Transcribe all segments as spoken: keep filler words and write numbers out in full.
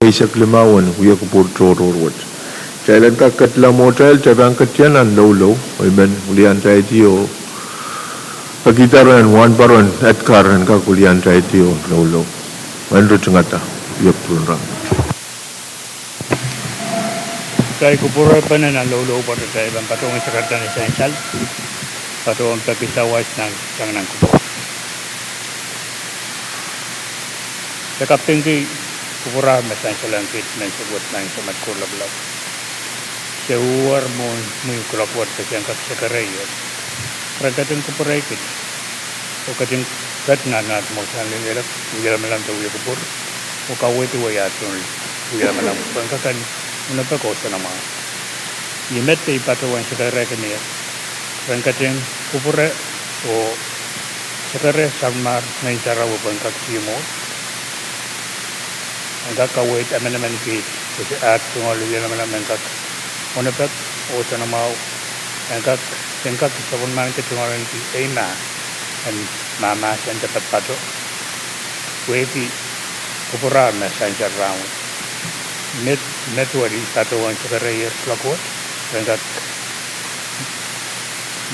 eisek limau en wiekupwur tohrohr wet. Kitail en kak ketla mwohtail, kitail pahn ketla nan loulou, oh I men wiliandaiti oh pekihda ren wahnpoaron Edgar en kak wiliandaiti oh loulou. Mwein ritingada wiekupwur en rahn. Kitail kupwurpene nan loulou pwe kitail pahn patohwan sakarada ni sansal, patohwan peki sawas nan sang nan kupwur. Se kapingki kupwur me sansal ong kiht menseng wet nan Samat Koht Lapalap. Se uhr mwohn mwi kuloak wet pwe se en kak sekere ie. Ren ketin kupwure kiht oh ketin ket nan aht mwohtail lelek, wielamalam de wiekupwur, oh kaweid wei aht tohn wielamalam pwe en kak en onopek oh soanamwahu. Ih met ei patohwan sekere kemie. Ren ketin kupwure oh sekere samwalahro Ngehn Sarawi pwe en kak sie mwohd, en kak kaweid emenemen kiht, pwe se aht tungoal wielamalam en kak onopek oh soanamwahu, en kak, en kak sapwellimaniki tungoal en kihong eimah en mahmahsen de patopato. Pwehki kupwur me sansal rahnwet. Met, met wet ei patohwan sekere ie kuloak wet, en kak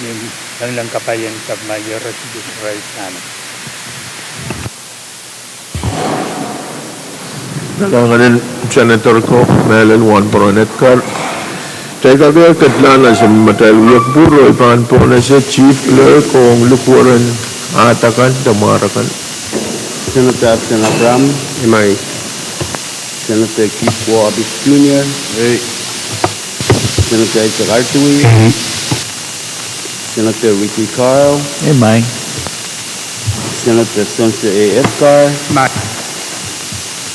ni lengileng kapai en Sahm Iehros Sises Krais, amen. Nanganin Senator ko, mehlel wahnpoaron Edgar. Kitail kak ketla nan sapwellimatail wiekupwur, oh I pahn pohnese Chief Clerk ong likwerpen ahd akan de mwahr akan. Senator Absen Abraham. Imai. Senator Keith Wallace Junior. Ei. Senator Isaac Artui. Ei. Senator Ricky Carl. Imai. Senator Spencer A. Edgar. Imai.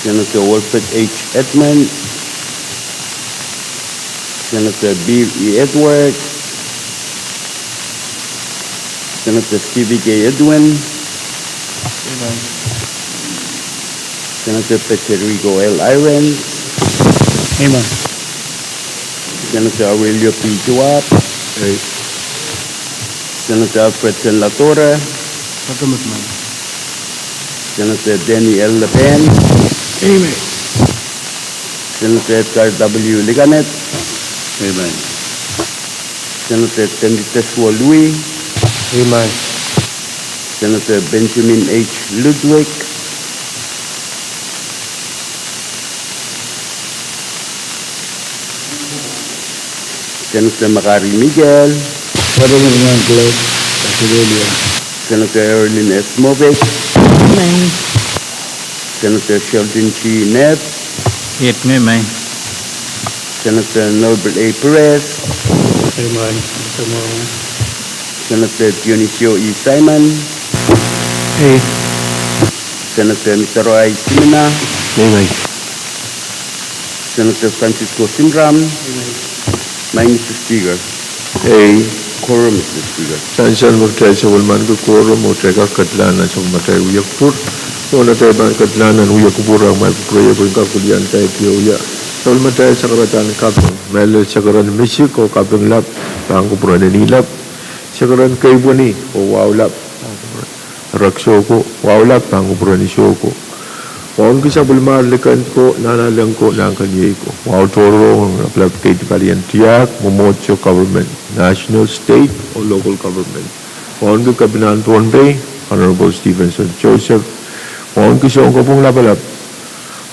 Senator Wilfred H. Edmund. Senator Bill E. Edward. Senator Stevie K. Edwin. Imai. Senator Federico L. Irons. Imai. Senator Aurelio P. Joab. Ei. Senator Alfred Sen Ladora. Imai. Senator Danny L. Lapan. Imai. Senator Edgar W. Liganet. Imai. Senator Tenditeswo Lui. Imai. Senator Benjamin H. Ludwig. Senator McGarry Miguel. Senator Erilyn S. Movick. Imai. Senator Sheldon G. Nebb. Imai. Senator Norbert A. Perez. Imai. Senator Dionisio E. Simon. Ei. Senator Mitaro I. Simina. Imai. Senator Francisco Sinram. Imai, Mister Speaker. Ei. Quorum, Mister Speaker. Sansal me kitail sapwellimaniki quorum, oh kitail kak ketla nan sapwellimatail wiekupwur. Oh nan atail pahn ketla nan wiekupwur, a mwail kupwure pwe en kak wiliandaiti oh wia sapwellimatail sakaradahn kaping. Mehlel sakaradan misik oh kaping lap, pahn kupwuren eni lap. Sakaradan keipweni oh wahu lap, rek soko, wahu lap, pahn kupwuren soko. Wauneki sapwellimar liken ko, nanalek ko, nahnkeniei ko. Wahu tohrohr ong lapalap keidi palien tiahk, mwomwohdiso government, national, state oh local government. Wauneki Kepinahn Pohnpei, Honorable Stevenson Joseph. Wauneki Sounkopwung Lapalap,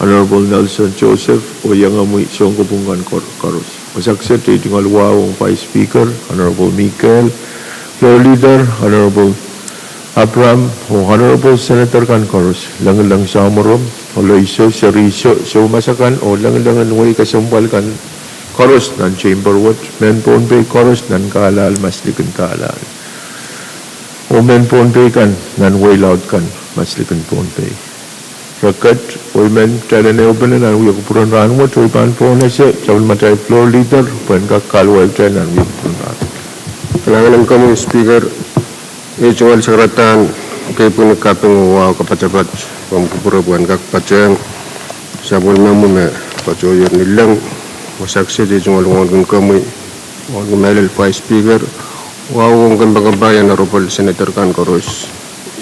Honorable Nelson Joseph, oh iengomwi sounkopwung kan kor-, koaros. Wasa kiset ei tungoal wahu ong Vice Speaker, Honorable Mikael, Floor Leader, Honorable Abraham, oh Honorable Senator kan koaros, lengileng Samoro, Oloiso, Seriso, soumas akan, oh lengilengen wehi kesempwal kan koaros nan chamber wet, mehn Pohnpei koaros nan kahlahl, maslikin kahlahl. Oh mehn Pohnpei kan nan wehi laud kan, maslikin Pohnpei. Reket, oh I men kitail en ehupene nan wiekupwur en rahn wet, oh I pahn pohnese sapwellimatail Floor Leader pwe en kak kahluwa kitail nan wiekupwur en rahn. Kalahngan en komwi Speaker, ei tungoal sakaradahn keipweni, kaping oh wahu kapatapat, komw kupwure pwe en kak patehng sapwellimomwi me patohier ni leng. Wasa kiset ei tungoal wauneki komwi, wauneki mehlel Vice Speaker, wahu ong kempoakempahi, Honorable Senator kan koaros.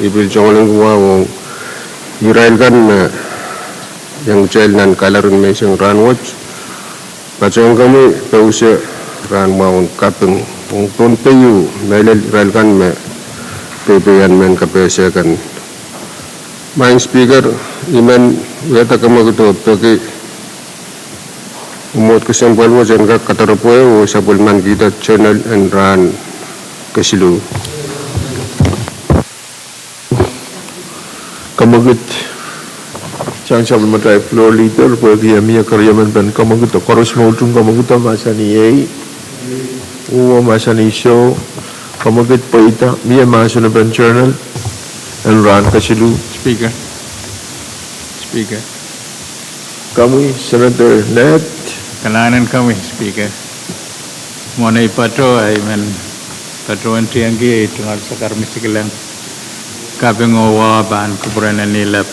I pil tungoal wahu ong irail kan me iang kitail nan kalari en menseng rahnwet. Patohwan komwi pousehla rahn mwahu en kaping ong Pohnpei, mehlel irail kan me peipeian mehn kapehse kan. Maing Speaker, I men wiahda kamwekid oh peki mwomwohd kesempwal wet en kak kadaropwe oh sapwellimanikihda journal en rahn kesiluh. Kamwekid sang sapwellimatail floor leader, pwehki e mie keriemen pen kamwekid, koaros me utung kamwekid mahsanih ei. Uhwo mahsanih soh. Kamwekid pweida, mie mahsen pen journal en rahn kesiluh. Speaker. Speaker. Komwi Senator Ned. Kalahngan en komwi Speaker. Mwohn ei patoh, I men patohwan tiengki ei tungoal sakar me I sikihleng kaping oh wahu pahn kupwuren ni lap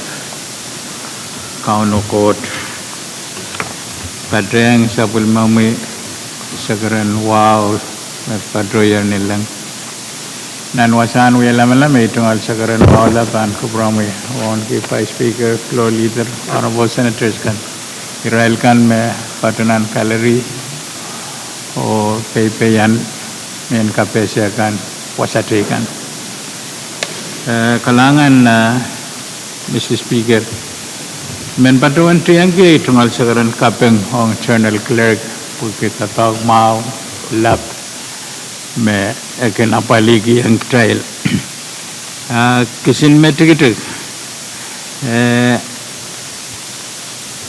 Kauno Koht. Patehng sapwellimomwi sakar en wahu me patohier ni leng. Nan wasahn wie lamalam, ei tungoal sakar en wahu lap pahn kupwuromwi, wauneki Vice Speaker, Floor Leader, Honorable Senators kan, irail kan me patoh nan gallery, oh peipeian mehn kapehse kan, wasa teikan. Eh, kalahngan, eh, Mister Speaker. I men patohwan tiengki ei tungoal sakar en kaping ong Journal Clerk pwehki doadoahk mwahu lap me e kin apwalihkihong kitail. Ah, kisin me tikitik, eh,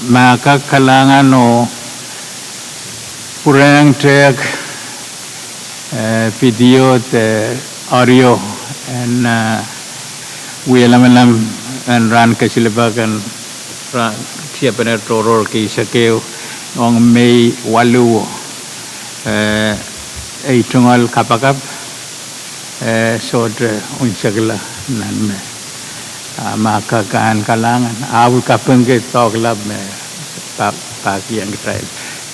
ma kak kalahngan oh pwurehng tehk, eh, video de audio en, eh, wie lamalam en rahn kesiluh pak en rahn tiepene tohrohr kei sekeu ong Mei waluh. Eh, ei tungoal kapakap, eh, sohte unsekla nan me. Ah, ma kak kalahngan, ah, I kapingki doadoahk lap me pa-, pahkihong kitail.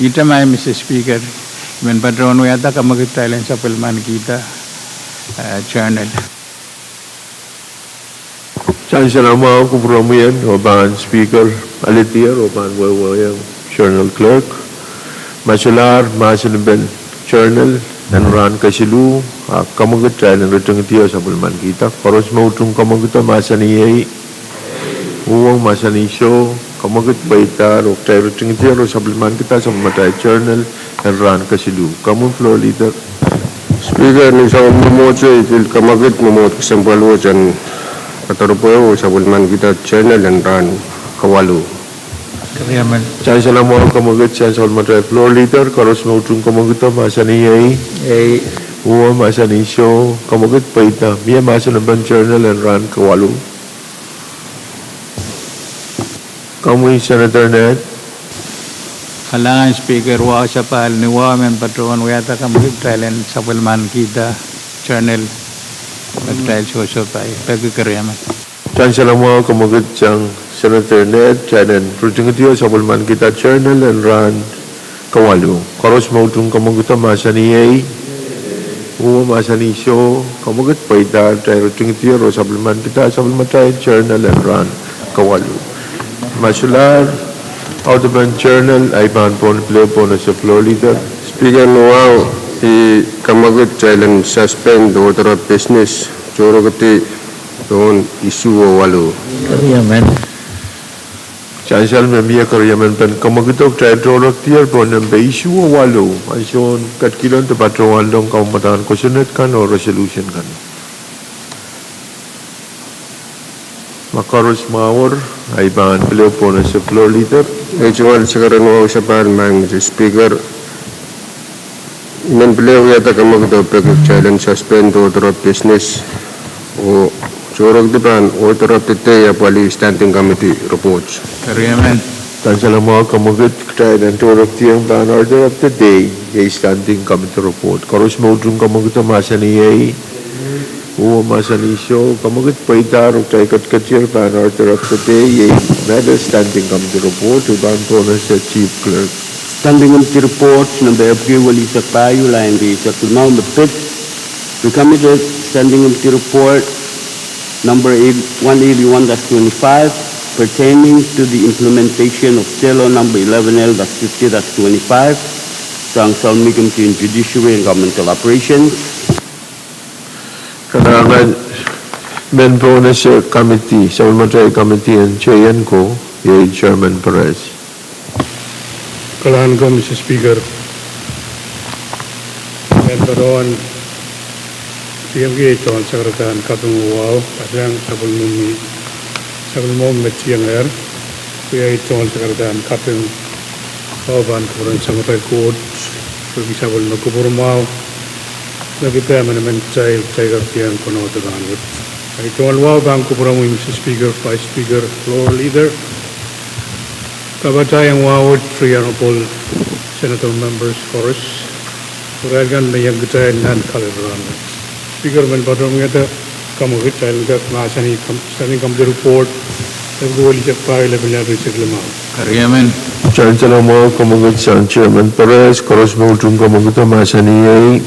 Ihte maing Mister Speaker, I men patohwan wiahda kamwekid kitail en sapwellimanikihda, eh, journal. Sansal mwahu kupwuromwi en, oh pahn Speaker aledier, oh pahn wehwehki Journal Clerk. Ma solahr mahsen pen journal en rahn kesiluh, ah, kamwekid kitail en ritingidi oh sapwellimanikihda. Koaros me utung kamwekid mahsanih ei. Uhwo mahsanih soh. Kamwekid pweidahr oh kitail ritingidi oh sapwellimanikihda sapwellimatail journal en rahn kesiluh. Komwi Floor Leader. Speaker, ni soangen mwomwohdiso I pil kamwekid mwomwohd kesempwal wet en kadaropwe oh sapwellimanikihda journal en rahn kawaluh. Sansal mwahu kamwekid sang sapwellimatail Floor Leader, koaros me utung kamwekid mahsanih ei. Ei. Uhwo mahsanih soh. Kamwekid pweida, mie mahsen pen journal en rahn kawaluh. Komwi Senator Ned. Kalahngan Speaker, wahu sapahl ni wahu I men patohwan wiahda kamwekid kitail en sapwellimanikihda journal me kitail sohsohpai. Peki keriemen. Sansal mwahu kamwekid sang Senator Ned, kitail en ritingidi oh sapwellimanikihda journal en rahn kawaluh. Koaros me utung kamwekid mahsanih ei. Uhwo mahsanih soh. Kamwekid pweidahr, kitail ritingidi oh sapwellimanikihda sapwellimatail journal en rahn kawaluh. Ma solahr audepen journal, I pahn pwon pil pwon ese Floor Leader. Speaker, ni wahu I kamwekid kitail en suspend order of business, tohrokdi pohn isuh oh waluh. Sansal me mie keriemen pen kamwekido, kitail tohrokdier pohn nempe isuh oh waluh, ansoun ketikihdo de patohwanlong kamwadahn kosonned kan oh resolution kan. Ma koaros mwahuier, I pahn pil pwon ese Floor Leader. Ei tungoal sakar en wahu sapahl, maing Mister Speaker, I men pil wiahda kamwekid oh peki kitail en suspend order of business oh tohrokdi pahn order of the day apwalih standing committee report. Keriemen. Sansal mwahu kamwekid, kitail en tohrokdiong pahn order of the day, iei standing committee report. Koaros me utung kamwekido mahsanih ei. Uhwo mahsanih soh. Kamwekid pweidahr oh kitail ketiketier pahn order of the day, iei standing committee report. I pahn pwon ese Chief Clerk. Standing committee report nempe epwiki welihsek pahieu, lain rieisek limau me pid. Recommended standing committee report number eight, one eighty-one dash twenty-five. pertaining to the implementation of Selo number eleven L dash fifty dash twenty-five, sang Soanmei Committee on Judiciary and Governmental Operations. Kalahngan. Men pohnese committee, sapwellimatail committee en J N ko, iei Chairman Perez. Kalahngan ko, Mister Speaker. Men patohwan riemki ei tohn sakaradahn kaping wahu, pasang sapwellimomwi, sapwellimomwi me tiengehr, pwe ei tohn sakaradahn kaping wahu pahn kupwuren Samatail Koht, pwehki sapwellime kupwur mwahu, me kihda emenemen kitail, kitail kak iang konehng rahnwet. Ei tohn wahu pahn kupwuromwi, Mister Speaker, Vice Speaker, Floor Leader, kapatahieng wahu wet, Honorable Senator Members koaros, irail kan me iang kitail nan kalelapak. Speaker, men patohwan wiahda kamwekid, kitail en kak mahsanih, kom-, Standing Committee Report, epwiki welisek pahieu, lepin lel rieisek limau. Kariamen. Chancellor mwahu kamwekid sang Chairman Perez, koaros me utung kamwekid, mahsanih ei,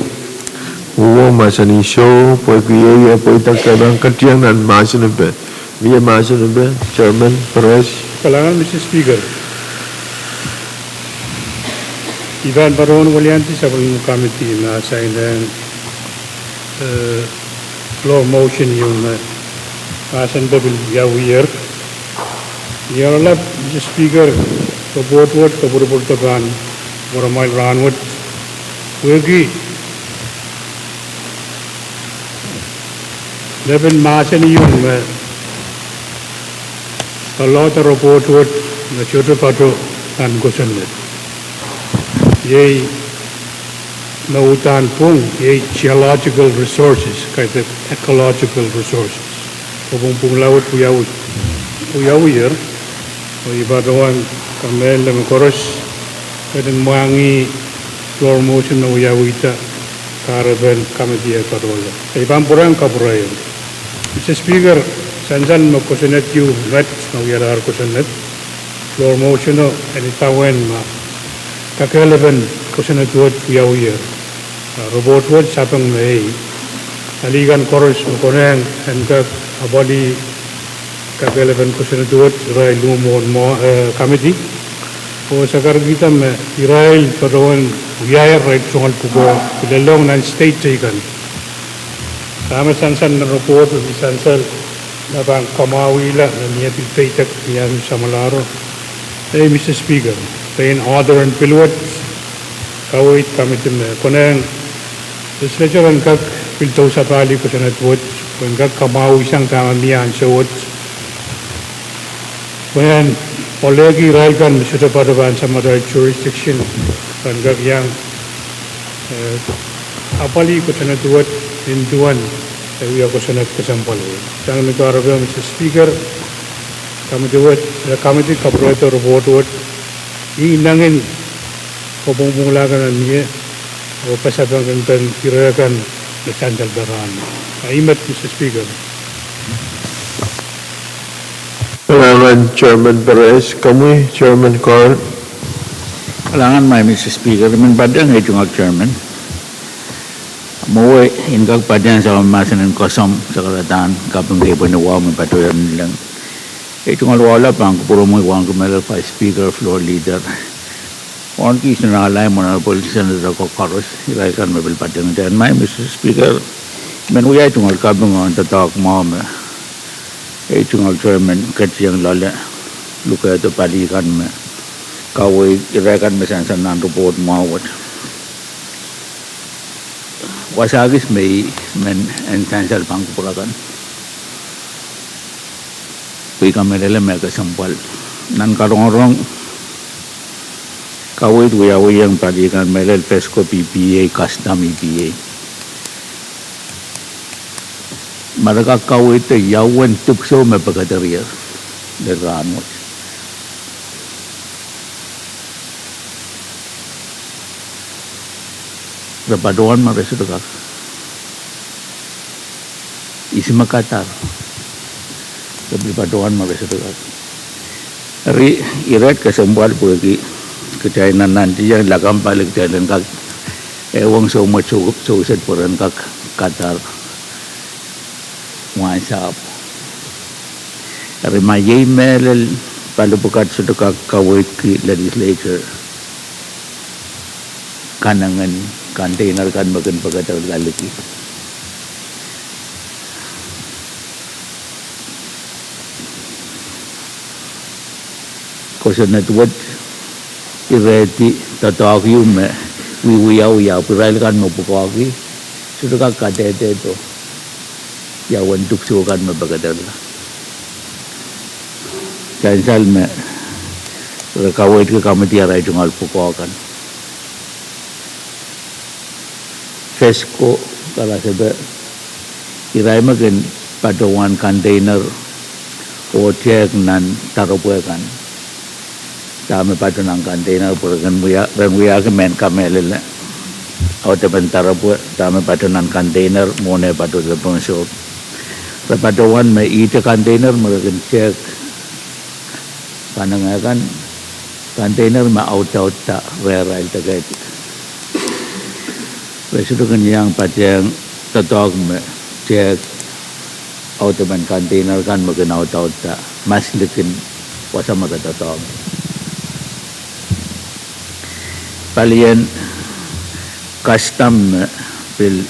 uhwong mahsanih soh, pwehki ei, e pweida kitail pahn ketieng nan mahsen en peh. Mie mahsen en peh, Chairman Perez. Kalahngan, Mister Speaker. I pahn patohwan weliandi sapwellime committee me asain ong, eh, floor motion ieu me mahsen pil wiawiher. Ni oaralap, Mister Speaker, report wet, kopwurupwurdo pahn pwaramwail rahnwet. Pwehki lepin mahsen ieu me kalohda report wet me sohte patohwan kosonned. Iei me uhdahn pwung, iei geological resources, kaidehk ecological resources. Kopwungpwungla wet wiawi-, wiawiher, oh i patohwan kamehlele me koaros ketin mwahngih floor motion me wiawihda kahrepen committee e patohwan. I pahn pwurehng kapwurehiong. Mister Speaker, sansal me kosonned ieu met me wialahr kosonned, floor motion o en idawehn ma kakehlepen kosonned wet wiawiher. Ah, report wet sapeng me ei. Pali kan koaros me konehng en kak apwalih kakehlepen kosonned wet, irail luhmwohn mwo-, eh, committee. Oh sakarkihda me irail patohwan wiahier irail tungoal pwukoa, pil lelohng nan state teikan. Dahme sansal nan report, pil sansal me pahn kamwahwihla me mie pil peidek ni ansou samwalahro. Ei, Mister Speaker, pein author en pil wet, kaweid committee me konehng legislature en kak pil dousapahlih kosonned wet, pwe en kak kamwahwisang dahme mie ansou wet. Pwehn olehki irail kan me sohte patohwan samatail jurisdiction, pwe en kak iang, eh, apwalih kosonned wet nin duwen e wia kosonned kesempwal wet. Sang ni kahrepe, Mister Speaker, committee wet, eh, committee kapwurehdo report wet, inangin kopwungpwungla kan me mie, oh pasapengpeng ire kan me sansal pahn rahn. Ah, i met, Mister Speaker. Kalahngan Chairman Perez, komwi Chairman Carl. Kalahngan, Mister Speaker, I men patehng ei tungoal Chairman. Mwowe I en kak patehng sapwellime mahsen en kosomw sakaradahn kaping kepwehn wahu me patohwan leng. Ei tungoal wahu lap pahn kupwuromwi, wauneki mehlel Vice Speaker, Floor Leader, wauneki Senator Alain, Honorable Senator ko koaros, irail kan me pil patehng. Dahme, Mister Speaker, I men wia ei tungoal kaping ong doadoahk mwahu me ei tungoal Chairman ketikihong loale, lukehdo pali kan me kaweid ire kan me sansal nan report mwahu wet. Wasa kis me I men en sansal pahn kupwur akan, pwe I kamehlele me kesempwal. Nan karongorong, kaweid wiawiong pali kan mehlel FESCO EPA, Custom EPA, me re kak kaweidda ia uwen dipwisou me pekederie lel rahnwet. Re patohwan ma re sohte kak? Ihs me kadar? Re pil patohwan ma re sohte kak? Eri, ire kesempwal pwehki kitail nantihong lakapw pali kitail en kak, eh, wong soumwet sou-, souset pwe ren kak kadar wahnsahpw. Eri ma iei mehlel, pali pwukat sohte kak kaweidki legislature kanengen container kan me kin pekederla liki. Kosonned wet irehdi doadoahk ieu me wiewia, ahpw irail kan me pwukoahki sohte kak kadehde ia uwen dipwisou kan me pekederla. Sansal me re kaweidki committee arail tungoal pwukoa kan. FESCO karasepe, irail me kin patohwan container oh tehk nan doaropwe kan. Dahme pato nan container, pwe re kin wia, re kin wiahki mehn kamehlele audepen doaropwe, dahme pato nan container, mwohn eh patohdo pohn sohp. Re patohwan me ihte container me re kin tehk kanengen kan, container me audaudla rehrail dekehtik. Re sohte kin iang patehng doadoahk me tehk audepen container kan me kin audaudla mas likin wasa me re doadoahk. Palien custom me pil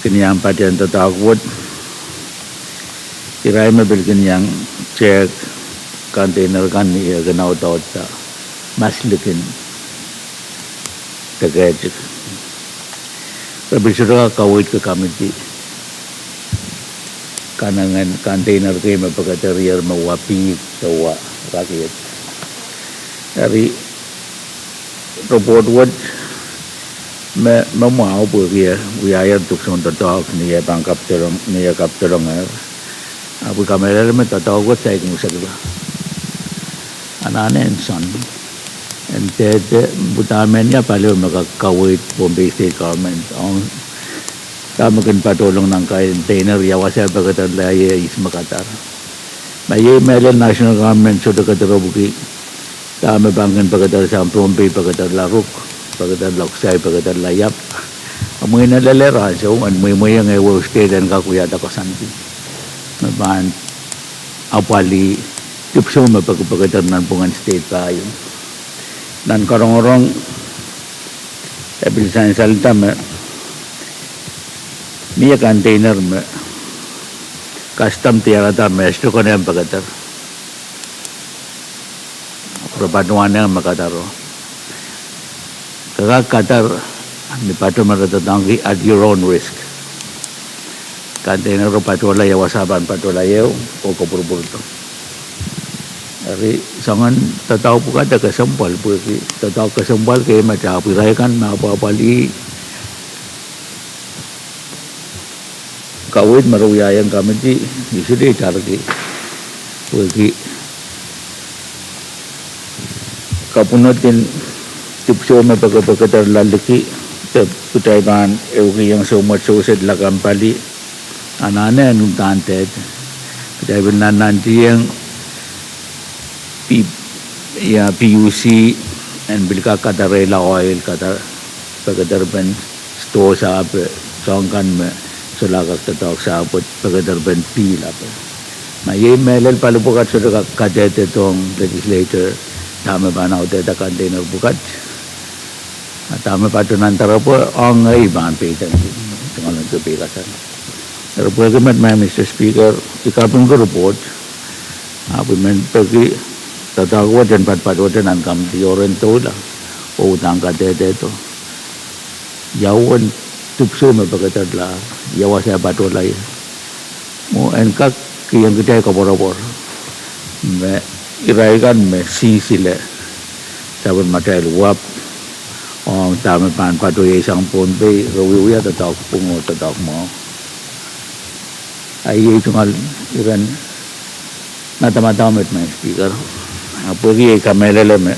kin iang patehng doadoahk wet, irail me pil kin iang tehk container kan ni eh kin audaudla mas likin dekehtik. Re pil sohte kak kaweidki committee kanengen container kei me pekeder ier me wa pihl de wa rakiet. Eri report wet me, me mwahu pwehki e wiahier dipwisoun doadoahk ni eh pahn kapitolong, ni eh kapitolongehr. Ahpw I kamehlele me doadoahk wet saik musekla. Anahne en soan, en dehde, pwe dahme ia paliu me kak kaweid Pohnpei State Government ong dahme kin patohlong nan container, ia wasa e pekederla ie, ihs me kadar. Ma iei mehlel national government sohte kediropwki dahme pahn kin pekeder sang Pohnpei, pekederla Ruk, pekederla Oksai, pekederla Iap. A mwein e lelehr ansou en mweimweiong ehuehu state en kak wiahda koasoandi me pahn apwalih dipwisou me pek, pekeder nanpwungen state pahieu. Nan karongorong e pil sansalda me mie container me custom diarada me e sohte konehng pekeder. Re patohwanehng me kadaro. Ke kak kadar ni pato me re doadoahngki at your own risk. Container o patohla ia wasa pahn patohla ie oh kopwurupwurdo. Eri soangen doadoahk pwukat e kesempwal pwehki doadoahk kesempwal kei me ahpw irail kan me apwapwalih kaweid me re wiahiong committee, I sohte itarki pwehki kapwunodin dipwisou me pekpekederla liki, de kitail pahn ehukihong soumwet sewese lakapw pali. Anahne en uhdahn dehde. Kitail pil nannantihong P-, ia, PUC en pil kak kadarehla oil, kadar, pekederpen store sahpw, soahng kan me solahr kak doadoahk sahpw, pekederpen pihl ape. Ma iei mehlel pali pwukat sohte kak kadehdehiong legislature dahme pahn audehda container pwukat, a dahme pato nan doaropwe, ong ngehi I pahn peidengki, tungoalenki peikasal. Eri pwehki met, Madam Mister Speaker, I kapingki report, ahpw I men peki doadoahk wet en patpatohte nan committee oh ren doula oh uhdahn kadehdehdo ia uwen dipwisou me pekederla, ia wasa e patohla ie. Mwo en kak kihong kitail koapworopwor me irail kan me sinsile sapwellimatail wahpw ong dahme pahn patohsang Pohnpei, re wiewia doadoahk pwung oh doadoahk mwahu. A iei tungoal iren madamadau met, Madam Speaker. A pwehki iei kamehlele me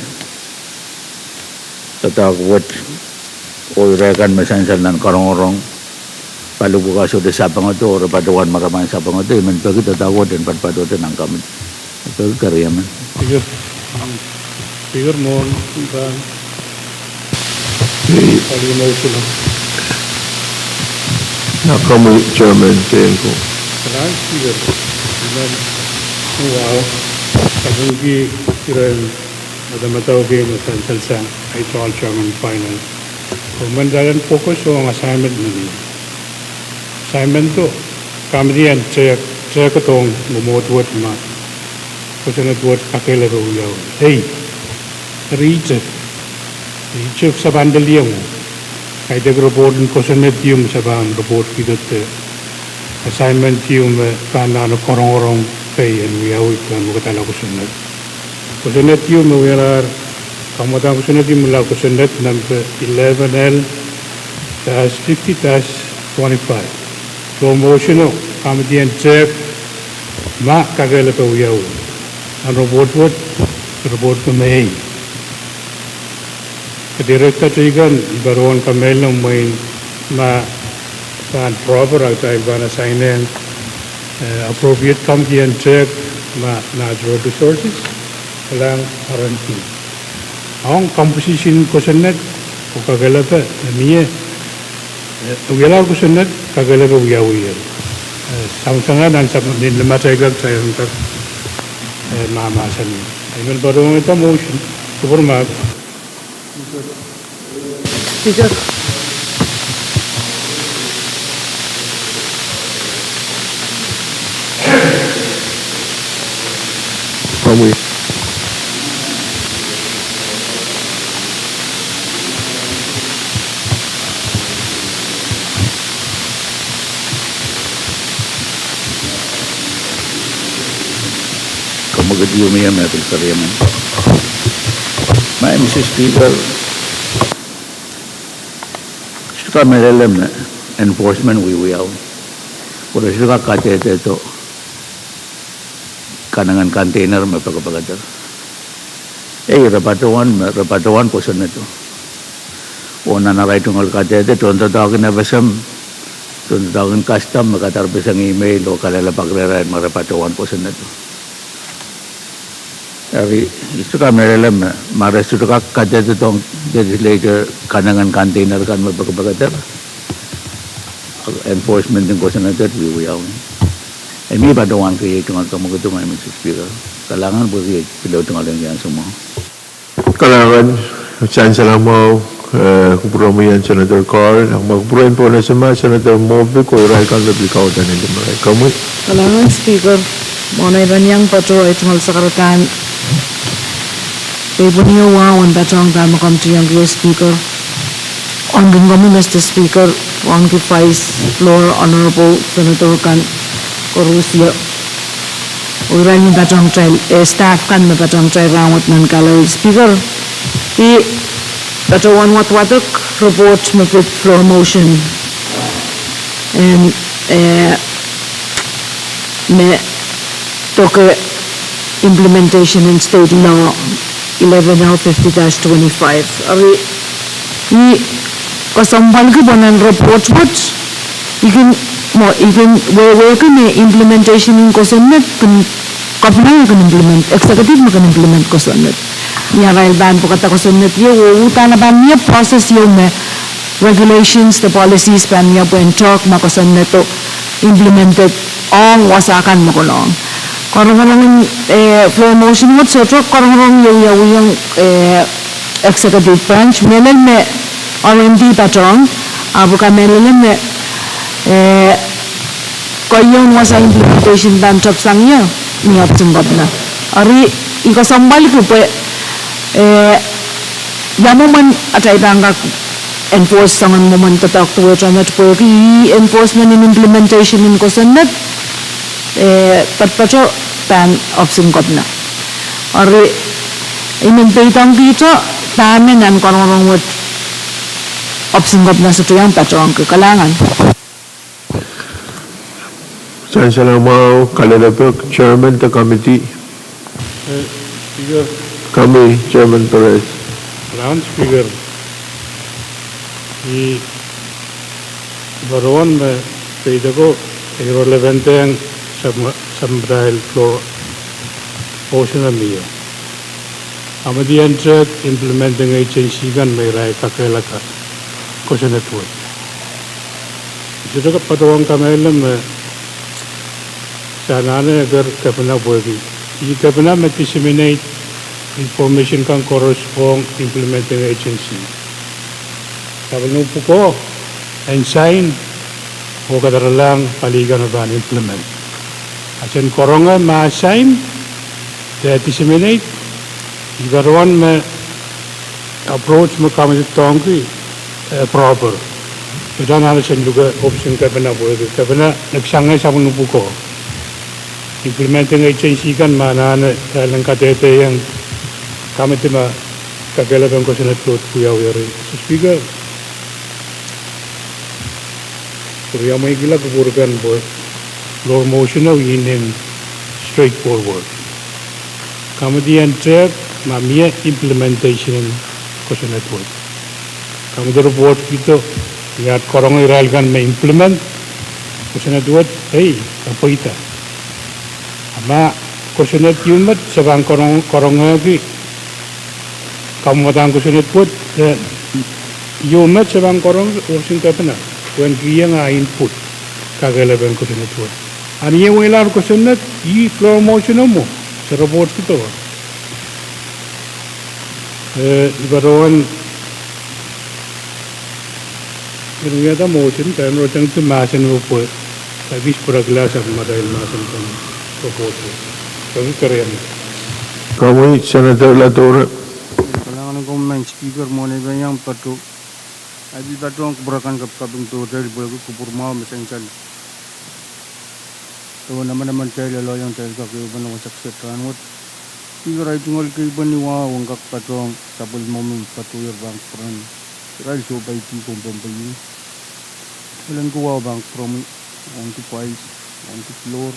doadoahk wet oh irail kan me sansal nan karongorong pali pwukat sohte sapengado, re patohwan me re pahn sapengado, I men peki doadoahk wet en patpatohte nan committee. Peki keriemen. Speaker, Speaker, mwohn rahn. Ei. Pali motion. Nan komwi Chairman Tenko. Rahn Speaker, I men Wow. Kapingki iren madamadau kei me sansal sang ahi tohn chairman final. Komen dalen focus ong assignment meni. Assignment o, committee en tehk, tehk dohng mwomwohd wet ma kosonned wet kakehlape wiawi. Ei, eri ihte, ihte sapan lel ieu. Kaidehk report en kosonned ieu me sapan report kihda de assignment ieu me pahn anahne korongorong pei en wiawi pahn wekidala kosonned. Kosonned ieu me wialahr, kamwadang kosonned ieu me wialahr kosonned number eleven L dash fifty dash twenty-five. Soh, motion o, committee en tehk ma kakehlape wiawi. Nan report wet, report ko me ei. Ke director teikan, I patohwan kamehlele mwein ma pahn proper a kitail pahn assign-ehng, eh, appropriate committee en tehk ma natural resources, kilang R and D. Ong composition kosonned, oh kakehlape, eh, mie, eh, wialahr kosonned, kakehlape wiawi. Eh, samsang nan sap, nin limatail kak, tail kak, eh, mahmahsanih. I men patohwan ida motion, kupwur ma Speaker. Komwi. Komwi ketieu mie me pil seriemen. Madam Speaker, sohte kamehlele me enforcement wiewiawi. Pwe re sohte kak kadehde kanengen container me pekipekeder. Ei, re patohwan me, re patohwan kosonnedo. Oh nan arail tungoal kadehde, tohndoadoahk en FSM, tohndoadoahk en custom me kadarpeseng email oh kalelapak rehrail ma re patohwan kosonnedo. Eri, I sohte kamehlele me, ma re sohte kak kadehde dohng legislature kanengen container kan me pekipekeder, enforcement en kosonned wiewiawi. E mie patohwan kei ei tungoal komwi ketieu, Madam Speaker. Kalahngan pwehki pil tungoal en ansou mwahu. Kalahngan, sansal mwahu, eh, kupwuromwi en Senator Carl, ahpw ma kupwuren Pohnpei ma Senator Moffitt, oh irail kan me pil kauda ni limarail. Komwi. Kalahngan Speaker, mwohn ei pahn iang patohwan tungoal sakarada, pwe I pwehn iang wahu en patohwan dahme komw iang kihong Speaker. Wauneki komwi Mister Speaker, wauneki Vice, Floor, Honorable Senator kan koaros. Oh irail me patohwan kitail, eh, staff kan me patohwan kitail rahnwet nan gallery. Speaker, I patohwan wadwadek report me pid floor motion en, eh, me doke implementation in state law eleven L fifty dash twenty-five. Eri I kesempwalki pwe nan report wet, I kin, mwo, I kin wehwehki me implementation en kosonned, kin, kepina me kin implement, executive me kin implement kosonned. Ni arail pahn pwekada kosonned ieu, oh uhdahn pahn mie process ieu me regulations, the policies pahn mie pwehn tehk ma kosonnedo implemented ong wasa kan me konehng. Korongorong, eh, floor motion wet sohte korongorong ieu, ieu, ieu, eh, executive branch, mehlel me R and D patohwan, ahpw I kamehlele me, eh, keieun wasa implementation pahn tepsang ie, ni ohpis en kepina. Eri I kesempwalki pwe, eh, ia mwomwen atail pahn kak enforce soangen mwomwen doadoahk duwehte met pwehki ih enforcement en implementation en kosonned, eh, patopato pahn ohpis en kepina. Eri I men peidohng kihda, dahme nan korongorong wet ohpis en kepina sohte iang patohwanki. Kalahngan. Sansal mwahu, kalelapak, Chairman the committee. Eh, Speaker. Komwi, Chairman Perez. Madam Speaker, I patohwan me peideko irrelevant ong sub-, submittal floor motion me mie. Committee en tehk implementing agency kan me irail kakehlaka kosonned wet. I sohte kak patohwan kamehlele me se anahne eker kepina pwehki Ih kepina me disseminate information kan koaros ong implementing agency. Sapwellime pwukoa en sign oh kadaralahng pali kan me pahn implement. Asen karonge me sign de disseminate, ih patohwan me approach me committee doangki, eh, proper. Sohte anahne sen luke office en kepina pwehki kepina neksang sapwellime pwukoa. Implementing agency kan me anahne kalahngan kadehdehiong committee me kakehlapen kosonned wet wiawi eri. Mister Speaker, riamweikihla kupwur kan pwe lohr motion o ih nin straightforward. Committee en tehk ma mie implementation en kosonned wet. Committee report kihdo, iei karonge irail kan me implement kosonned wet, ei, e pweida. A ma kosonned ieu met se pahn karong-, karongehki kamwadahn kosonned wet, eh, ieu met se pahn karongehki office en kepina pwehn kihong ah input kakehlapen kosonned wet. A ni e wehlahr kosonned, ih lohr motion o mwo, se report kihdo. Eh, ih patohwan en wiahda motion, kitail en rotengki mahsen o pwe, kitail kis pwurekla sang madail mahsen kan report. Kitail kerian. Komwi Senator Ladora. Kalahngan en komwi Madam Speaker, mwohn ei pahn iang patoh. Ahi pil patohwan kupwur akan kapikapinga pohtail pwehki kupwur mwahu me sansal. Ewen emenemen kitail loallohiong kitail kak ehupene wasa kiset rahnwet. Speaker, ahi tungoal keipweni wahu en kak patohwan sapwellimomwi patohwan pahn kupwuren irail sohpeidi ong Pohnpei. Elen ko wahu pahn kupwuromwi, wauneki pwais, wauneki floor,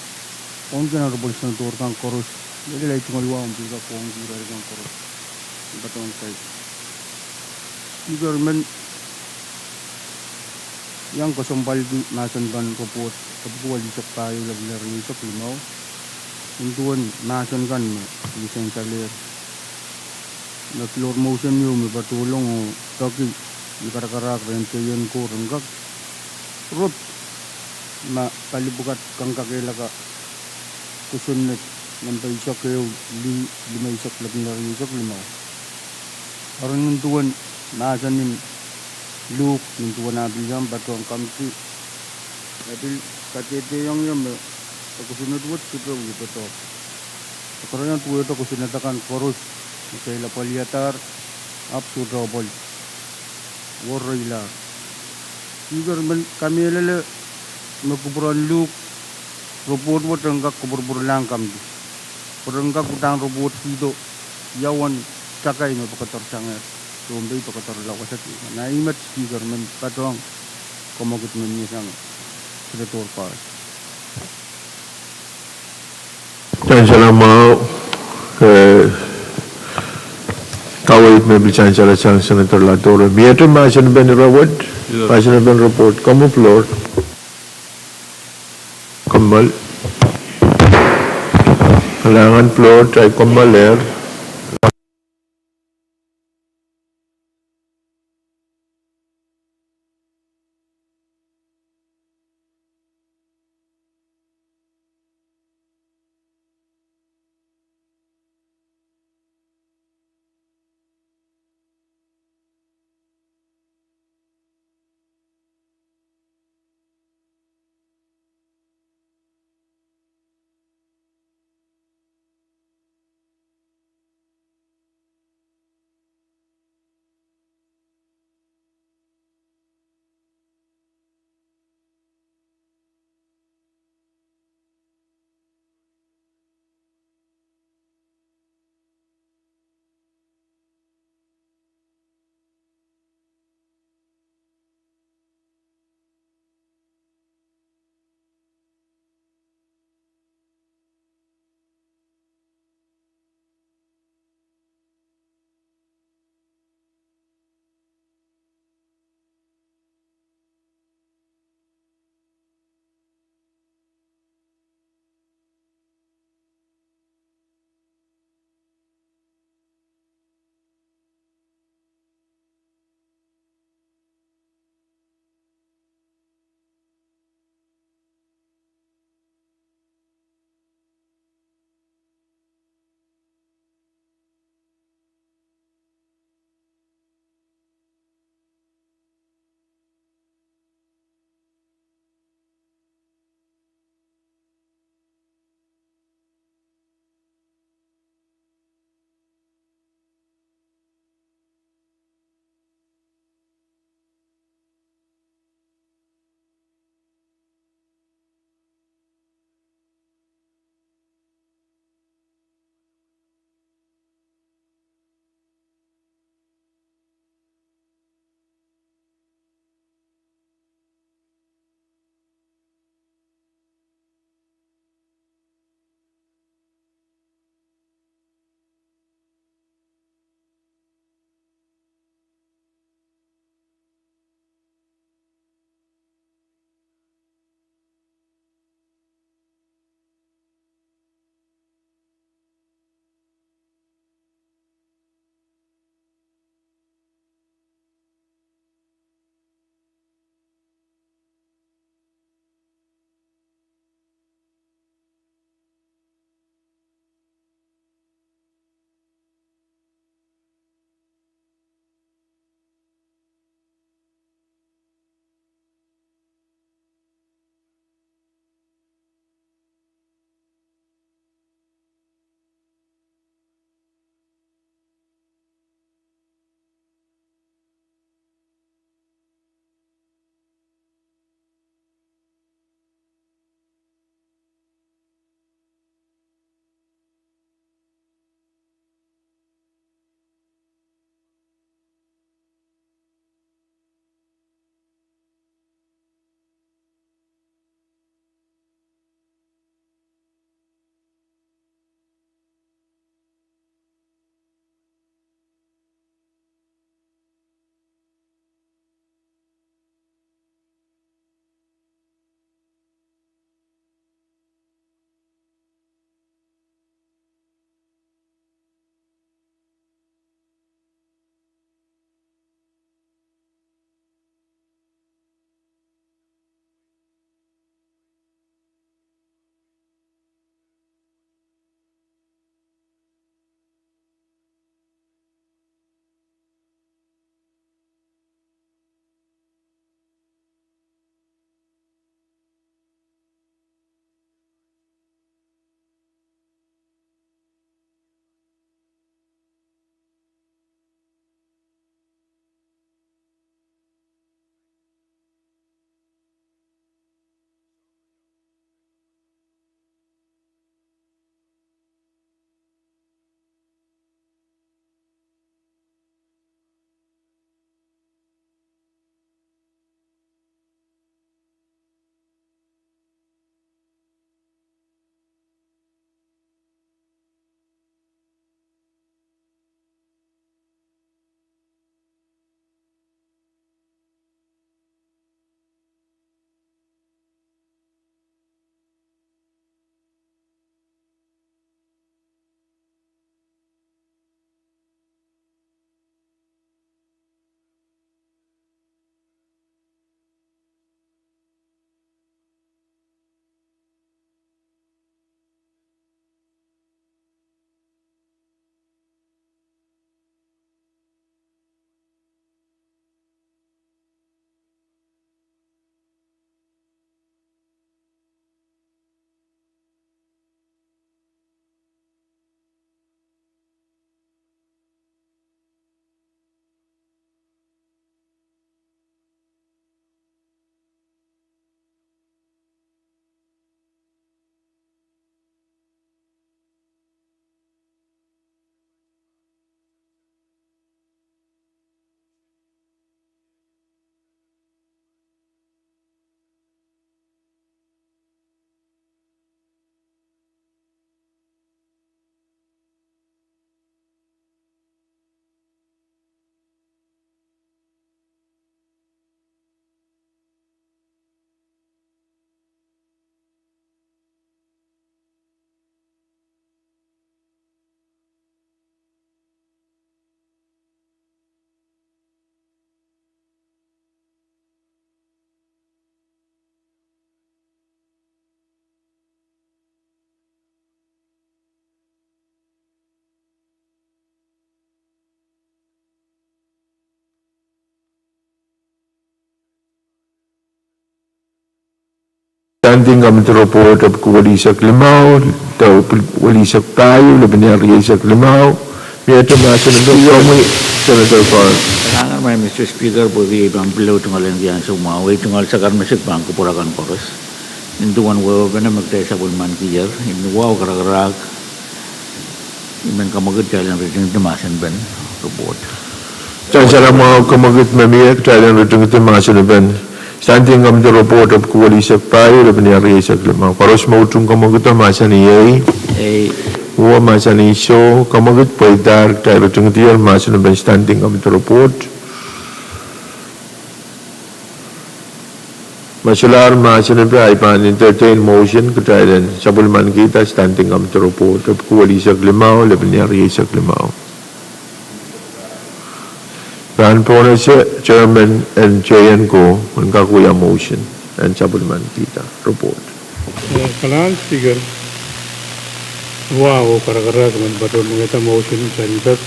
wauneki honorable senator kan koaros. Mehlel ahi tungoal wahu en pil kak wauneki irail kan koaros. Patohwan kitail. Speaker, I men iang kesempwalki mahsen pahn report, kepwiki walisek pahieu, lapalap rieisek limau. Nin duwen mahsen kan me I sansalehr. Me floor motion ieu me patohlong oh peki, I karakarahk rehn teien ko ren kak rop ma pali pwukat kan kakehlaka kosonned nempe eisek ehu, lih, limeisek, lapalap rieisek limau. Eri nin duwen mahsen en luhk, nin duwen ah pil iang patohwan committee, e pil kadehdehiong ie me kosonned wet sohte wie patohdo. Karain duwehte kosonned akan koaros, ese lapwalihadahr, ahpw sohte apwal werreilahr. Speaker, I men kamehlele me kupwuren luhk, report wet en kak kupwurpwurlahng committee pwe ren kak uhdahn report kihdo ia uwen takai me pekedersangehr, Pohnpei pekederla wasa kei. Nan ahi met Speaker, I men patohwan komwekid me mie sang Senator Paul. Sansal mwahu, eh, kaweid me pil sansal sang Senator Ladora. Miehte mahsen en ire wet, mahsen en report, komwi floor. Kommoal. Kalahngan floor, kitail kommoalehr. Standing Committee Report epwiki welisek limau, de epwiki welisek pahieu, lepin ial rieisek limau. Mie mahsen en pwomwi, Senator Farr. Kalahngan, Mister Speaker, pwehki ei pahn pil tungoal en ansou mwahu, ei tungoal sakarmesik pahn kupwur akan koaros. Nin duwen wehwehpen me kitail sapwellimanikier, nin wahu karakarahk, I men kamwekid kitail en ritingdi mahsen pen report. Sansal mwahu, kamwekid me mie kitail en ritingdi mahsen pen Standing Committee Report epwiki welisek pahieu, lepin ial rieisek limau. Koaros me utung kamwekido mahsanih ei. Ei. Uwe mahsanih soh, kamwekid pweidahr, kitail ritingdier mahsen pen Standing Committee Report. Me solahr mahsen pen, I pahn entertain motion kitail en sapwellimanikihda Standing Committee Report epwiki welisek limau, lepin ial rieisek limau. Pahn pohnese chairman en J N ko en kak wia motion en sapwellimanikihda report. Eh, kalahngan Speaker, wahu karakarahk, I men patohwan wiahda motion sang kak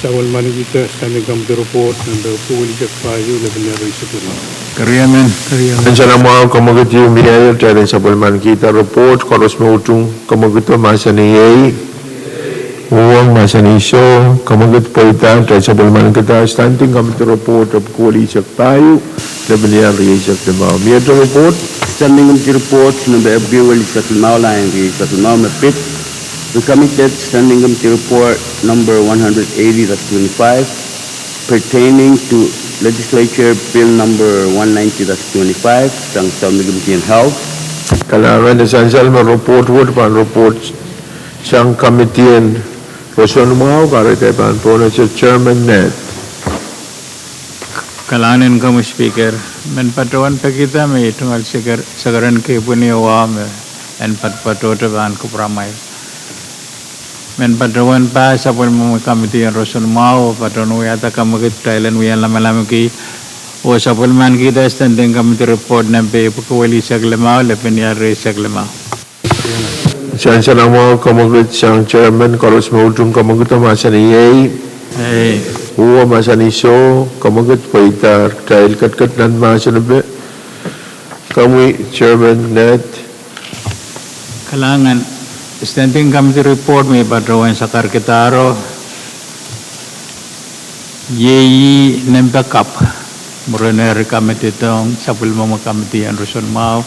sapwellimanikihda Standing Committee Report nempe epwiki welisek pahieu, lepin ial rieisek limau. Keriemen. Keriemen. Sansal mwahu, kamwekid ieu mie, kitail en sapwellimanikihda report, koaros me utung kamwekido mahsanih ei. Uwe mahsanih soh, kamwekid pweidahr, kitail sapwellimanikihda Standing Committee Report epwiki welisek pahieu, lepin ial rieisek limau. Mie report. Standing Committee Report nempe epwiki welisek limau, lain rieisek limau me pid. The Committee Standing Committee Report number one hundred eighty dash twenty-five, pertaining to Legislature Bill number one ninety dash twenty-five, sang Standing Committee en Health. Kalahngan, sansal me report wet pahn report sang Committee en Roson Mwahu, kahrehda pahn pohnese Chairman Ned. Kalahngan en komwi Speaker, men patohwan pekihda me ei tungoal sekeren kepwini wahu me en patopatohte pahn kupwuramwail. Men patohwan pahn sapwellimomwi Committee en Roson Mwahu, patohwan wiahda kamwekid kitail en wia lamalamki oh sapwellimanikihda Standing Committee Report nempe epwiki welisek limau, lepin ial rieisek limau. Sansal mwahu, kamwekid sang Chairman, koaros me utung kamwekido mahsanih ei. Ei. Uwe mahsanih soh, kamwekid pweidahr, kitail ketiket nan mahsen pen. Komwi Chairman Ned. Kalahngan, Standing Committee Report me I patohwan sakarkihdahr iei nempe kapw, mwurin eri committee dohng sapwellimomwi Committee en Roson Mwahu,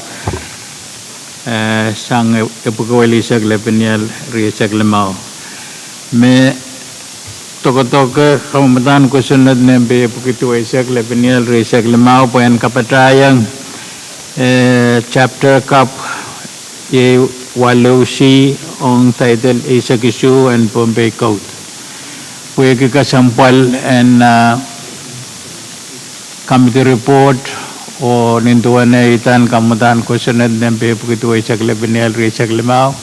eh, sang epwiki welisek, lepin ial rieisek limau. Me dokedoke kamwadahn kosonned nempe epwiki duweisek, lepin ial rieisek limau, pwe en kapatahieng, eh, chapter kapw iei waluh C ong title eisek isuh en Pohnpei Code. Pwehki kesempwal en, ah, committee report oh nin duwen ei uhdahn kamwadahn kosonned nempe epwiki duweisek, lepin ial rieisek limau.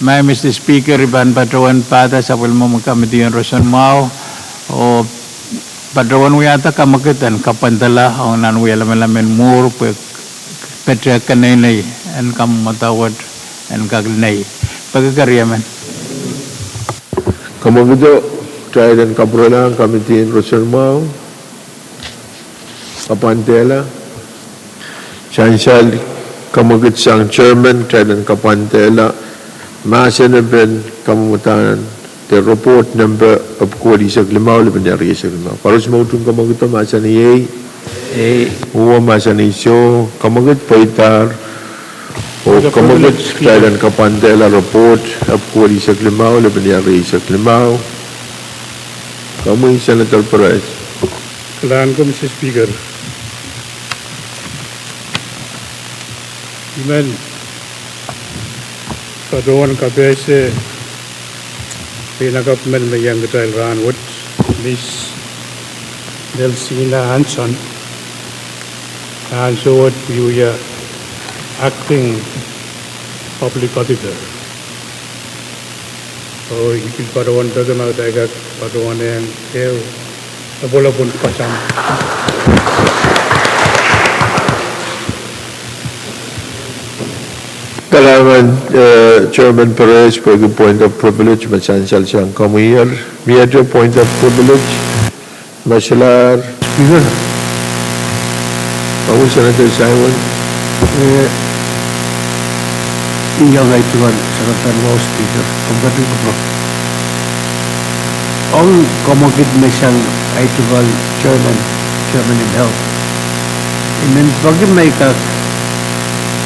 Mai Mister Speaker, I pahn patohwan pahda sapwellimomwi Committee en Roson Mwahu oh patohwan wiahda kamwekid en kapwandala ong nan wia lamalam en mwuhr pwe pete keneinei en kamwadahn wet en kak nei. Peki keriemen. Kamwekido, kitail en kapwurelahng Committee en Roson Mwahu, kapwandehla. Sansal, kamwekid sang Chairman, kitail en kapwandehla mahsen pen kamwadahn de report nempe epwiki welisek limau, lepin ial rieisek limau. Koaros me utung kamwekido mahsanih ei. Ei. Uwe mahsanih soh, kamwekid pweidahr. Oh kamwekid, kitail en kapwandehla report epwiki welisek limau, lepin ial rieisek limau. Komwi Senator Perez. Kalahngan ko Mister Speaker. I men patohwan kapehse peinakapw men me iang kitail rahnwet, Miss Nelsina Hanson, ansou wet pwe wia Acting Public Auditor. Oh I pil patohwan peki ma kitail kak patohwan iang ehu lepwelopwon pasang. Kalahngan, eh, Chairman Perez, pwehki point of privilege me sansal sang komwi. Miete point of privilege? Me solahr. Speaker. Komwi Senator Simon. Eh, Iang ahi tungoal Secretary, Speaker, komw ketin kupwur. Ong komwekid me sang ahi tungoal Chairman, Chairman in Health. I men peki me I kak,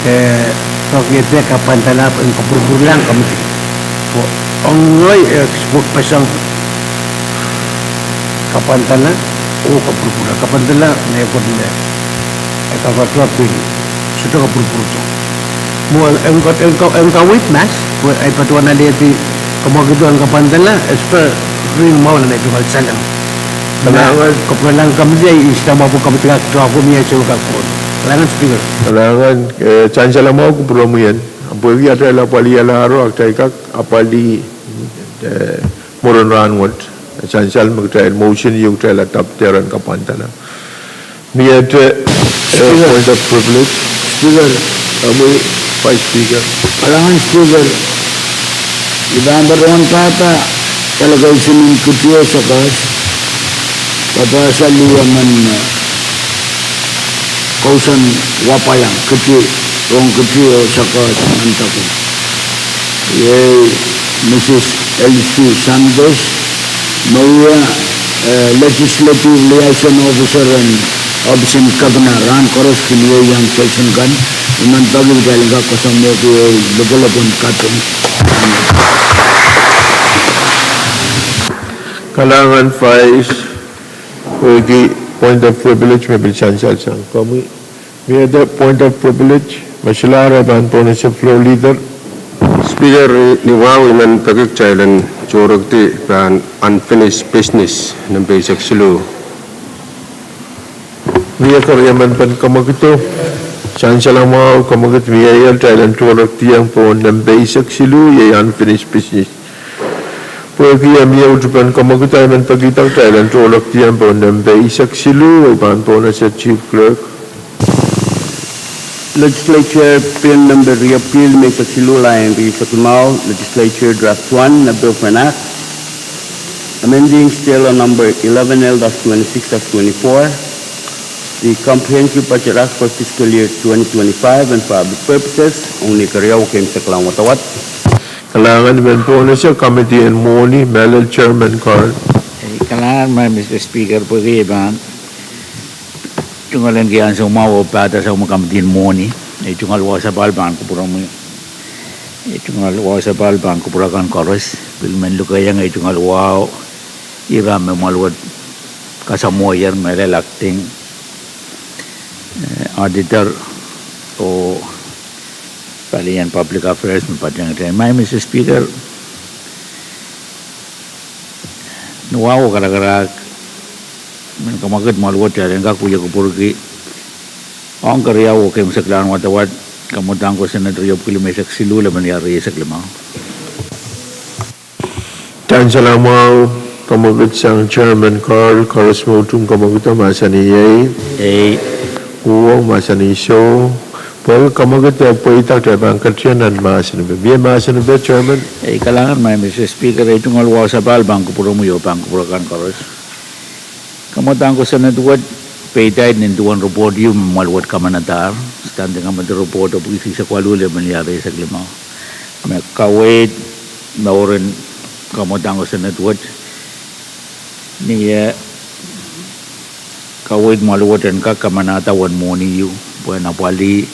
eh, peki ede kapwandala en kupwurpwurlahng komwekid. Pwe ong ngehi, eh, spokesperson kapwandala, oh kupwurpwurla. Kapwandala me e pwurpwurla. E kak patohwan pil sohte kupwurpwurla. Mwo en ka, en ka, en kaweid mahs, pwe ahi patohwan alehdi komwekid en kapwandala, e sohte rin mwahu nan ahi tungoal saleng. Kalahngan. Kupwurlahng komwekid, I nsenamwahu pwe komwekid kak tohku mie soh kak pwon. Kalahngan Speaker. Kalahngan, eh, sansalamwahu kupwuromwi en. Pwehki atail apwalih alahro, atail kak apwalih, eh, mwurin rahnwet. Sansal me kitail motion ieu kitail adopt-ehr en kapwandala. Miehte, eh, Speaker. Point of privilege. Speaker. Komwi, Vice Speaker. Kalahngan Speaker. I pahn patohwan pahpa delegation en Kitio Sokehs, papahsa lih emen, eh, kousoan wapwaiong Kitio, ong Kitio Sokehs nan Taku. Iei Mrs Elsie Santos, me wia, eh, Legislative Liaison Officer en ohpis en Kepina. Rahn koaros kin iei iang session kan, I men peki kitail en kak koasoamwohki ei lipwolopw en kaping. Kalahngan Vice, pwehki point of privilege me pil sansal sang komwi. Miehte point of privilege, me solahr e pahn pwonese Floor Leader. Speaker, ni wahu I men peki kitail en tohrekdi pahn unfinished business nempe eisek siluh. Mie keriemen pen komwekido. Sansalamwahu komwekid, mieier kitail en tohrekdiong pohn nempe eisek siluh, iei unfinished business. Pwehki e mie utupen komwekid, I men pekihda kitail en tohrekdiong pohn nempe eisek siluh, oh pahn pwonese Chief Clerk. Legislature Bill nempe riepwiki limeisek siluh, lain rieisek limau, Legislature Draft One, a Bill for an Act amending State Law Number eleven L dash twenty-six dash twenty-four, the Comprehensive Budget Act for fiscal year twenty twenty-five and for other purposes, ong ni keriau, keimwseklahng wadawad. Kalahngan, I men pwonese Committee en Mwohni, mehlel Chairman Carl. Eh, kalahngan, Madam Speaker, pwehki I pahn tungoal en kihong soumwahu oh pahda sang Committee en Mwohni. Eh, tungoal wahu sapahl pahn kupwuromwi. Eh, tungoal wahu sapahl pahn kupwur akan koaros. Pil men lukehiong, eh, tungoal wahu ira me mwahl wet kasamwohier, mehlel Acting, eh, Auditor oh palien Public Affairs me patehng kitail. Madam Speaker, ni wahu karakarahk, I men kamwekid mwahl wet kitail en kak wia kupwurki ong keriau oh keimwseklahng wadawad, kamwadang kosonned riepwiki limeisek siluh, lemeniar rieisek limau. Sansalamwahu komwekid sang Chairman Carl, koaros me utung komwekido mahsanih ei. Ei. Uhwong mahsanih soh. Pwehki komwekid e pweida, kitail pahn ketin nan mahsen epe. Mie mahsen epe, Chairman? Ei, kalahngan, Madam Speaker, eh, tungoal wahu sapahl pahn kupwuromwi oh pahn kupwur akan koaros. Kamwadang kosonned wet, peidahte nin duwen report ieu me mwahl wet kamanadahr, Standing Committee Report, oh pwuhk isihsek waluh, lemeniar rieisek limau. Me kaweid, me mwurin kamwadang kosonned wet, ni, eh, kaweid mwahl wet en kak kamanada uwen mwohni ieu, pwehn apwalih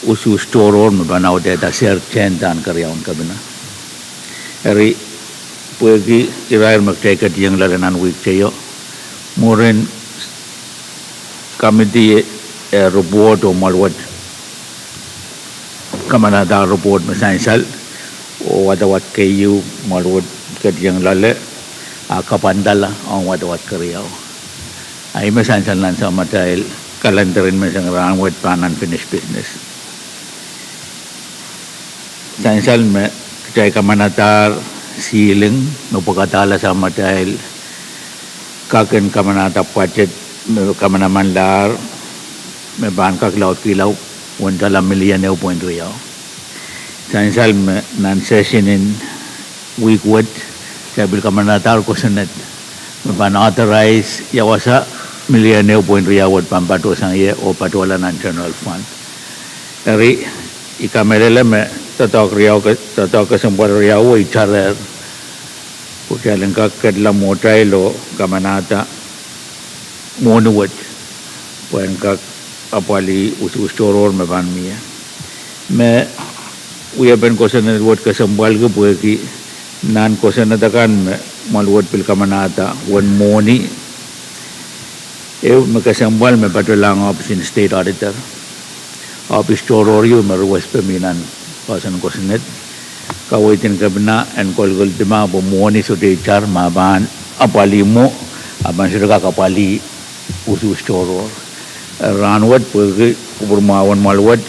usuhs tohrohr me pahn audehda ser tehn dahn keriaun Kepina. Eri, pwehki irair me kitail ketieng loale nan wihk teio, mwurin committee, eh, report oh mwahl wet kamanadahr report me sansal, oh wadawad keieu mwahl wet ketieng loale, a kapwandala ong wadawad keriau. A ih me sansal nan samatail calendar en me sang rahnwet pahn unfinished business. Sansal me kitail kamanadahr ceiling me pwekadahla samatail kak en kamanada budget me kamanamanlahr, me pahn kak laudkihla uwen dola million ehu point riau. Sansal me nan session en wihk wet, kitail pil kamanadahr kosonned me pahn authorize ia wasa million ehu point riau wet pahn patohsang ie oh patohla nan general fund. Eri, I kamehlele me doadoahk riau ke-, doadoahk kesempwal riau itar, pwe kitail en kak ketla mwohtail oh kamanahda mwohni wet, pwe en kak apwalih usuhs tohrohr me pahn mie. Me wiepen kosonned wet kesempwalki pwehki nan kosonned akan me mwahl wet pil kamanahda uwen mwohni, ehu me kesempwal me patohlahng ohpis en State Auditor. Ohpis tohrohr ieu me ruwespe mi nan poahsoan kosonned. Kaweid en kepina en kolokol dima pwe mwohni sohte itar me pahn apwalih mwo, a pahn sohte kak apwalih usuhs tohrohr. Rahnwet pwehki kupwur mwahu en mwahl wet,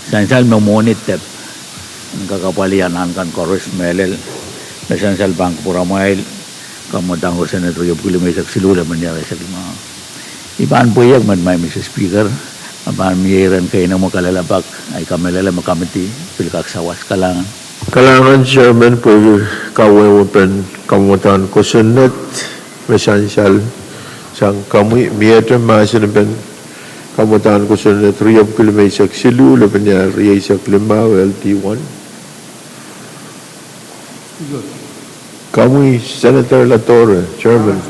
sansal me mwohni dep en kak apwalih anahn kan koaros mehlel. Me sansal pahn kupwuramwail, kamwadang kosonned riepwiki limeisek siluh lepin irair eisek limau. I pahn pweiek met, Madam Speaker, a pahn mie iren keinemwe kalelapak, ahi kamehlele me committee pil kak sawas. Kalahngan. Kalahngan Chairman pwehki kawehwepen kamwadang kosonned me sansal sang komwi. Miehte mahsen en kamwadang kosonned riepwiki limeisek siluh lepin irair rieisek limau, L D one. Komwi Senator Latore, Chairman.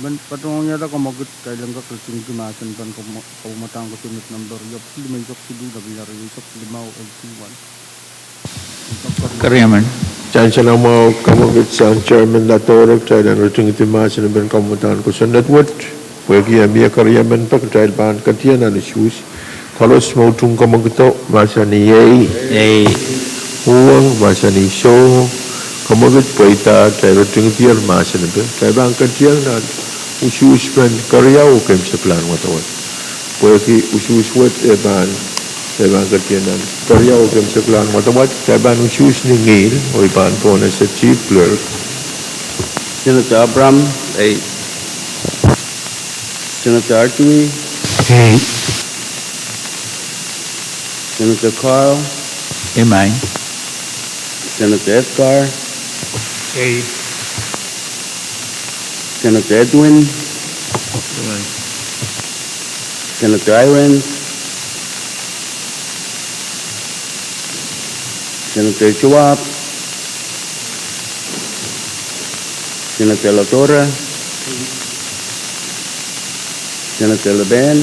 Men patohwanohda kamwekid, kitail en kak ritingdi mahsen en kamwadang kosonned number riepwiki limeisek siluh lepin irair rieisek limau, L D one. Keriemen. Sansal mwahu kamwekid sang Chairman Latore, kitail en ritingdi mahsen en kamwadang kosonned wet. Pwehki e mie keriemen pek, kitail pahn ketier nan usuhs. Koaros me utung kamwekido, mahsanih ei. Ei. Uhwong, mahsanih soh. Kamwekid pweida, kitail ritingdier mahsen en, kitail pahn ketier nan usuhs men keriau oh keimwseklahn wadawad. Pwehki usuhs wet e pahn, e pahn ketier nan keriau oh keimwseklahn wadawad, kitail pahn usuhs ni ngihl, oh I pahn pwonehng Chief Clerk. Senator Abraham. Ei. Senator Artui. Ei. Senator Carl. Ei, mie. Senator Edgar. Ei. Senator Edwin. Ei. Senator Irons. Senator Joab. Senator Latore. Senator Leben.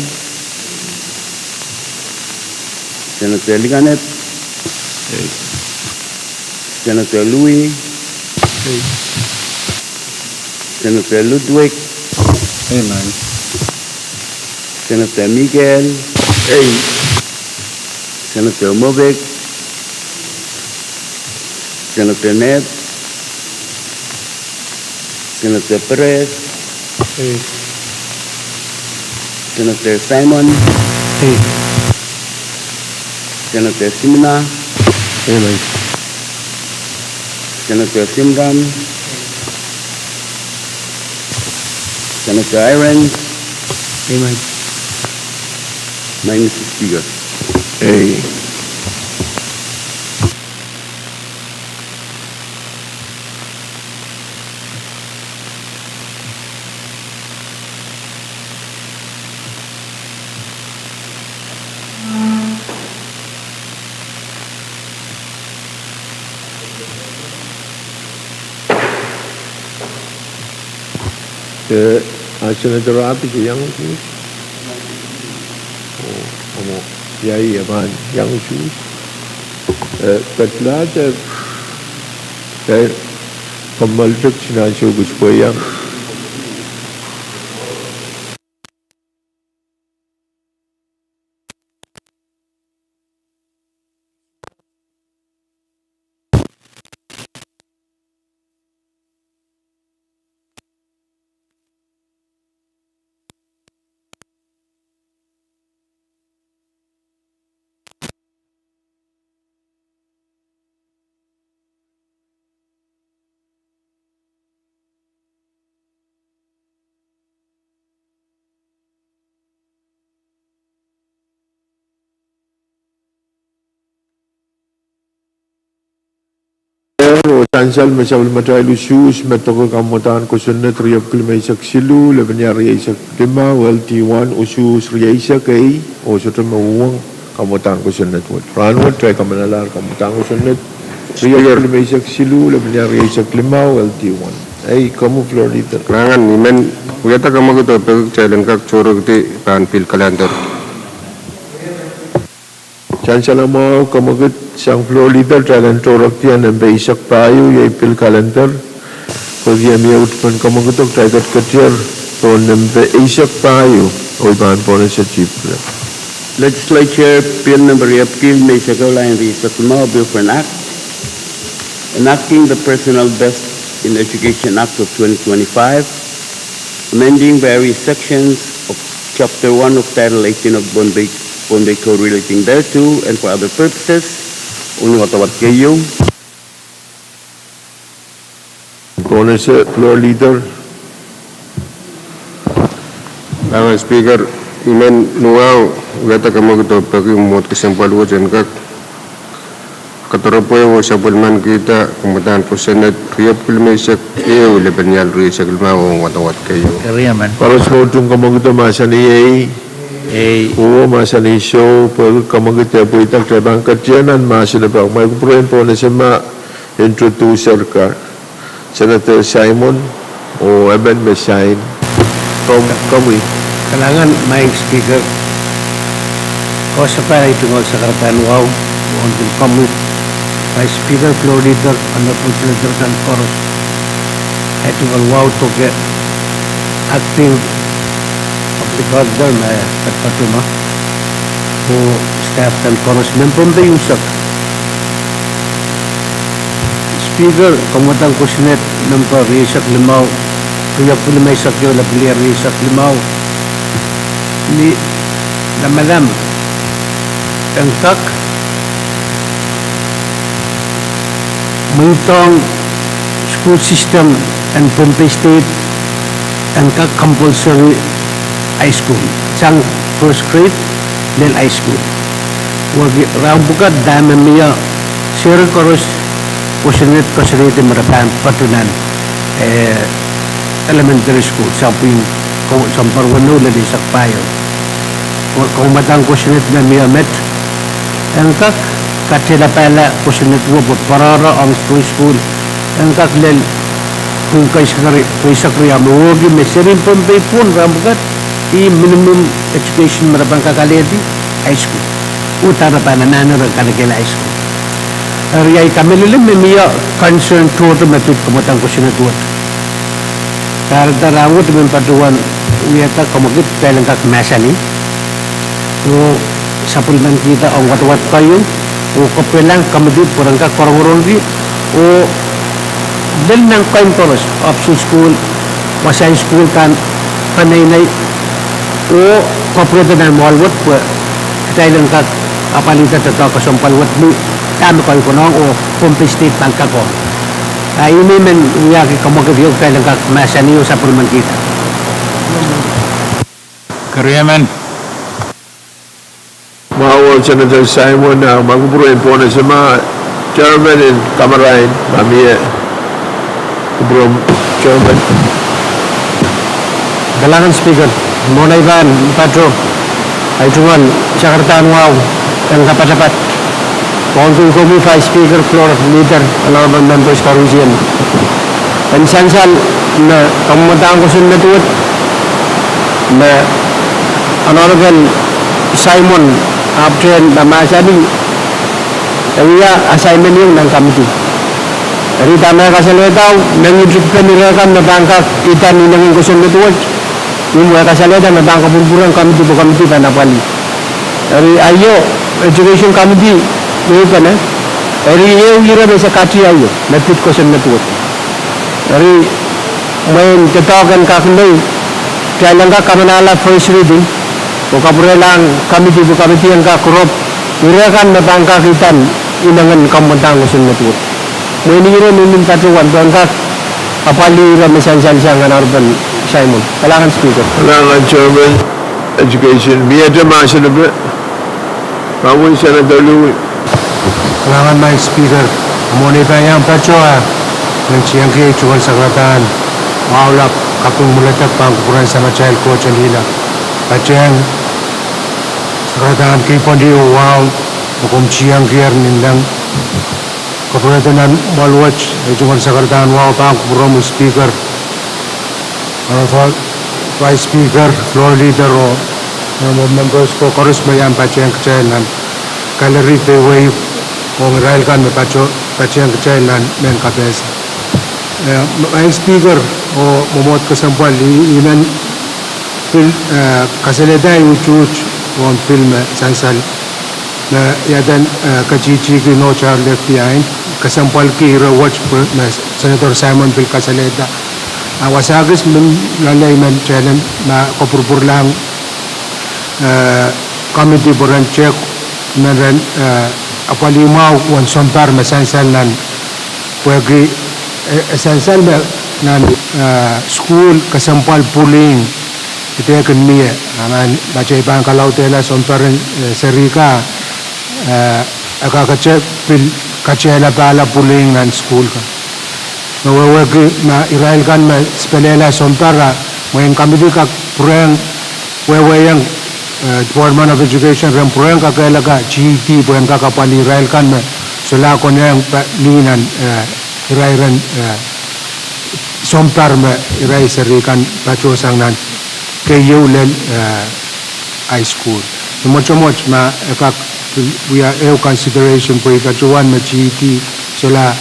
Senator Likanep. Ei. Senator Louis. Ei. Senator Ludwig. Ei, mie. Senator Mikael. Ei. Senator Mobek. Senator Ned. Senator Perez. Ei. Senator Simon. Ei. Senator Simina. Ei, mie. Senator Simram. Senator Irons. Ei, mie. Mie, Mister Speaker. Ei. Eh, a Senator Rabi iang usuhs? Oh, oh, ia, ia pahn iang usuhs. Eh, kedlahte, eh, kommoal tepsi nan soukohp pwe iang Sansal me sapwellimatail usuhs me doke kamwadahn kosonned riepwiki limeisek siluh, lepin ial rieisek limau, L D one, usuhs rieisek ei, oh sohte me uhwong kamwadahn kosonned wet. Rahnwet kitail kamanalahr kamwadahn kosonned riepwiki limeisek siluh, lepin ial rieisek limau, L D one. Ei, komwi Floor Leader. Kalahngan, I men wiahda kamwekid oh peki kitail en kak tohrohrki pahn pil calendar. Sansal mwahu, kamwekid sang Floor Leader, kitail en tohrohrki nempe eisek pahieu, iei pil calendar. Pwehki mie uhdpen kamwekid, kitail ketiketier pohn nempe eisek pahieu, oh I pahn pohnese Chief Whip. Legislature Bill Number riepwiki limeisek ehu, lain rieisek limau, Bill for an Act enacting the Personal Best in Education Act of twenty twenty-five, amending various sections of Chapter one of Title eighteen of Pohnpei, Pohnpei Code relating thereto and for other purposes. Uwen wadawad keieu. Pohnese Floor Leader. Kalahngan Speaker, I men mwahu wiahda kamwekid oh peki mwomwohd kesempwal wet en kak kadoropwe oh sapwellimanikihda kamwadahn kosonned riepwiki limeisek ehu, lepin ial rieisek limau, oh wadawad keieu. Koaros me utung kamwekid mahsanih ei. Ei. Oh mahsanih soh, pwehki kamwekid e pweida, kitail pahn ketiketier nan mahsen epak. Ma I kupwuren pohnese ma introducer ka, Senator Simon, oh emen me sain. Komwi, komwi. Kalahngan Madam Speaker. Koasoakoasoia tungoal sakarada en wahu, oh komwi Vice Speaker, Floor Leader, Honorable Senator kan koaros. Ahi tungoal wahu doke Acting Public Auditor me patopato mwo, oh staff kan koaros, member me unsek. Speaker, kamwadahn kosonned nempe rieisek limau, riepwiki limeisek ehu, lepin ial rieisek limau, ni lamalam en kak mweidohng school system en Pohnpei State en kak compulsory high school, sang first grade lel high school. Pwehki rahn pwukat dahme mie, seri koaros kosonned koasoanehdi me re pahn patopato nan, eh, elementary school, sang pwihn, ko-, sounpar weneu lel eisek pahieu. Ko-, kamwadahn kosonned me mie met en kak katelapala kosonned wet pwe pwarada ong preschool en kak lel pwihn keisek ri-, keisek riau, me wehwehki me seri Pohnpei pwon rahn pwukat, ih minimum education me re pahn kak alehdi high school. Udahn re pahn anahne re kalekehla high school. Eri ahi kamehlele me mie concern tohto me pid kamwadahn kosonned wet. Kahrehda rahn wet I men patohwan wiahda kamwekid kitail en kak mahsanih oh sapwellimanikihda ong wadawad keieu, oh kapwurelahng committee pwe ren kak rongorongki, oh lel nan keimw koaros, option school, wasaht school kan, peneinei, oh kapwurehda nan mwoahl wet pwe kitail en kak apwalihda doadoahk kesempwal wet me dahme keieu konehng oh Pohnpei State pahn kak ong. A I men wiahki kamwekid ieu kitail en kak mahsanih oh sapwellimanikihda. Keriemen. Mwahu Senator Simon, a ma kupwuren pohnese ma chairman en kamarain, ma mie kupwuren chairman. Kalahngan Speaker, mwohn ei pahn patopato, ahi tungoal sakaradahn wahu en kapatapat. Pwongki komwi Vice Speaker, Floor Leader, Honorable Members koarusie. En sansal me kamwadahn kosonned wet me Honorable Simon ahpwtehn mahsanih, e wia assignment ieu nan committee. Eri dahme kasalehda, mengihte pen ire kan me pahn kak idan inengen kosonned wet, ih me kasalehda me pahn kapwurpwurehng committee pwe committee pahn apwalih. Eri aio, education committee, iei pene, eri ehu ire me se katiaio me pid kosonned wet. Eri mwein doadoahk en kak lei, kitail en kak kamanahla first reading oh kapwurelahng committee pwe committee en kak rop ire kan me pahn kak idan inengen kamwadahn kosonned wet. Mwein ire me I men patohwan pahn kak apwalih ire me sansal sang Honorable Simon. Kalahngan Speaker. Kalahngan Chairman Education. Miehte mahsen epe? Kalahngan Madam Speaker, mwohn ei pahn iang patopato, a Mehn tiengki ei tungoal sakaradahn wahu lap, kaping mwuledek pahn kupwuren Samatail Koht en Ila. Patehng sakaradahn kei pwondi oh wahu me komw tiengkier ni leng. Kapwurehda nan mwoahl wet, ei tungoal sakaradahn wahu pahn kupwuromwi Speaker, Honorable Vice Speaker, Floor Leader, oh Honorable Members, oh koaros me iang patehng kitail nan gallery, peiwei, oh irail kan me pato, patehng kitail nan mehn kapehse. Eh, Madam Speaker, oh mwomwohd kesempwal, I, I men pil, eh, kasalehda utuht ong pil me sansal me I aden, eh, ketihtihki No Child Left Behind, kesempwalki ire wet pwe me Senator Simon pil kasalehda. A wasa kis men loale I men talen ma kopwurupwurlahng, eh, committee pwe ren tehk, men ren, eh, apwalih mwahu uwen sounpar me sansal nan, pwehki, eh, sansal me nan, eh, sukuhl kesempwal bullying idehkin mie, a ma, ma kitail pahn kalaudehla sounpar en, eh, serihka, eh, e kakete pil katehla pahla bullying nan sukuhl kan. Me wehwehki ma irail kan me sipelehla sounpar, a mwein committee kak pwurehng wehwehki, eh, Department of Education ren pwurehng kakehlaka G E D pwehn kak apwalih irail kan me solahr konehng pa, mih nan, eh, irairen, eh, sounpar me irail serihkan patohsang nan keieu lel, eh, high school. Ni mwotomwot ma e kak wia ehu consideration pwe I patohwan me G E D solahr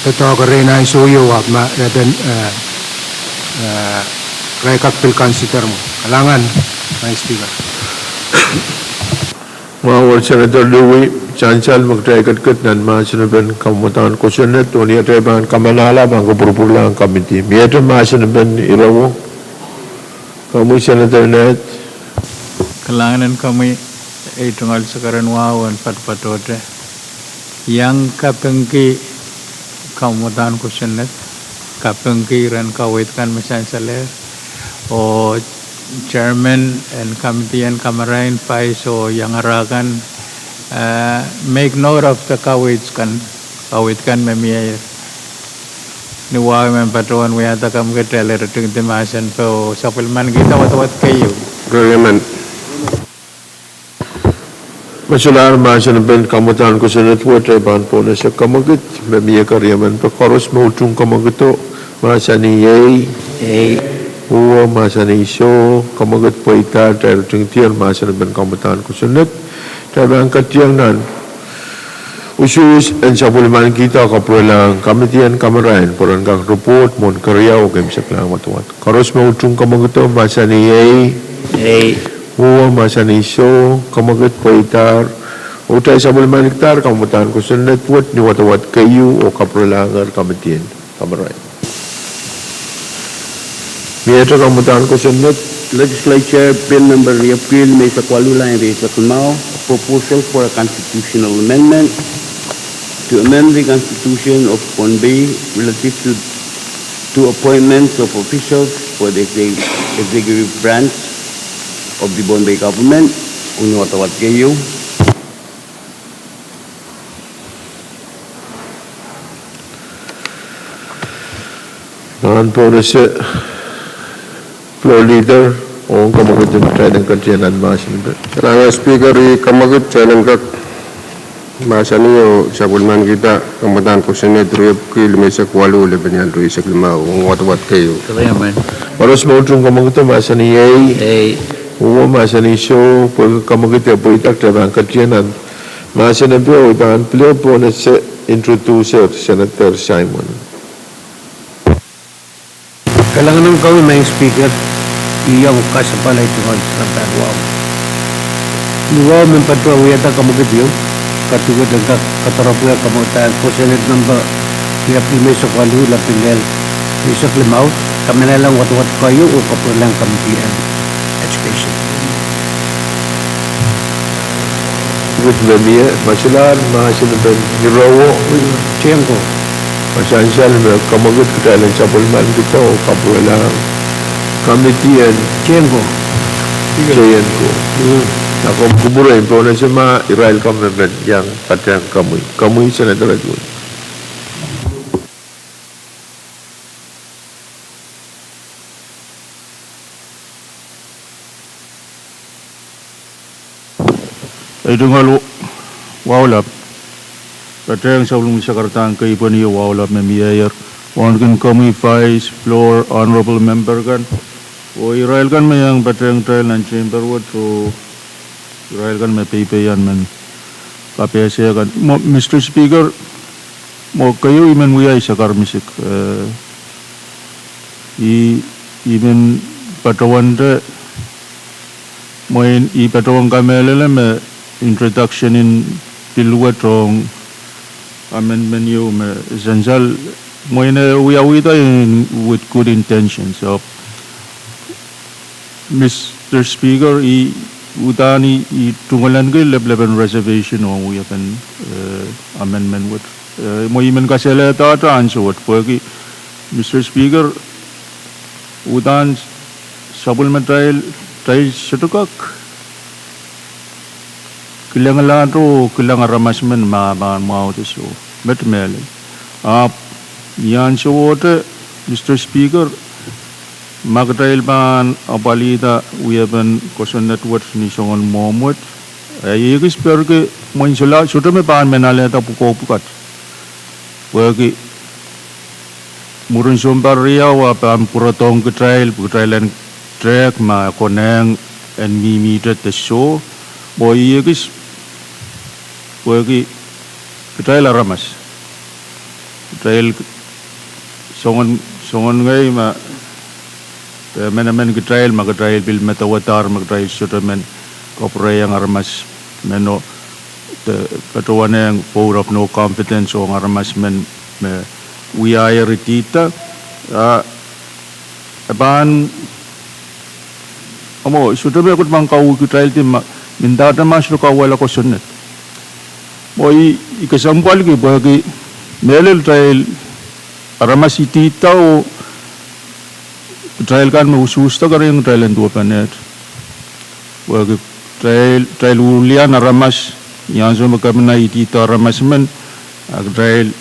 doadoahk erein ansou ieu ahpw ma e pen, eh, eh, irail kak pil consider mwo. Kalahngan, Madam Speaker. Mwahu Senator Louis, sansal me kitail ketiket nan mahsen en kamwadahn kosonned, oh ni atail pahn kamanahla pahn kopwurupwurlahng committee. Miehte mahsen en irowo, komwi Senator Ned. Kalahngan en komwi, ei tungoal sakaren wahu en patopatohte. Iang kapingki kamwadahn kosonned, kapingki iren kaweid kan me sansalehr, oh chairman en committee en kamarain, vice oh iangara kan, eh, make note of the kaweid kan, kaweid kan me mie ni wahu men patohwan wiahda komwi kitail ire tingdi mahsen pwe oh sapwellimanikihda wadawad keieu. Keriamen. Me solahr mahsen en kamwadahn kosonned wet, e pahn pohnese kamwekid me mie keriemen pwe koaros me utung kamwekido mahsanih ei. Ei. Uwo mahsanih soh, kamwekid pweida. Kitail ire tingdier mahsen en kamwadahn kosonned. Kitail pahn ketieng nan usuhs en sapwellimanikihda kapwurelahng committee en kamarain pwe ren kak report mwohn keriau oh keimwseklahng wadawad. Koaros me utung kamwekido mahsanih ei. Ei. Uwo mahsanih soh, kamwekid pweidahr. Oh kitail sapwellimanikidahr kamwadahn kosonned wet ni wadawad keieu oh kapwurelahngehr committee en kamarain. Miehte kamwadahn kosonned. Legislature Bill Number riepwiki limeisek waluh, lain rieisek limau, a proposal for a constitutional amendment to amend the Constitution of Pohnpei relative to, to appointments of officials for the exec-, executive branch of the Pohnpei government. Uwen wadawad keieu. Nan pohnese Floor Leader, ong kamwekid en kitail en ketieng nan mahsen en. Kalahngan Speaker, I kamwekid kitail en kak mahsanih oh sapwellimanikihda kamwadahn kosonned riepwiki limeisek waluh, lepin ial rieisek limau, ong wadawad keieu. Koaros me utung kamwekido mahsanih ei. Ei. Uwo mahsanih soh, pwehki kamwekid e pweida, kitail pahn ketieng nan mahsen en pwe oh I pahn pil pohnese introducer Senator Simon. Kalahngan ong komwi Madam Speaker, I ong kasapahl ei tungoal sakaradahn wahu. Ni wahu men patohwan wiahda kamwekid ieu, kadehde en kak kadoropwe kamwadahn kosonned number riepwiki limeisek waluh, lepin ial rieisek limau, kamanahla wadawad keieu oh kapwurelahng committee en education. Wit me mie, me solahr mahsen en irowo. Tiengko. Me sansal me kamwekid kitail en sapwellimanikido oh kapwurelahng committee en. Tiengko. Tiengko. Mm. A komw kupwure en pohnese ma irail kan me men iang patehng komwi. Komwi Senator Edwin. Ei tungoal waulap. Patehng sapwellimomwi sakaradahn keipweni oh waulap me mieier. Wauneki komwi Vice, Floor, Honorable Member kan. Oh irail kan me iang patehng kitail nan chamber wet oh irail kan me peipeian men kapehse kan. Mwo, Mister Speaker, mwo keieu I men wiawi sakar misik. Eh, I, I men patohwante, mwein I patohwan kamehlele me introduction en bill wet ong amendment ieu me sansal, mwein e wiawihda in, with good intentions. So, Mister Speaker, I uhdahn I, I tungoalenki leplepen reservation ong wiepen, eh, amendment wet. Eh, mwo I men kasalehdahte ansou wet pwehki, Mister Speaker, uhdahn sapwellimatail, tail sohte kak kilenglahte oh kilang aramas men ma pahn mwahute soh. Met mehlel. Ahpw ni ansowohte, Mister Speaker, ma kitail pahn apwalihda wiepen kosonned wet ni soangen mwohmw wet, eh, I ekis perki mwein sohte me pahn men alehda pwukoa pwukat. Pwehki mwurin sounpar riau e pahn pwurodohng kitail, kitail en tehk ma e konehng en mihmihte de soh, mwo I ekis pwehki kitail aramas. Kitail soangen, soangen ngehi ma de emenemen kitail ma kitail pil medewedahr me kitail sohte men kapwurehiong aramas meno, de patohwanehng vote of no confidence ong aramas men me wiahier idihda, ah, e pahn, mwo sohte me kitail pahn kauwih kitail di ma, mendahte ma sohte kauwehla kosonned. Mwo I, I kesempwalki pwehki mehlel kitail aramas idihda oh kitail kan me usuhsda kerenieng kitail en duwepenehte. Pwehki kitail, kitail wilian aramas, ni ansou me kepina idihda aramas men, a kitail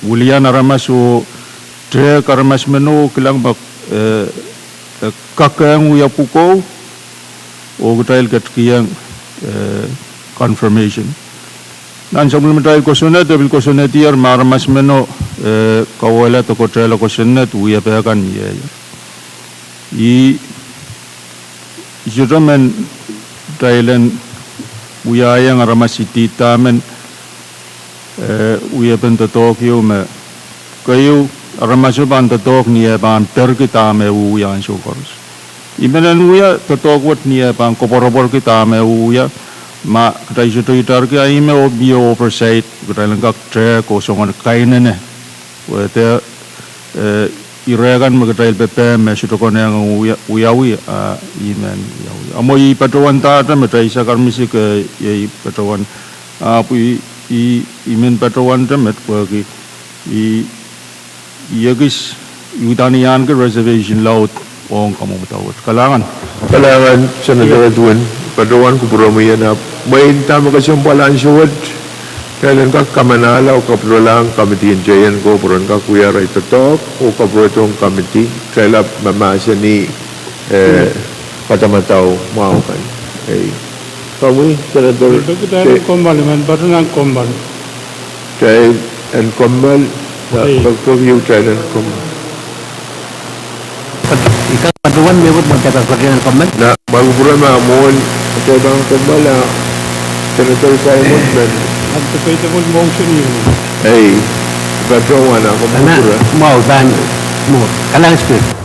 wilian aramas oh tehk aramas men oh kilang ma, eh, eh, kak kin wia pwukoa, oh kitail ketikihong, eh, confirmation. Nan sapwellimatail kosonned, e pil kosonnedier ma aramas meno, eh, kauwehla de ketehla kosonned wiepe kan mieier. I, I sohte men kitail en wiahiong aramas idihda men, eh, wiepen doadoahk ieu me keieu, aramaso pahn doadoahk ni e pahn perki dahme wiawi ansou koaros. I men en wia doadoahk wet ni e pahn koapworopworki dahme wiawi, ma kitail sohte itarki, a ih me oh mie oversight, kitail en kak tehk oh soangen kainene wehwehda, eh, ire kan me kitail pepehm me sohte konehng wia, wiawi, a I men wiawi. A mwo I patohwandahte met, ei sakar misik, eh, ei patohwan, ahpw I, I, I men patohwante met pwehki I, I ekis, I uhdahn ahneki reservation laud ong kamwomwdau wet. Kalahngan. Kalahngan, Senator Edwin, patohwan kupwuromwi en ahpw mwein dahme kesempwal ansou wet, kitail en kak kamanahla oh kapwurelahng committee en teien ko pwuren kak wia arail doadoahk oh kapwuredohng committee, kitail ahpw mahmahsanih, eh, padamadau mwahu kan. Ei. Komwi, Senator. Kitail en kommoal, I men patohwan kommoal. Kitail en kommoal, na, ei, patohwan, kitail en kommoal. Pat-, I kak patohwan mehkot me kitail patohwan kommoal. Na, ma kupwure ma mwohn, kitail pahn kommoal, a, Senator Simon men. Ei, patohwan, a, kommoal. Mwahu, pahn, mwo, kalahngan Speaker.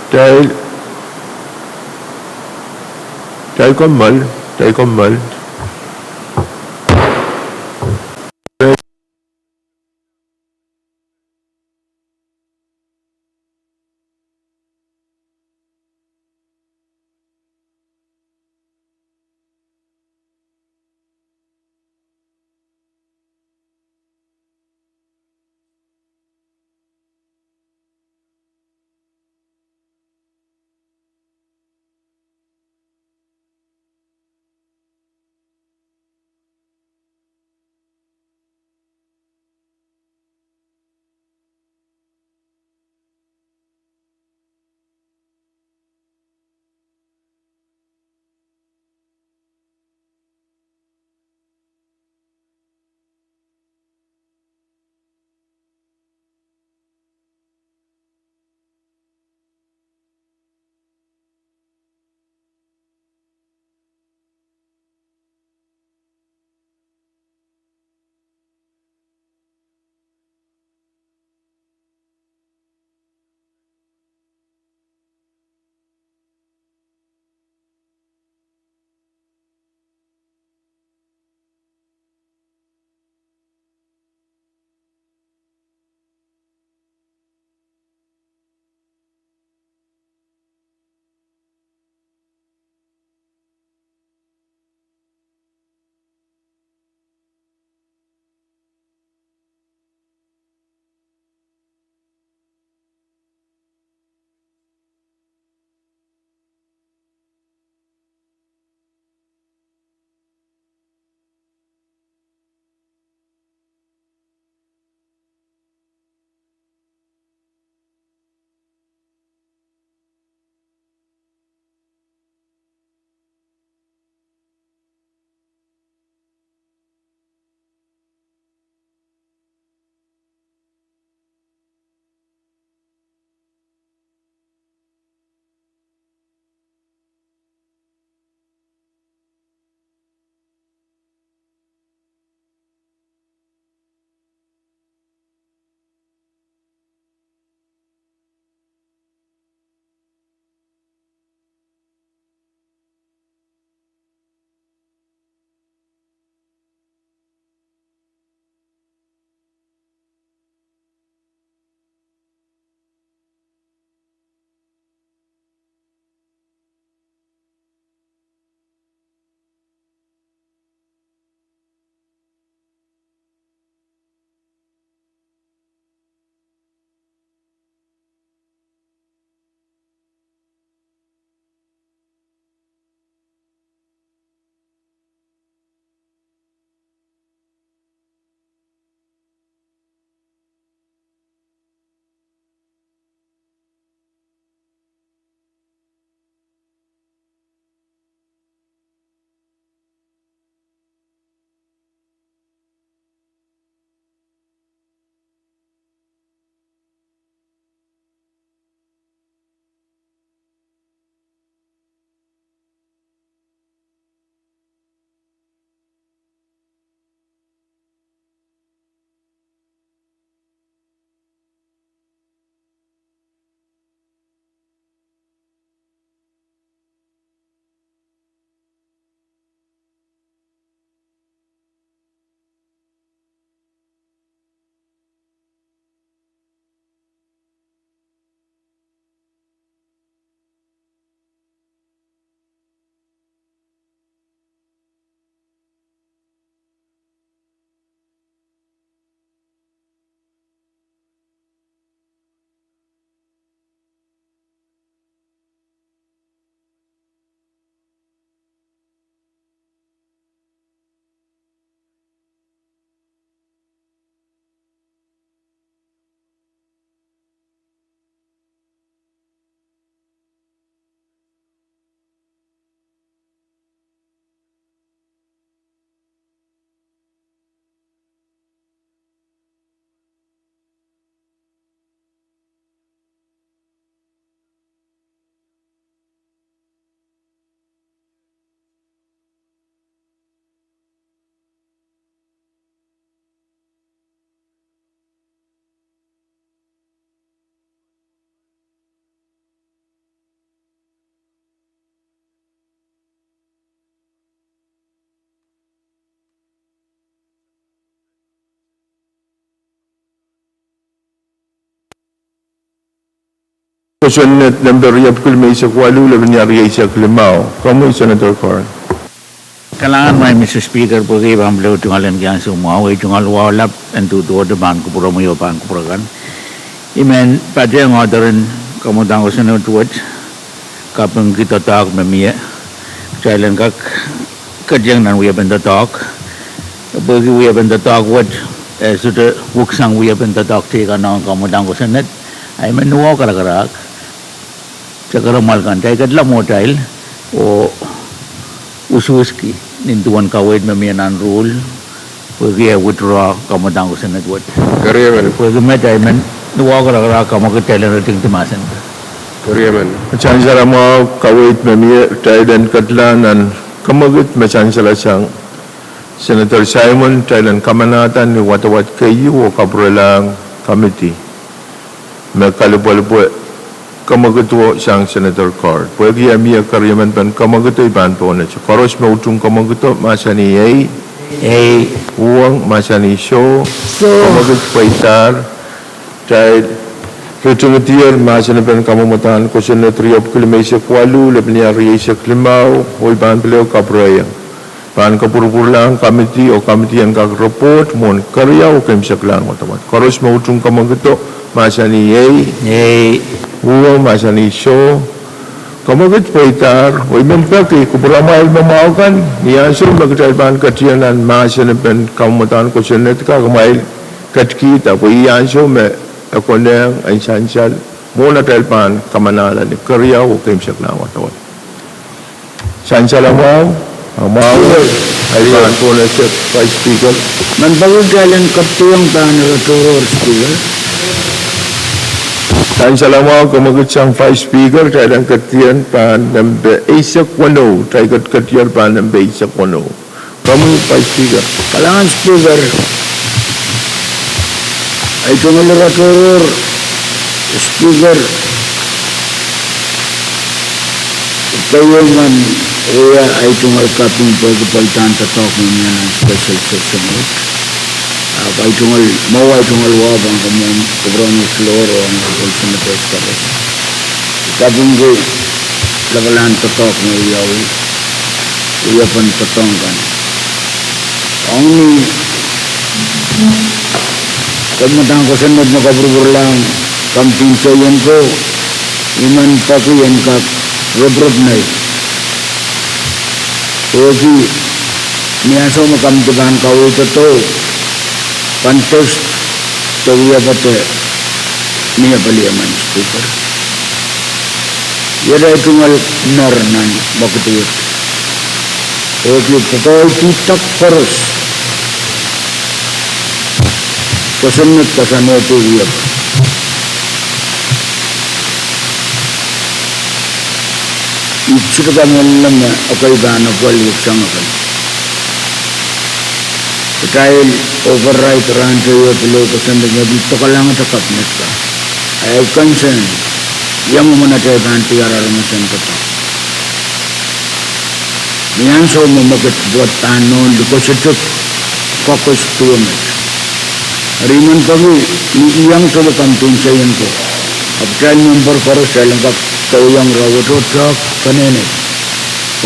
Kitail, kitail kommoal, kitail kommoal. Kosonned nempe riepwiki limeisek waluh, lepin rieisek limau. Komwi Senator Card. Kalahngan, Mister Speaker, pwehki I pahn pil tungoal en ansou mwahu, ei tungoal wahu lap en duduwehte pahn kupwuromwi oh pahn kupwure kan. I men patehng author en kamwadang kosonned wet, kapingki doadoahk me mie, kitail en kak ketieng nan wiepen doadoahk. Pwehki wiepen doadoahk wet, eh, sohte wuk sang wiepen doadoahk teikan ong kamwadang kosonned, I men ni wahu karakarahk. Sakaramwal kan, kitail ketla mwohtail oh ususki nin duwen kaweid me mie nan rule, pwehki e withdraw kamwadang kosonned wet. Pwehki met I men ni wahu karakarahk, kamwekid kitail en ritingdi mahsen. Ansou mwahu kaweid me mie, kitail en ketla nan kamwekid me sansal sang Senator Simon, kitail en kamanahda ni wadawad keieu oh kapwurelahng committee me kalipwalipwe kamwekido sang Senator Card. Pwehki e mie keriemen pen kamwekido, I pahn pohnese. Koaros me utung kamwekido, mahsanih ei. Ei. Uhwong, mahsanih soh. Soh. Kamwekid pweidahr. Kitail ritingdier mahsen pen kamwadang kosonned riepwiki limeisek waluh, lepin rieisek limau, oh I pahn pil ehu kapwurehiong pahn kapwurpwurlahng committee oh committee en kak report mwohn keriau oh keimwseklahn wadawad. Koaros me utung kamwekido, mahsanih ei. Ei. Uhwong, mahsanih soh. Kamwekid pweidahr, oh I men peki kupwuramwail me mwahu kan, ni ansou me kitail pahn ketieng nan mahsen pen kamwadang kosonned ka, kumwail ketikihda, pwe ih ansou me e konehng en sansal mwohn atail pahn kamanahla ni keriau oh keimwseklahn wadawad. Sansal mwahu, mwahu, I pahn pohnese Vice Speaker. Mehn peki kitail en ketieng pahn ire tohrohr, Speaker. Sansal mwahu, kamwekid sang Vice Speaker, kitail en ketieng pahn nempe eisek weneu, kitail ketiketier pahn nempe eisek weneu. Komwi Vice Speaker. Kalahngan Speaker. Ei tungoal ire tohrohr, Speaker, keieu men wia ei tungoal kaping pwehki pweidahn doadoahk me mie nan special session wet. Ahpw ei tungoal, mwo ei tungoal wahu pahn komour kupwuren floor oh ong ei senators koaros. Kapingki lapalahn doadoahk me wiawi, wiepen doadoahk kan. Ong ni kamwadang kosonned me kapwurpwurlahng committee en seion ko, I men peki en kak ropirop nei. Pwehki ni ansou me committee pahn kaweid doadoahk, contest de wiepe de mie pelien, Speaker. Iet ei tungoal ner nan mwekid wet. Pwehki pwukoahdi dahk koaros kosonned koasoanehdi wiepe. I sohte kamehlele me ekei pahn apwalih sang ekei. Kitail override rahn teio pil ehu percent me pil dokalahngete cabinet ka. Ahi concern, ia mwomwen atail pahn diar aramas en doadoahk. Ni ansou me mwekid wet pahn nohn likosotik, caucus duwe met. Eri I men peki ni iang towe committee en seion ko, ahpw kitail member koaros kitail en kak dewe iang rahnwet oh tehk peneinei.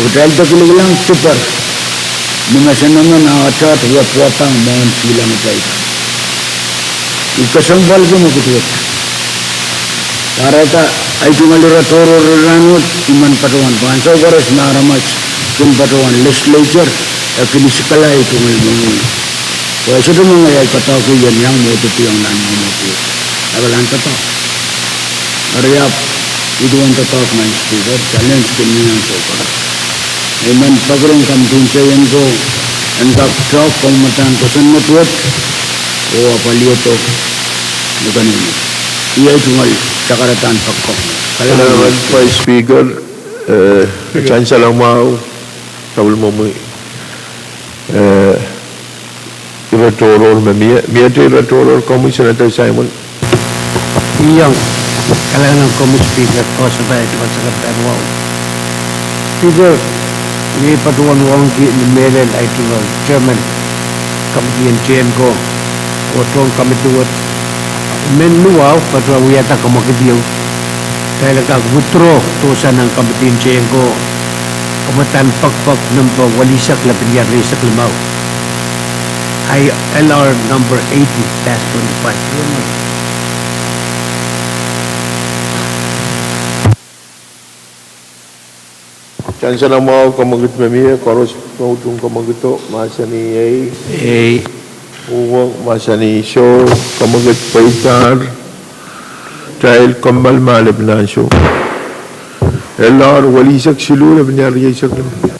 Oh kitail de kilikilang diper ni mesen emen ah atail wepwadang mwohn kilang atail kan. I kesempwalki mwekid wet. Kahrehda ei tungoal ire tohrohr rahn wet I men patohwan, pwe ansou koaros me aramas kin patohwan legislature, e kin isikala ei tungoal mohngiong. Pwe e sohte mengei ahi doadoahk ien iang mwohdihong nan mwomwohd wet. Lapalahn doadoahk. Eri ahpw, I duwen doadoahk, Madam Speaker, challenge kin mie ansou koaros. I men peki rehn committee en seion ko en kak tehk kamwadang kosonned wet oh apwalihdo ni kenen. Iei tungoal sakaradahn poakohng. Kalahngan, Madam Vice Speaker, eh, sansal mwahu, sapwellimomwi, eh, ire tohrohr me mie, miehte ire tohrohr, komwi Senator Simon. Iang, kalahngan komwi Speaker, koasoapahi, koasoapahi wahu. Speaker, iei patohwan wauneki ni mehlel ei tungoal chairman committee en seion ko, oh tohn committee wet, I men ni wahu patohwan wiahda kamwekid ieu. Kitail kak withdraw dohsang nan committee en tehnko, komwi, en pokpok nempe welisek lepin iar rieisek limau. I, L R number eighty dash twenty-five. Sansal mwahu, kamwekid me mie, koaros me utung kamwekido, mahsanih ei. Ei. Uhwong, mahsanih soh, kamwekid pweidahr. Kitail kommoal me lepin ansou. L R welisek siluh lepin iar rieisek limau.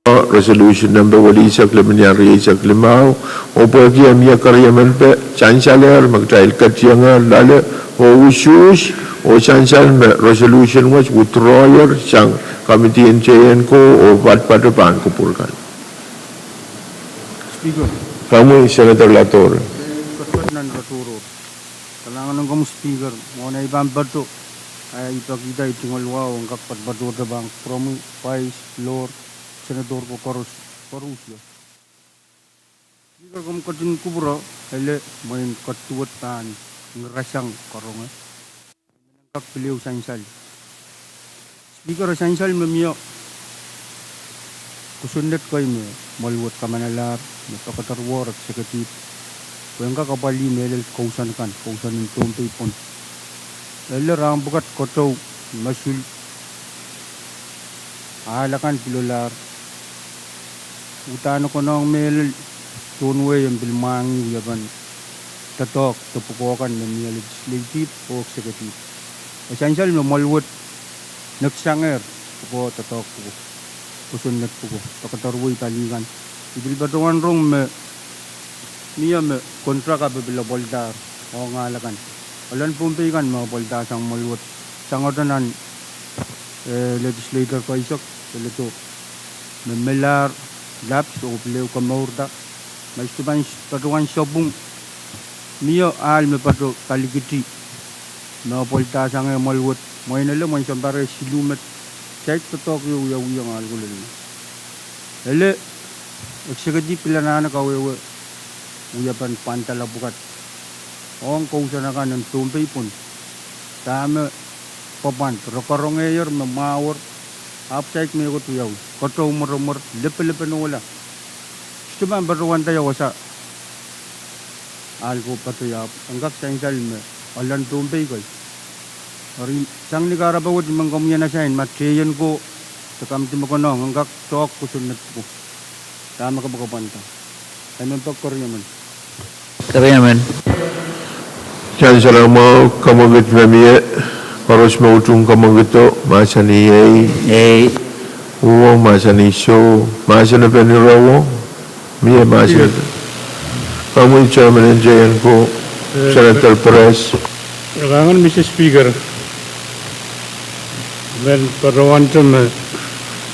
Resolution nempe welihsek limenian rieisek limau, oh pwehki e mie keriemen pe sansalehr me kitail ketiengehr loale oh usuhs, oh sansal me resolution wet withdrawyer sang committee en J and Co oh patopato pahn kupwur kan. Speaker. Komwi Senator Latore. Kalahngan en komwi Speaker, mwohn ei pahn patopato, ahi pekihda ei tungoal wahu en kak patopato pahn kupwuromwi Vice, Lord, Senator ko koaros, koaros ie. Speaker, komw ketin kupwuro ele mwein ketiket pahn ngirasang karonge. Kak pil ehu sansal. Speaker, sansal me mie kosonned kei me Mwaluwet kamanalahr me pekederwohr executive pwe en kak apwalih mehlel kousoan kan, kousoan en Pohnpei pwon. Ele rahn pwukat keteu mosul ahl akan pilolahr. Uhdahn konehng mehlel tohn wehi en pil mwahngih wiepen doadoahk de pwukoa kan me mie legislative oh executive. E sansal me Mwaluwet neksangehr pwukoa doadoahk pwukoa, kosonned pwukoa, pekederwei pali kan. I pil patohwan rong me mie me contract ape pil apwaldahr ong ahl akan. Elen Pohnpei kan me apwaldahr sang Mwaluwet, sang eden nan eh, legislator kaisek, seledo me melahr lapse oh pil ehu komourda, ma I sohte pahn patohwan sapwung, mie ahl me patopato kalikiti me apwaldahr sang Mwaluwet, mwein ele mwein sounpar siluh met, kitail doadoahk ieu wiawihong ahl ko lel me ele executive pil anahne kawehwe wiepen pwandala pwukat ong kousoan akan en Pohnpei pwon. Dahme pwapwand, re karongehier me mwahuer, ahpw saik mehkot wiawi, keteu mweremwer, lepelepen ohla. Sohte pahn patohwanda ia wasa ahl ko patohwan, en kak sansal me elen Pohnpei kei. Eri sang ni kahrepahwet I men komwi en asain ma teienko de kamidi me konehng en kak doahk kosonned pwukoa. Dahme ke pwukapwanda? Emen pek keriemen. Keriemen. Sansal mwahu, kamwekid me mie, koaros me utung kamwekido, mahsanih ei. Ei. Uhwong, mahsanih soh, mahsen epen ire uhwong. Mie mahsen. Komwi chairman en J and Co, eh, Senator Perez. Kalahngan Mister Speaker. Men patohwante me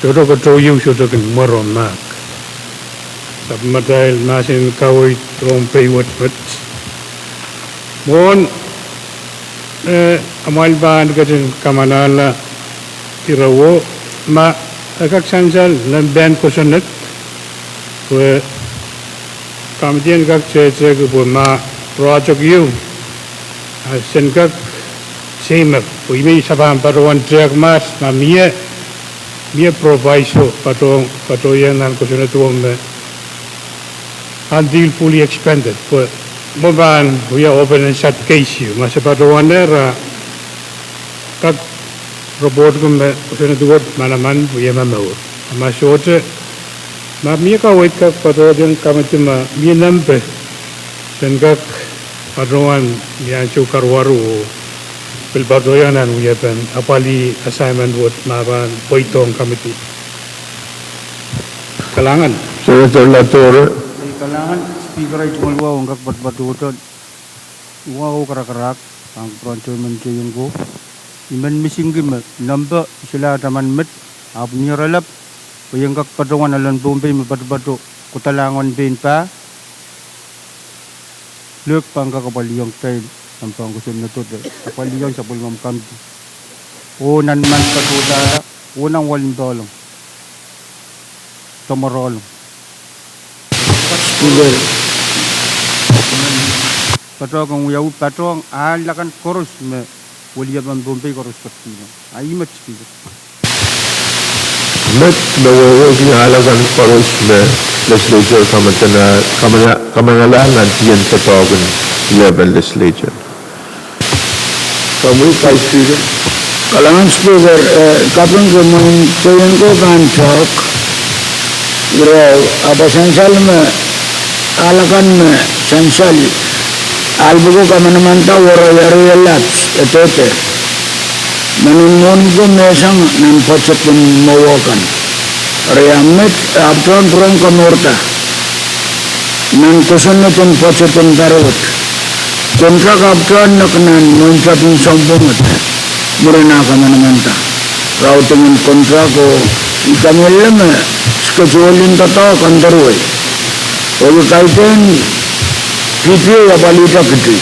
sohte keteu ieu sohte kin mwero mahk. Sapwmatail mahsen kaweid rong pei wet met. Mwohn, eh, amwail pahn ketin kamanahla ire wet, ma e kak sansal nan pahn kosonned, pwe kamidi en kak tehtehki pwe ma project ieu a sen kak seimek, pwe I men I sohte pahn patohwan tehk mahs, ma mie, mie proviso patohwan, patohwan nan kosonned wet me until fully expended, pwe mwo pahn wia open and shut case ieu, ma se patohwan ira kak report ko me kosonned wet manaman wia momour. Ma sohte, ma mie kaweid kak patohwan kamidi ma mie nempe, sen kak patohwan ni ansou karuwaru oh pil patohwan nan wiepen apwalih assignment wet ma pahn pweidohng kamidi. Kalahngan. Senator Latore. Ei, kalahngan Speaker, ei tungoal wahu en kak patopato. Wahu karakarahk, pahn kupwuren chairman J and Co. I men misingki me nempe I solahr taman met, ahpw mie iralap, pwe I en kak patohwan elen Pohnpei me patopato, kodalahngan pein pah. Clerk pahn kak apwalihong kitail, nan pahn kosonnedo de apwalihong sapwellimomwi kamidi. Oh nan men patohla, oh nan Walinpohlong, Tomorolong. Speaker. Patohwan wiawi patohwan ahl akan koaros me weliepen Pohnpei koaros ketkihla. Ahi met Speaker. Met me wehwehki ahl akan koaros me legislature kamanala, kamana-, kamanala nan tien patohwan liepen legislature. Komwi Vice Speaker. Kalahngan Speaker, eh, kaping ke mwein J and Co pahn tehk, ire, ahpw sansal me, ahl akan me sansal, ahl pwuko kamanamanda were area lapse, e dehde. Menen mwohn pwuko mehsang nan budget en mwowe kan. Eri met, ahpw pahn pwurehng komourda nan kosonned en budget en pere wet. Contract ahpw pahn nek nan mwein tapin sounpwong wet. Mwurin ah kamanamanada routing en contract oh I kamehlele me schedule en doadoahk en deruwei. Oh I kaidehn P T A apwalihda kidi.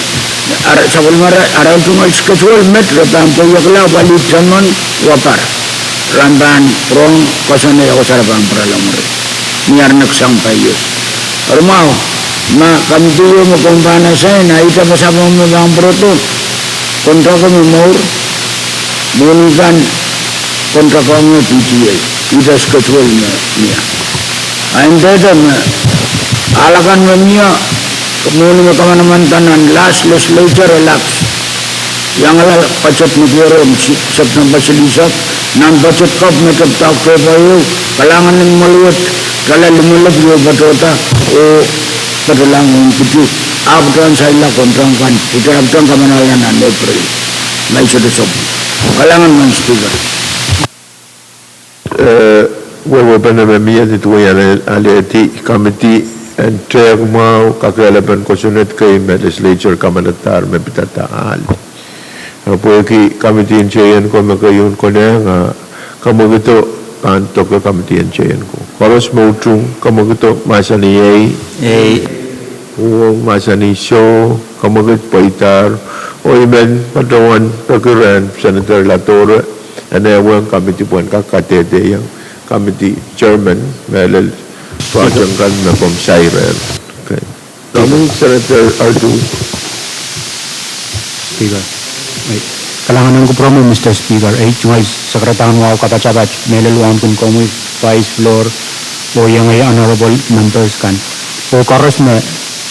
Ara, sapwellimatail, arail tungoal schedule met re pahn pweiekla apwalih temen wapar. Ren pahn rong koasoane wasa re pahn pwurala mwuri. Ni ar neksang pahieu. Eri mwahu, ma committee me komw pahn assign, a ih sapwellime pahn pwurodo, contract me mour, mwohni kan contract ong P T A, ihte schedule me mie. A I ndahte me, ahl akan me mie, mwohni me kamanamanada nan last legislature elect. Iangala budget me pwurehng si-, September silihsek, nan budget kop me tepda October ehu, kalahngan en mweluwet, tala limelep ieu patohda, oh patohlahng ong kidi, ahpw pahn sailla contract kan, ihte ahpw pahn kamanamanada nan April. Mai sohte sop. Kalahngan Madam Speaker. Eh, wehwehpene me mie nin duwen ale-, alehdi committee en tehk mwahu kakehlapen kosonned kei me legislature kamanadahr me pidada ahl. Eh, pwehki committee en J N ko me keieu konehng, ah, kamwekido pahn doke committee en J N ko. Koaros me utung, kamwekido mahsanih ei. Ei. Uhwong mahsanih soh, kamwekid pweidahr, oh I men patohwan peki rehn Senator Ladore, en ehuong committee pwehn kak kadehdehiong committee chairman, mehlel pwoaten kan me komw sair. Okay. Komwi Senator Artui. Speaker. Ei, kalahngan en kupwuromwi, Mister Speaker. Ei, tungoal sakaradahn wahu kapatapat, mehlel wauneki komwi, Vice Floor, oh iengei honorable members kan. Oh koaros me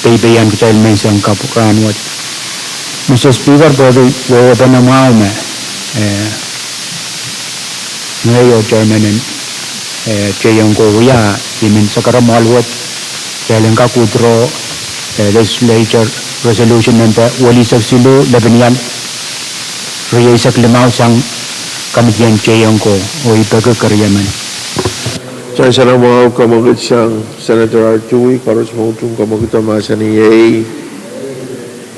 peipeian kitail menseng kapw rahnwet. Mister Speaker, pwehki wehwehpene mwahu me, eh, ngehi oh chairman en, eh, J N ko wia, I men sakara mwahl wet, kitail en kak withdraw, eh, legislature resolution nempe welisek siluh, lepin ial rieisek limau sang committee en J N ko, oh I peki keriemen. Sansal mwahu, kamwekid sang Senator Artui, koaros me utung, kamwekido mahsanih ei.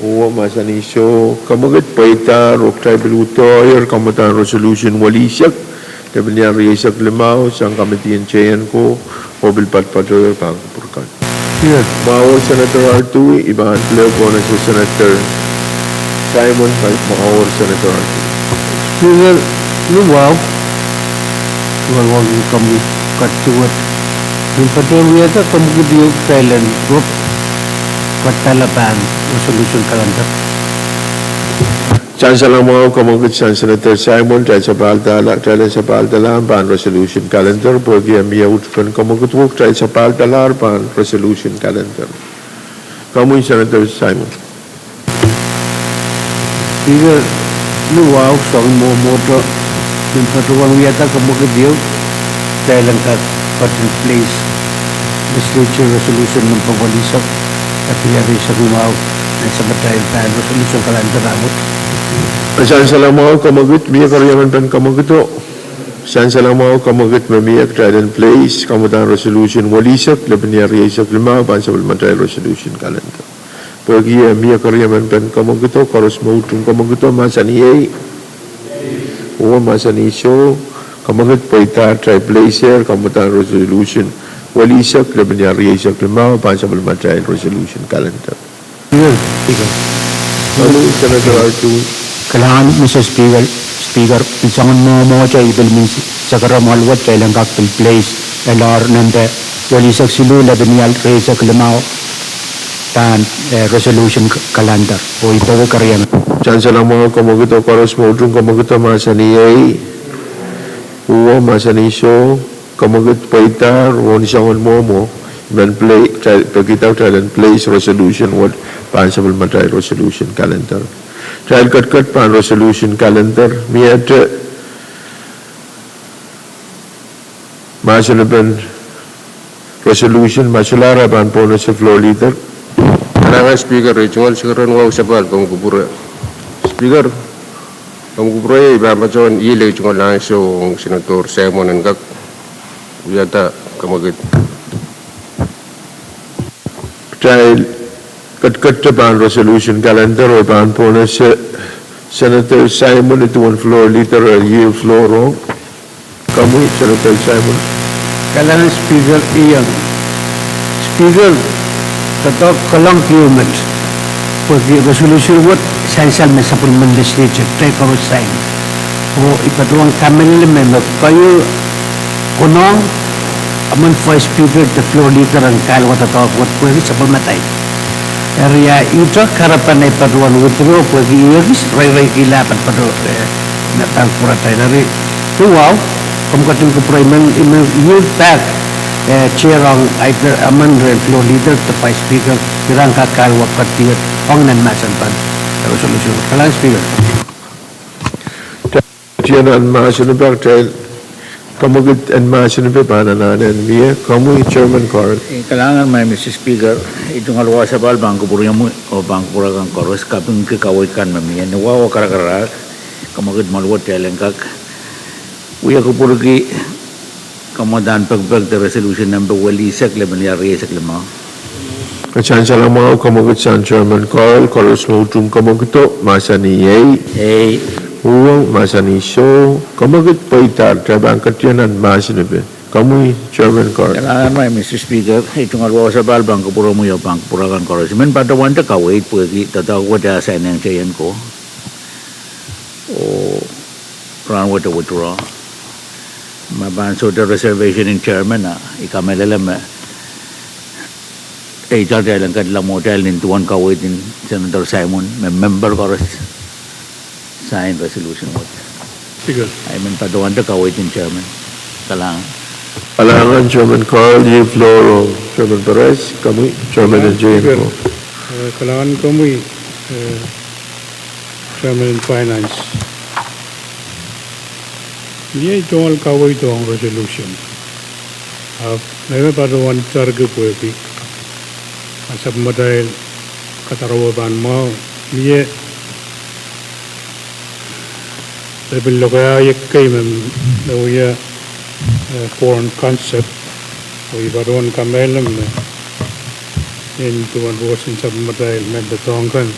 Uhwong mahsanih soh, kamwekid pweidahr, oh kitail pil withdrawer, kamwadahn resolution welisek, lepin ial rieisek limau, sang committee en J N ko, oh pil patpatohwer pahn kupwur kan. Mwahu Senator Artui, I pahn pil pwonese Senator Simon, mwahu Senator Artui. Speaker, ni wahu, wahu komwi kat duwet. Nin patohwan wiahda kamwekid ieu kitail en rop, kadala pahn resolution calendar. Sansal mwahu, kamwekid sang Senator Simon, kitail sapahldahr, kitail en sapahldahr pahn resolution calendar, pwehki e mie utupen kamwekid wet, kitail sapahldahr pahn resolution calendar. Komwi Senator Simon. Speaker, ni wahu soangen mwomwohdiso, nin patohwan wiahda kamwekid ieu, kitail en kak put in place legislature resolution nempe welisek, lepin ial rieisek limau, en samatail pahn resolution calendar ahmw wet. Sansal mwahu, kamwekid, mie keriemen pen kamwekido. Sansal mwahu, kamwekid, me mie kitail en place, kamwadahn resolution welisek, lepin ial rieisek limau, pahn sapwellimatail resolution calendar. Pwehki e mie keriemen pen kamwekido, koaros me utung kamwekido mahsanih ei. Uhwong mahsanih soh, kamwekid pweidahr, kitail place er, kamwadahn resolution welisek, lepin ial rieisek limau, pahn sapwellimatail resolution calendar. Speaker. Komwi Senator Artui. Kalahngan Mister Speaker, Speaker, pil soangen mwomwohdiso I pil men sakara mwahl wet kitail en kak pil place, L R nempe welisek siluh, lepin ial rieisek limau, pahn, eh, resolution calendar, oh I peki keriemen. Sansal mwahu, kamwekido, koaros me utung kamwekido mahsanih ei. Uhwong mahsanih soh, kamwekid pweidahr, oh ni soangen mwomwohdiso, I men pekihda kitail en place resolution wet, pahn sapwellimatail resolution calendar. Kitail ketiket pahn resolution calendar, miehte mahsen pen resolution, ma solahr, e pahn pwonese floor leader. Kalahngan Speaker, ei tungoal sakaradahn wahu sapahl, komw kupwure. Speaker, komw kupwure, I pahn patohwan ilehu tungoal ansou ong Senator Simon en kak Wiahda kamwekid. Kitail ketiketda pahn resolution calendar oh pahn pwonehng Se-, Senator Simon, ih duwen floor leader, eh, yield floor rong. Komwi, Senator Simon. Kalahngan Speaker, ih ong Speaker, doadoahk kohlahng keieu met. Pwehki resolution wet sansal me sapwellimen legislature, kitail koaros sain. Oh I patohwan kamehlele me me keieu konehng emen Vice Speaker de floor leader en kahluwa doadoahk wet pwehki sapwellimatail. Eri a ihte kahrepen ei patohwan withdraw pwehki I ekis reireikihla pahn patohwan, eh, me pahn pwuratail. Eri, duwau, komw ketin kupwure I men, I men yield back, eh, chair ong either emen rehn floor leader de Vice Speaker, ira en kak kahluwa ketiket ong nan mahsen pahn resolution. Kalahngan Speaker. Ketiket nan mahsen pahn kitail, kamwekid en mahsen pahn anahne mie, komwi Chairman Carl. Eh, kalahngan maing Mister Speaker, ih tungoal wasa pahl pahn kupwuromwi oh pahn kupwur akan koaros, kapingki kaweid kan me mie, ni wawa karakarahk, kamwekid mwohn wet kitail en kak wia kupwurki kamwadahn pekipek de resolution nempe welihsek limau, rieisek limau. Sansal mwahu, kamwekid sang Chairman Carl, koaros me utung kamwekido, mahsanih ei. Ei. Uhwong, mahsanih soh, kamwekid pweidahr, kitail pahn ketiket nan mahsen pahn. Komwi Chairman Carl. Kalahngan maing Mister Speaker, ih tungoal wasa pahl pahn kupwuromwi oh pahn kupwur akan koaros. I men patohwanda kaweid pwehki doadoahk wet a sainen teien ko. Oh rahnwet withdraw. Ma pahn sohte reservation en chairman a, I kamehlele me eitail en ketin lamwehtail nin duwen kaweid en Senator Simon, me member koaros sain resolution wet. Speaker. I men patohwanda kaweid en chairman. Kalahngan. Kalahngan Chairman Carl, yield floor rong Chairman Perez, komwi Chairman en teien ko. Eh, kalahngan komwi, eh, Chairman en Finance. Mie tungoal kaweid ong resolution. Ahpw me me patohwan tarki pwehki a sapwellimatail kadarowe pahn mwahu, mie lepin lokaia kei me, me wia, eh, foreign concept, oh I patohwan kamehlele me nin duwen roson sapwellimatail mehn doadoahk kan,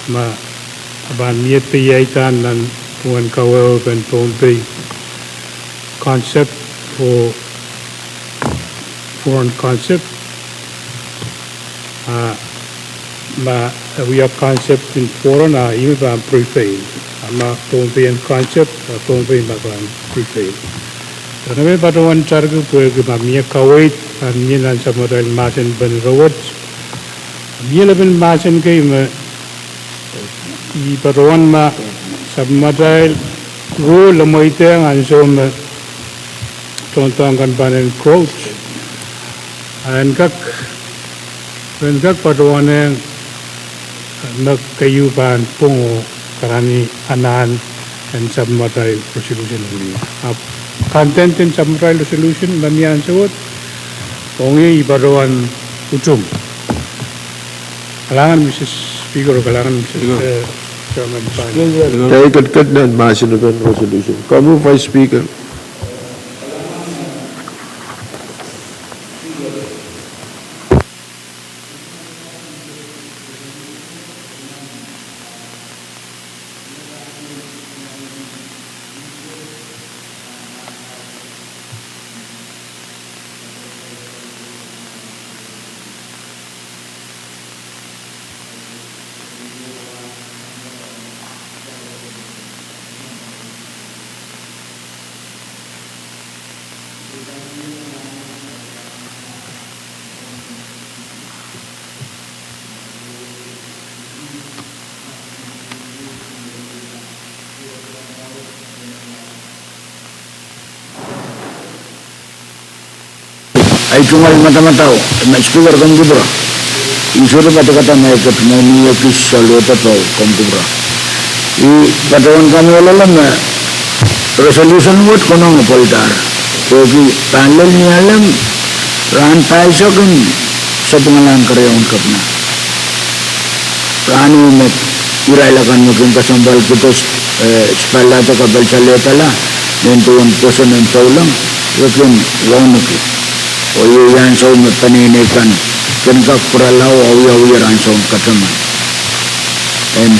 ma, ma pahn mie peiaida nan duwen kawehwepen Pohnpei concept oh foreign concept, a ma e wia concept en foreign a ih me pahn prevail. A ma Pohnpei en concept, a Pohnpei me pahn prevail. Eri me patohwan tarki pwehki ma mie kaweid, a mie nan sapwellimatail mahsen pahn rewet. Mie lepin mahsen kei me I patohwan ma sapwellimatail ruh lemweidehng ansou me tohndoahk kan pahn encroach. A en kak, en kak patohwanehng me keieu pahn pwung oh karanih anahn en sapwellimatail resolution en mie. Ahpw content en sapwellimatail resolution me mie ansou wet, ong ie I patohwan utung. Kalahngan Mister Speaker, kalahngan Mister Chairman. Kitail ketiket nan mahsen pahn resolution. Komwi Vice Speaker. Ei tungoal madamadau, Mister Speaker, komw kupwure. I sohte padikada me I ket, me I ekis salote pwe komw kupwure. I patohwan kamehlele me resolution wet konehng pweidahr. Pwehki pahn lel ni alem rahn pahisek en sapwungala en kereun kepina. Rahn ehu me irail akan me kin kesempwal kihdo, eh, sipalahdo kapal salehdala nin duwen pwoson en souleng. Re kin wauneki. Oh iei ansou me peneinei kan kin kak pwurala oh awiawih ansou kataman. En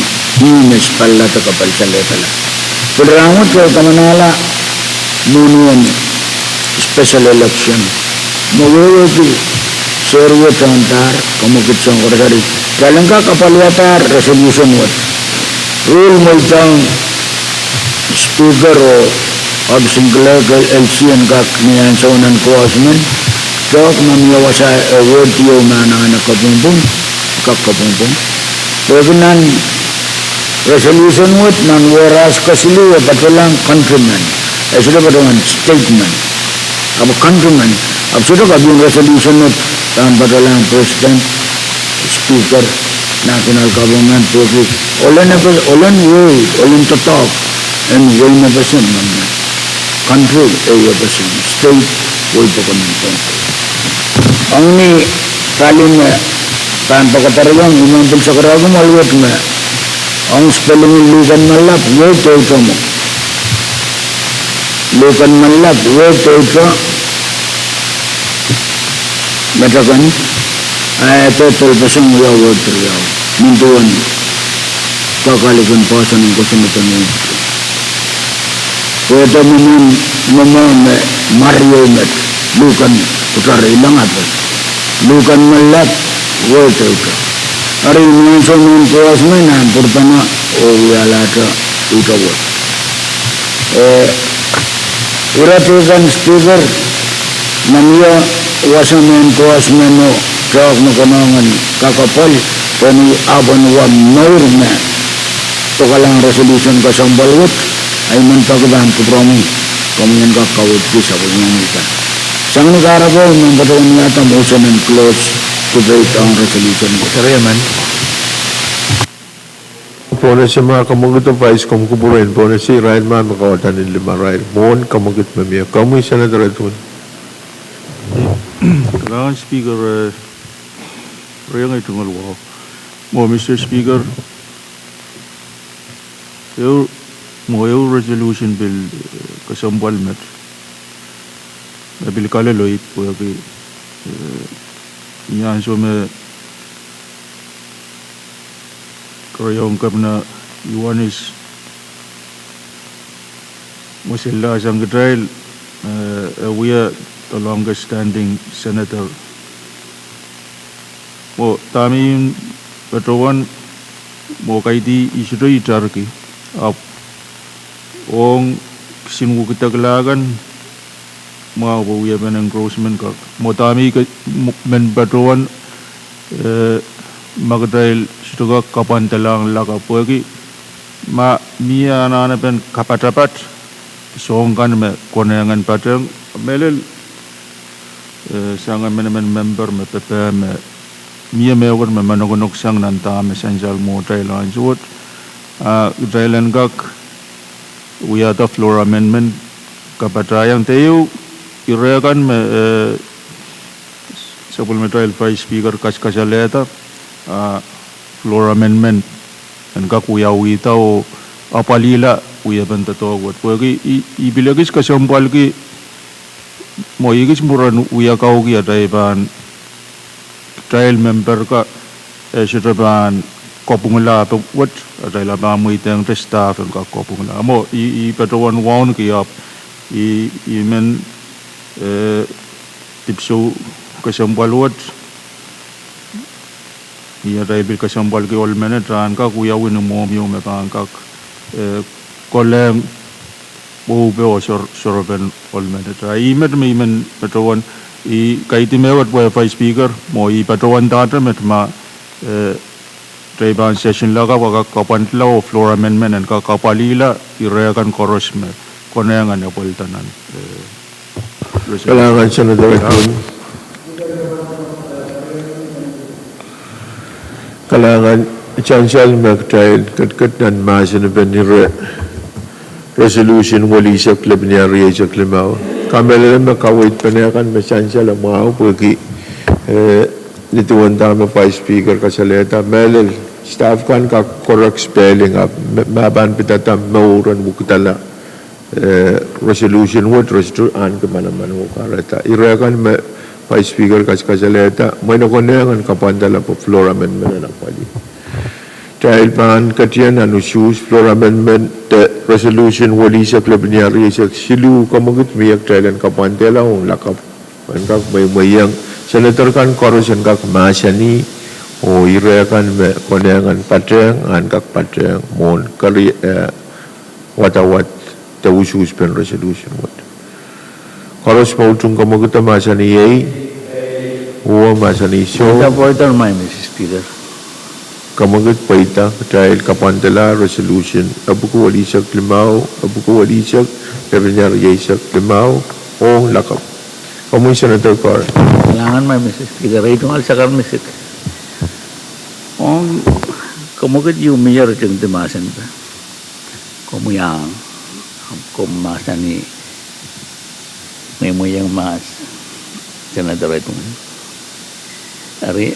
ih me spalla de kapalsalehla. Pil rahnwet re kamanahla mwohni en special election. Me wehwehki seri wet anahne, kamwekid sang koaros, eri kitail en kak apwalihadahr resolution wet. Rule mweidohng Speaker oh Office en Clerk, L C en kak ni ansou en enforcement, doadoahk ma mie wasa e word ieu me anahne kapwungpwung, kak kapwungpwung. Pwehki nan resolution wet nan whereas kesiluh e patohlahng countrymen. E sohte patohwan statement. Ahpw countrymen, ahpw sohte kapwungpwung resolution wet pahn patohlahng president, speaker, national government, pwehki olen epe-, olen wehi, olen doadoahk en wehin epesen, nan country ehu epesen, state, wehi pokon en country. Ong ni pali me pahn poakapariong, I men pil sakaraki mwoal wet me ong spelling en luhken me lap, word teuto mwo. Luhken me lap, word teuto. Metakan, a e tohtohpeseng wia word teuto. Nin duwen takalek en poahsoan en kosonned en word. Word e mwomwen, mwomwen me mwar ieu met, luhken, pwutar ilang ape. Luhken me lap, word teuto. Eri ni ansou me en koasoia me nan pwurpene oh wialahte uhte word. Eh, ire teikan speaker, ma mie wasa me en koasoia mwo, doadoahk me konehng en kak apwal, pwehki ahpw en wa mour me poakalahng resolution kesempwal wet, I men peki pahn kupwuromwi, komwi en kak kaweidki sapwellimomwi kan. Sang ni kahrepe, I men patohwan wiahda motion en close debate ong resolution wet. Eri I men pohnese ma kamwekid oh Vice komw kupwure en pohnese, irail ma me kauwada ni limarail. Mwohn kamwekid me mie. Komwi Senator Edwin. Kalahngan Speaker, eh, riengai tungoal wahu. Mwo Mister Speaker, ehu, mwo ehu resolution pil, eh, kesempwal met. Me pil kaloaloi pwehki, eh, ni ansou me Keriau Kepina Iohannis mwesella sang kitail, eh, e wia the longest standing senator. Mwo dahme I patohwan, mwo kaidehn I sohte itarki, ahpw ong kisin wekidekla kan, mwahu pwe wiepen engrossment kak. Mwo dahme I ke-, mwo, men patohwan, eh, ma kitail sohte kak kapwandalahng lakapw pwehki ma mie anahnepen kapatapat, soahng kan me konehng en patehng, mehlel, eh, sang emenemen member me pepehm me mie mehkot me manokonok sang nan dahme sansal mwohtail ansou wet. Ah, kitail en kak wiahda floor amendment kapataiong dehieu, ire kan me, eh, sapwellimatail Vice Speaker kaskasalehda, ah, floor amendment en kak wiawihda oh apwalihla wiepen doadoahk wet. Pwehki I, I pil ekis kesempwalki, mwo I ekis mwurin wiakauki atail pahn, kitail member ka, eh, sohte pahn kapwungala pwe wet, atail pahn mweidehng te staff en kak kapwungala. Mwo I, I patohwan wauneki ahpw, I, I men, eh, dipwisou kesempwal wet. Ni atail pil kesempwalki ohl menet, ahn kak wiawi ni mwohmw ieu me pahn kak, eh, kolehng mwohmw oh sor-, sorohpen ohl menet. Ah, ih met me I men patohwan, I kaidehn mehkot pwe Vice Speaker, mwo I patohwan dahte met ma, eh, atail pahn session lakapw kak kapwandla oh floor amendment en kak apwalihla ire kan koaros me konehng en apwalihda nan, eh, Kalahngan Senator Edwin. Kalahngan, sansal me kitail ketiket nan mahsen pen ire resolution welisek lepin ehu rieisek limau. Kamehlele me kaweid pene kan me sansal e mwahu pwehki, eh, nin duwen dahme Vice Speaker kasalehda, mehlel staff kan kak correct spelling ahpw me, me pahn pidada mour en wekidala, eh, resolution wet, resolution ahneki manaman oh kahrehda ire kan me Vice Speaker kasakasalehda, mwein e konehng en kapwandala pwe floor amendment en apwalih. Kitail pahn ketin nan usuhs floor amendment de resolution welisek lepin iar rieisek siluh, kamwekid mie kitail en kapwandala ong lakapw. Mwein kak mweimweiong senator kan koaros en kak mahsanih, oh ire kan me konehng en patehng, en kak patehng mwohn kari, eh, wadawad de usuhspen resolution wet. Koaros me utung kamwekid mahsanih ei, uwe mahsanih soh. Pweida, pweida, Madam Speaker. Kamwekid pweida, kitail kapwandala resolution epwiki welisek limau, epwiki welisek lepin iar rieisek limau, ong lakapw. Komwi Senator Carl. Kalahngan, Madam Speaker, ei tungoal sakar misik. Ong kamwekid ieu mie ritingdi mahsen pwe komwi ahng, komw mahsanih mweimweiong mahs Senator Edwin. Eri,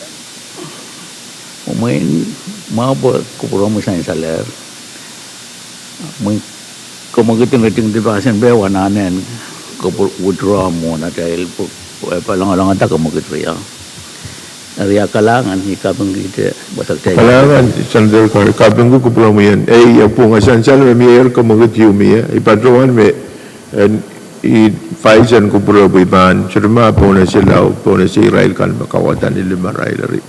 mwein mwahu pwe kupwuromwi sansalehr. Mwein kamwekid en ritingdi mahsen pwe e anahne en kupwur withdraw mwohn atail pwe, pwe, pwe longolongada kamwekid riau. Eri, kalahngan, I kapingkihte wasa kitail. Kalahngan Senator Carl, kapingki kupwuromwi en ei, e pwung, a sansal me mie kamwekid ieu mie, I patohwan me en, I file en kupwure pwe I pahn sohte mah pohnese lao, pohnese irail kan me kauwada ni limarail. Eri,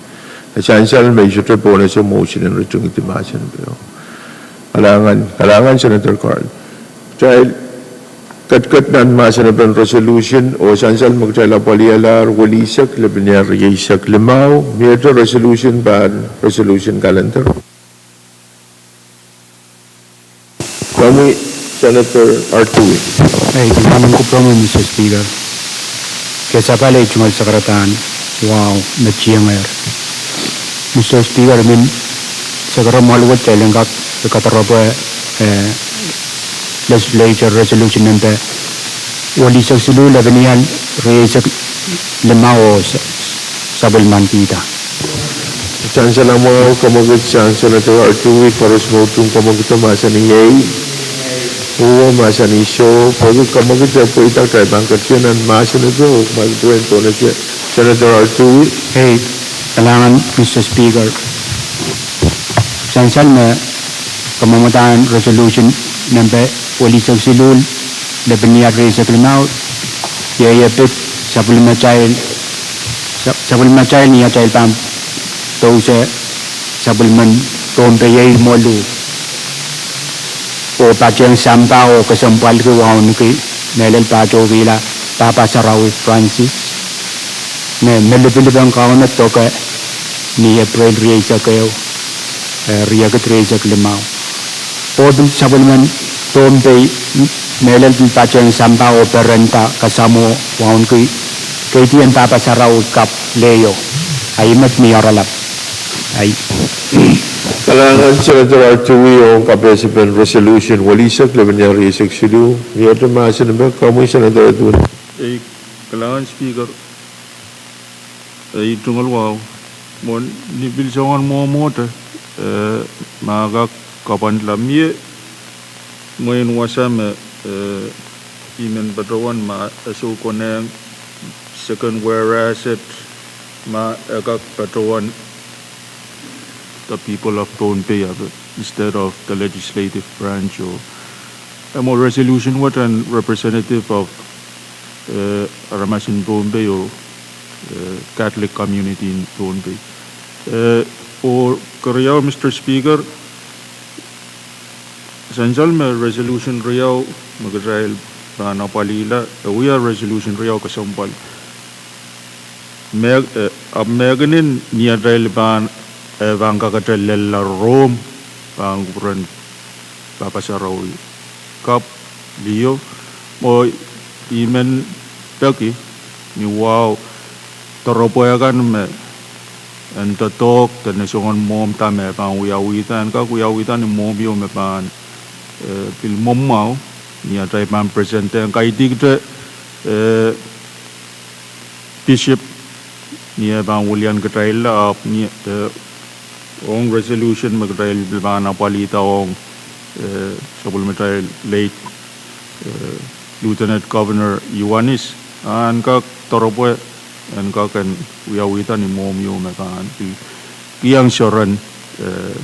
e sansal me I sohte pohnese motion en ritingdi mahsen pwe. Kalahngan, kalahngan Senator Carl. Kitail ketiket nan mahsenepen resolution oh sansal me kitail apwalialahr welisek lepin iar rieisek limau, miehte resolution pahn resolution calendar. Komwi Senator Artui. Ei, kalahngan kupwuromwi Mister Speaker. Kesempwal ei tungoal sakaradahn wahu me tiengehr. Mister Speaker, I men sakara mwahl wet kitail en kak kadoaropwe, eh, legislature resolution nempe welisek siluh lepin iar rieisek limau oh sa-, sapwellimanikihda. Sansal mwahu, kamwekid sang Senator Artui, koaros me utung kamwekid mahsanih ei, uwe mahsanih soh, pwehki kamwekid e pweida, kitail pahn ketin nan mahsen pwe, oh ma pwehn pohnese Senator Artui. Ei, kalahngan Mister Speaker. Sansal me kamwomwdahn resolution nempe welisek siluh lepin iar rieisek limau, iei e pid sapwellimatail, sa-, sapwellimatail ni atail pahn pousehla sapwellimen Pohnpei ei moluh oh patehng sampah oh kesempwalki wauneki mehlel pahtoukihla Pahpa Sarawi Francis me, me lipilipil en Kauno doke ni April rieisek ehu, eh, riekid rieisek limau. Oh pil sapwellimen Pohnpei mehlel pil patehng sampah oh perenda kasamwo wauneki keidien Pahpa Sarawi kapw leio. Ahi met mi oaralap. Ahi. Kalahngan Senator Artui ong kapehsepen resolution welisek lepin iar rieisek siluh, miehte mahsen pwe, komwi Senator Edwin. Ei, kalahngan Speaker. Ei tungoal wahu. Mwohn ni pil soangen mwomwohte, eh, ma kak kapwandala, mie mwein wasa me, eh, I men patohwan ma e sou konehng second whereas et ma e kak patohwan the people of Pohnpei instead of the legislative branch oh, eh, mwo resolution wet en representative of, eh, aramas en Pohnpei oh, eh, Catholic community en Pohnpei. Eh, oh keriau, Mister Speaker, sansal me resolution riau me kitail pahn apwalihla, e wia resolution riau kesempwal. Me, eh, ahpw mehkinen ni atail pahn, eh, pahn kakete lella rohmw pahn kupwuren Pahpa Sarawi kapw liho, mwo I men peki ni wahu doaropwe kan me en doadoahk de ni soangen mwomwda me pahn wiawihda, en kak wiawihda ni mwomwio me pahn, eh, pil mwomwahu ni atail pahn present en kaidikte, eh, Bishop ni e pahn wilian kitailla, ahpw ni, eh, ong resolution me kitail pil pahn apwalihda ong, eh, sapwellimatail late, eh, Lieutenant Governor Iohannis, ah en kak doaropwe, en kak en wiawihda ni mwohmw ieu me pahn ki, kihong soaren, eh,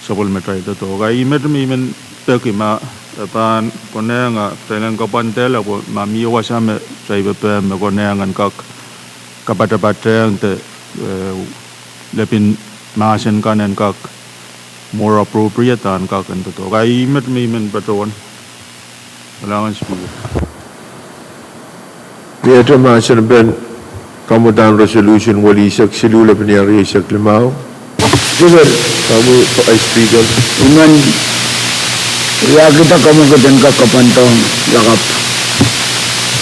sapwellimatail doadoahk. Kaidehn met me I men peki ma, eh, pahn konehng, ah, kitail en kapwandehla pwe ma mie wasa me kitail pepehm me konehng en kak kapatapatehng de, eh, lepin mahsen kan en kak more appropriate en kak en doadoahk. Kaidehn met me I men patohwan. Kalahngan Speaker. Miehte mahsen en pahn kamwadahn resolution welisek siluh lepin ehu rieisek limau. Speaker, komwi Vice Speaker. I men wiahkihda kamwekid en kak kapwandehng lakapw.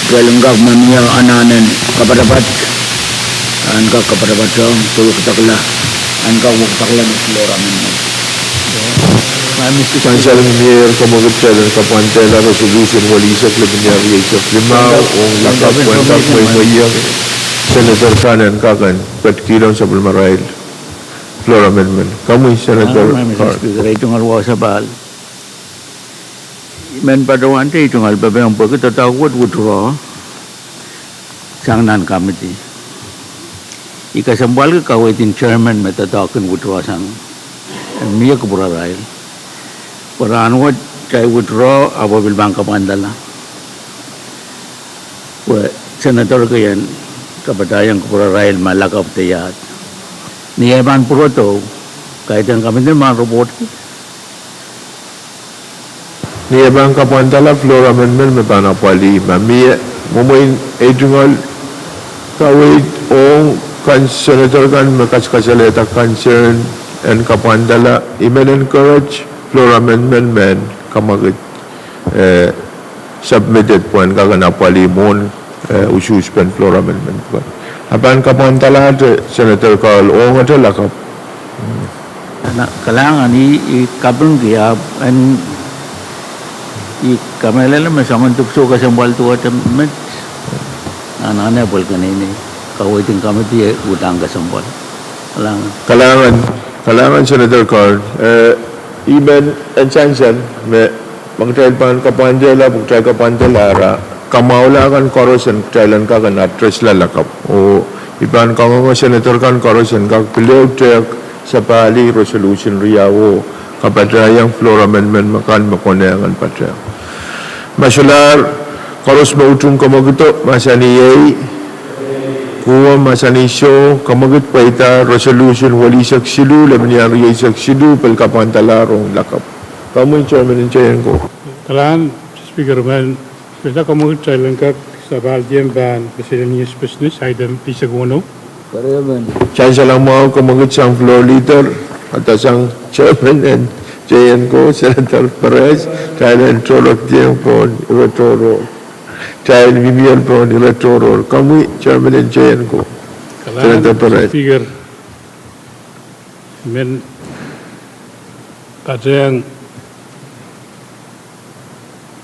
Kitail en kak ma mie anahn en kapatapat, en kak kapatapatehng, pwe wekidekla, en kak wekidekla ni floor amendment. Sansal mie kamwekid kitail en kapwandehla resolution welisek lepin ehu rieisek limau ong lakapw pwehn kak mweimweiong senator kan en kak en ketikihong sapwellimarail floor amendment. Komwi Senator Carl. Speaker, ei tungoal wasa pahn I men patohwante, ei tungoal pepehm pwehki doadoahk wet withdraw sang nan committee. I kesempwalki kaweid en chairman me doadoahk kin withdraw sang, eh, mie kupwurarail. Pwe rahnwet kitail withdraw, ahpw pil pahn kapwandala. Pwe senator kei en kapatahiong kupwurarail ma lakapw de iahd. Ni eh pahn pwurodo, kaidehn committee me pahn report. Ni eh pahn kapwandala floor amendment me pahn apwalih, ma mie, mwomwen ei tungoal kaweid ong kan senator kan me kasakasalehda concern en kapwandala, I men encourage floor amendment me kamwekid, eh, submitted pwehn kak en apwalih mwohn, eh, usuhspen floor amendment. A pahn kapwandalahte Senator Carl ong ete lakapw. Kalahngan, I, I kapingki ahpw en, I kamehlele me soangen dipwisou kesempwal duwehte met. Anahne pwel keneinei, kaweid en committee e uhdahn kesempwal. Kalahngan. Kalahngan, kalahngan Senator Carl. Eh, I men en sansal me ma kitail pahn kapwandehla, pwe kitail kapwandehla, re kamwahula kan koaros en kitail en kak en addressla lakapw. Oh I pahn kangoange senator kan koaros en kak pil ehu tehk sapahl resolution riau oh kapatahiong floor amendment me kan me konehng en patehng. Ma solahr koaros me utung kamwekido, mahsanih ei, kuo mahsanih soh, kamwekid pweida resolution welisek siluh lepin ehu rieisek siluh pil kapwandala ong lakapw. Komwi chairman en J N ko. Kalahngan Speaker, I men pil kamwekid kitail en kak sapahl diong pahn miscellaneous business item eisek weneu. Sansal mwahu kamwekid sang floor leader, ata sang chairman en J N ko, Senator Perez, kitail en tohrohr diong pohn ire tohrohr. Kitail mihmi pohn ire tohrohr. Komwi chairman en J N ko. Kalahngan Senator Perez. Speaker, I men patehng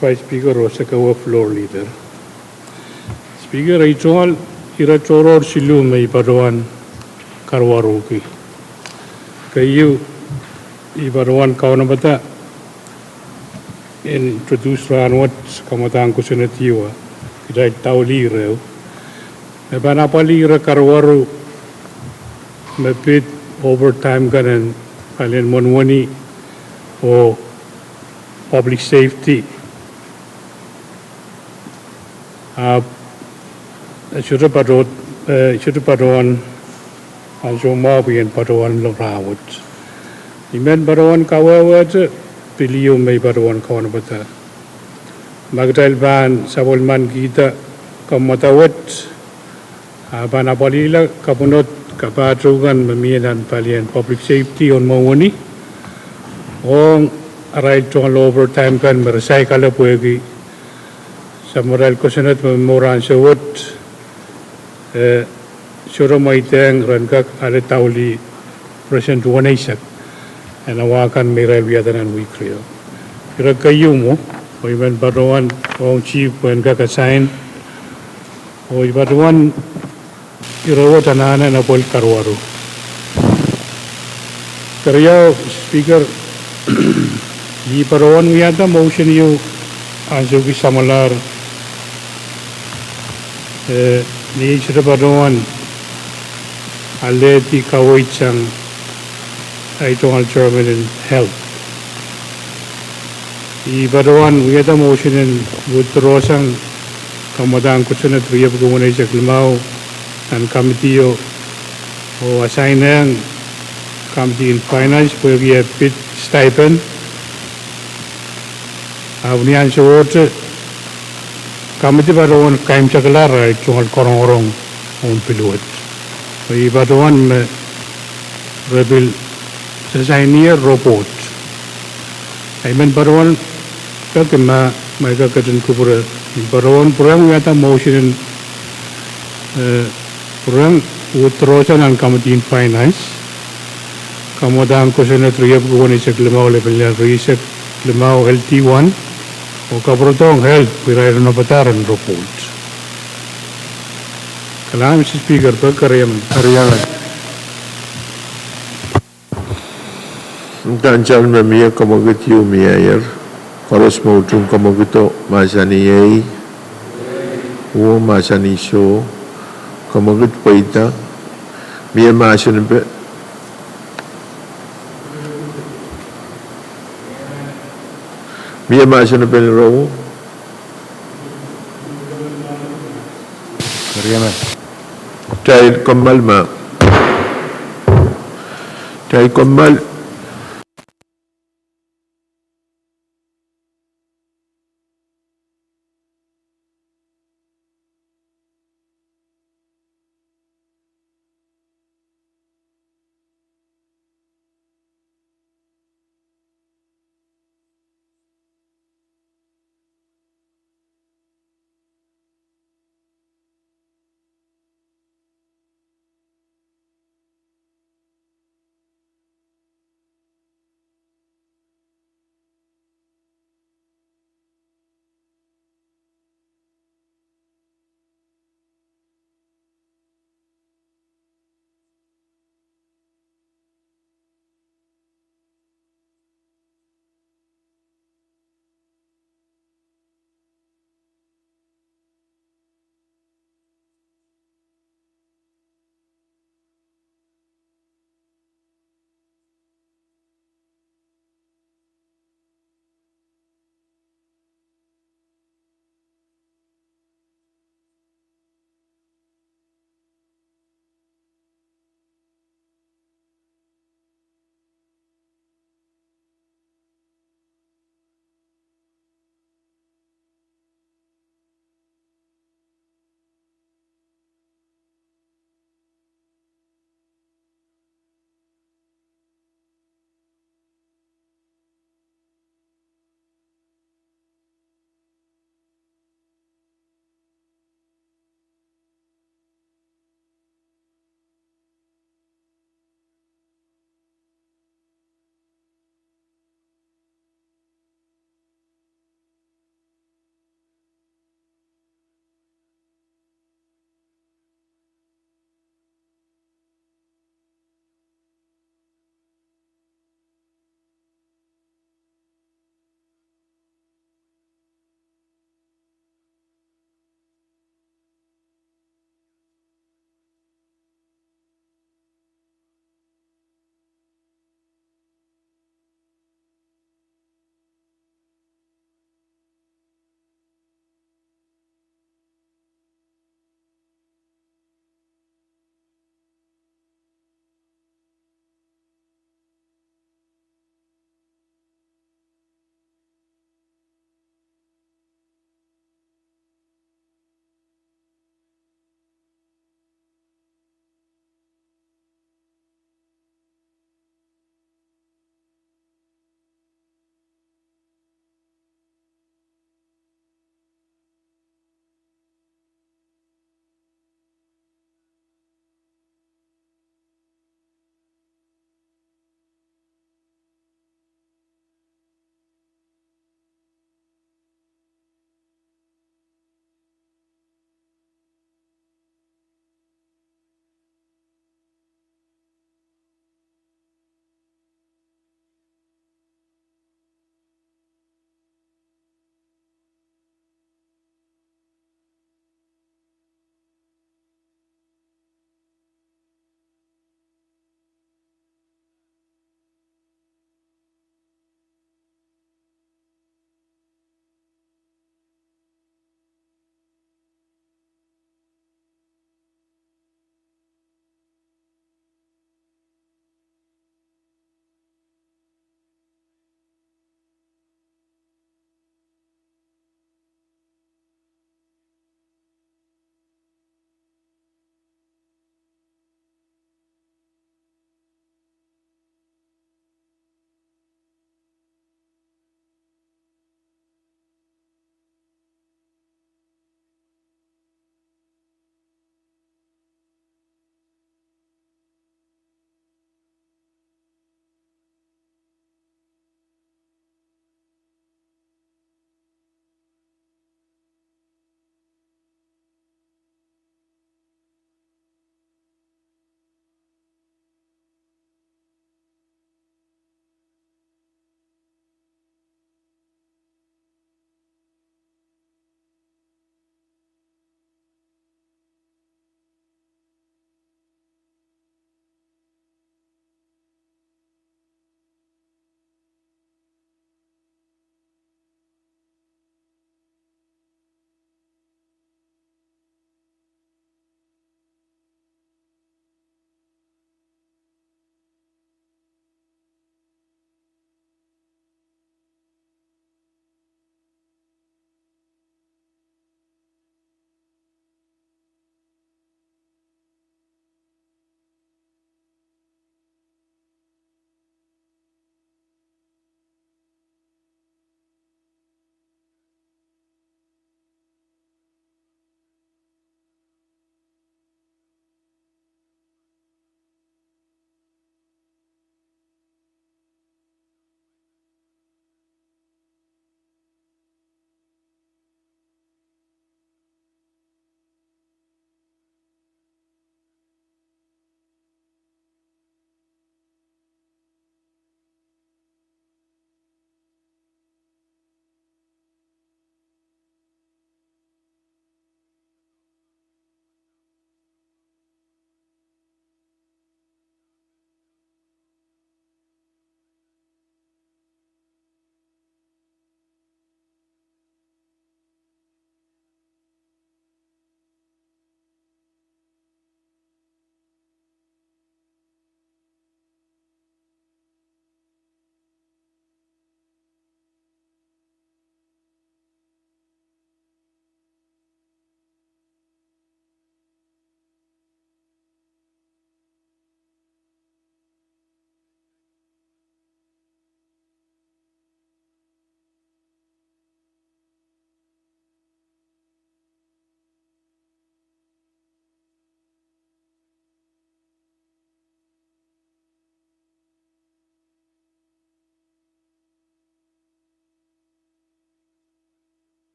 Vice Speaker oh sekwe floor leader. Speaker, ei tungoal ire tohrohr siluh me I patohwan karuwaruki. Keieu, I patohwan kaunopada en introduce rahnwet kamwadahn kosonned ieu, kitail daulih ire, me pahn apwalih ire karuwaru me pid overtime kan en palien mwohni oh public safety. Ahpw, eh, sohte patohwan, eh, sohte patohwan ansou mwahu pwe I en patohwan lorahnwet. I men patohwan kawehwehte pil ieu me I patohwan kaunopada. Ma kitail pahn sapwellimanikihda kamwadahn wet, a pahn apwalihla kapwunod kapahtou kan me mie nan palien public safety oh mwohni, ong arail tungoal overtime kan me re saikala pwehki samwalahn kosonned me mour ansou wet, eh, sohte mweidehng ren kak ale daulih percent weneisek en awa kan me irail wiahda nan wihk riau. Ire keieu mwo, oh I men patohwan ong chief pwehn kak assign, oh I patohwan ire wet anahne en apwalih karuwaru. Keriau, Speaker, I patohwan wiahda motion ieu Ansou kis samwalahr, eh, ni ei sohte patohwan alehdi kaweid sang ei tungoal chairman en health. I patohwan wiahda motion en withdraw sang kamwadahn kosonned riepwuki weneisek limau nan committee o, oh assign-ehng committee en finance pwehki e pid stipend. Ahpw ni ansowohte committee patohwan kaimwseklahr ei tungoal korongorong ong pil wet. I patohwan me re pil assign-ier report. I men patohwan peki ma, ma I kak ketin kupwure, I patohwan pwurehng wiahda motion en, eh, pwurehng withdraw sang nan committee en finance kamwadahn kosonned riepwuki weneisek limau, lepin lel rieisek limau, L T one, oh kapwuredohng health pwe irail en opedahr en report. Kalahngan, Mister Speaker, peki keriemen. Keriemen. Nta, ansou me mie kamwekid ieu mieier, koaros me utung kamwekido mahsanih ei, oh mahsanih soh, kamwekid pweida, mie mahsanipe, mie mahsanipen irawo. Keriemen. Kitail kommoal ma. Kitail kommoal.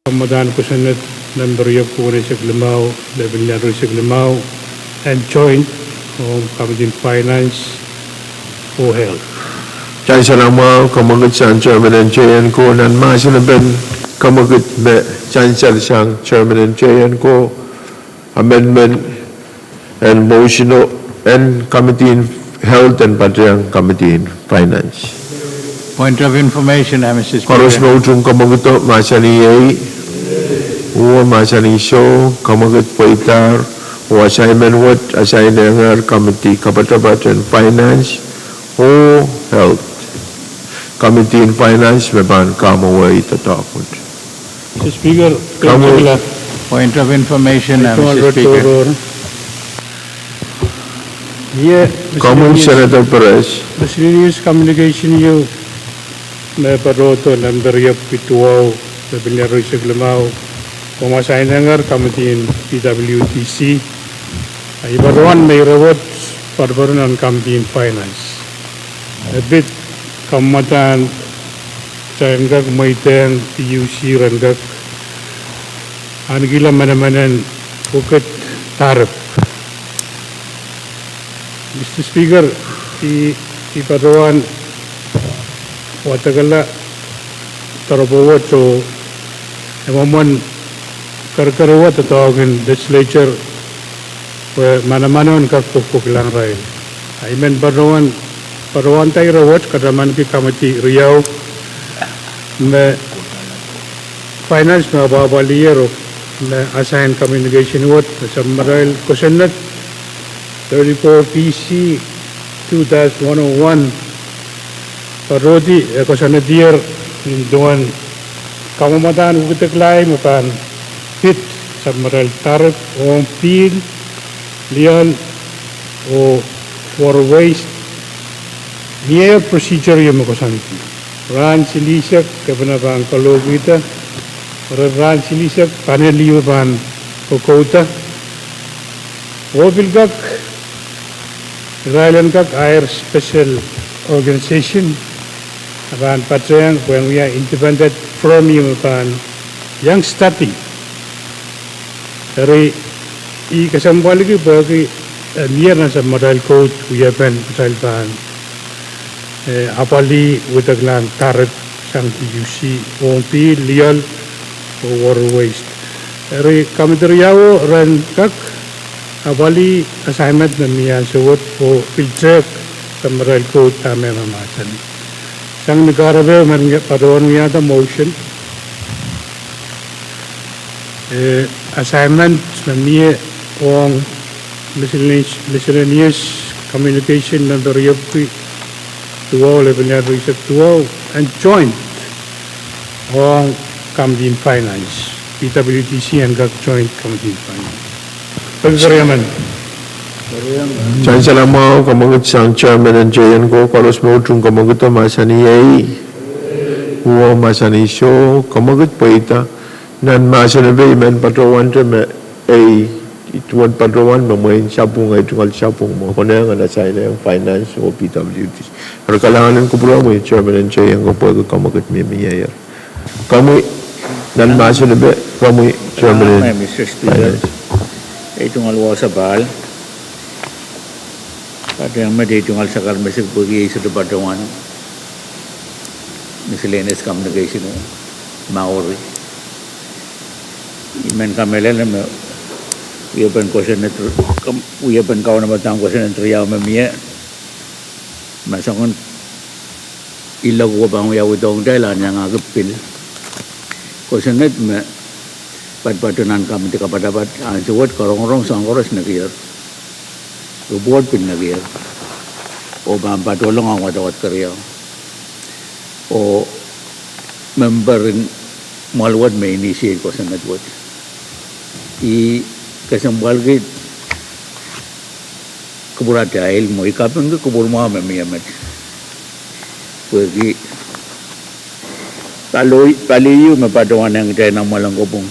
Kamwadang kosonned member riepwuki weneisek limau, lepin lian rieisek limau, en joint ong Committee in Finance oh Health. Sansal mwahu, kamwekid sang Chairman en Teienko. Nan mahsen epen kamwekid me sansal sang Chairman en Teienko, amendment en motion en Committee in Health en patehng Committee in Finance. Point of information, uh, Mister Speaker. Koaros me utung kamwekido mahsanih ei, uwe mahsanih soh, kamwekid pweidahr, oh assignment wet assignehngehr committee kapatapat en Finance oh Health. Committee in Finance me pahn kamwewehi doadoahk wet. Mister Speaker, kamwe- point of information, uh, Mister Speaker. Ie, Senator Perez. Miscellaneous communication ieu me patohdo nan member riepwuki duwau, lepin lian rieisek limau, oh me assignehngehr Committee in P W D C. A, I patohwan me ire wet poatopoat nan Committee in Finance. E pid kamwadang kitail en kak mweidehng P U C ren kak ahnekihla menemenen pwukat tarip. Mister Speaker, I, I patohwan wadekala doaropwe wet oh e mwomwen kerker wet doadoahk en legislature pwe manamano en kak pwupwukilahng irail. A I men patohwan, patohwanda ire wet, katamanki committee riau me Finance me apwahpwalier oh me assign communication wet, me sapwmatail kosonned thirty-four P C two dash one oh one, patohdi, eh, kosonnedier nin duwen kamwadang wekidek lahi me pahn pid sapwmatail tarip ong pihl, lioal, oh water waste. Mieier procedure ieu me koasoandi. Rahn silihsek kepina pahn kalohkihda, ren rahn silihsek panel ieu pahn kokouda. Oh pil kak, irail en kak hire special organization, a pahn patehng pwehn wia independent firm ieu me pahn iang study. Eri I kesempwaliki pwehki, eh, mieier nan sapwmatail koud wiepen kitail pahn, eh, apwalih wedeklahn tarip sang P U C ong pihl, lioal, oh water waste. Eri committee riau ren kak apwalih assignment me mie ansou wet oh pil tehk sapwmatail koud dahme mahmahsanih. Sang ni kahrepe men patohwan wiahda motion, eh, assignment me mie ong miscellaneous, miscellaneous communication member riepwuki duwau, lepin lian rieisek duwau, en joint ong Committee in Finance, P W D C en kak joint Committee in Finance. Peki keriemen. Sansal mwahu, kamwekid sang Chairman en Teienko. Koaros me utung kamwekido mahsanih ei, uwe mahsanih soh, kamwekid pweida. Nan mahsen epe I men patohwante me ei, duwen patohwan me mwein sapwung, ei tungoal sapwung me konehng en assign ong Finance oh P W D C. Eri kalahngan en kupwuromwi Chairman en Teienko pwehki kamwekid me mieier. Komwi nan mahsen epe, komwi Chairman en Finance. Mister Speaker, ei tungoal wasa pahl, patehng met ei tungoal sakar mesik pwehki ei sohte patohwan miscellaneous communication, Maori. I men kamehlele me wiepen kosonned, wiepen kaunopadahn kosonned riau me mie, ma soangen ilo ko pahn wiawi dohng kitail en iangahki pil kosonned me patopato nan committee kapatapat ansou wet, karongorong soahng koaros nekier, report pil nekier, oh pahn patohlong ong wadawad keriau, oh member en mwoahl wet me initiate kosonned wet. I kesempwalki kupwuratail mwo, I kapingki kupwur mwahu me mie met, pwehki pali, pali ieu me patohwan ong kitail nan mwoalen kopwung,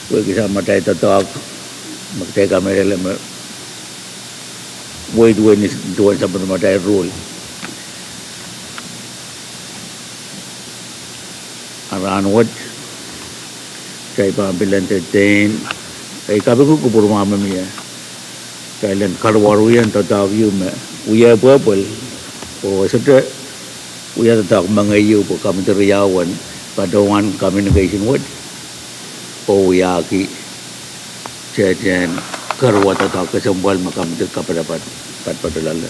pwehki sapwmatail doadoahk me kitail kamehlele me weid wenis duwen sapwmatail rule. A rahnwet Kitail pahn pil entertain. Ei kapingki kupwur mwahu me mie. Kitail en karuwaru ien doadoahk ieu me wia pwehpwel. Oh e sohte wia doadoahk mengei ieu pwe komidi riau en patohwan communication wet oh wiahki tehtehn karuwaru doadoahk kesempwal me komidi kapatapat, patopato loale.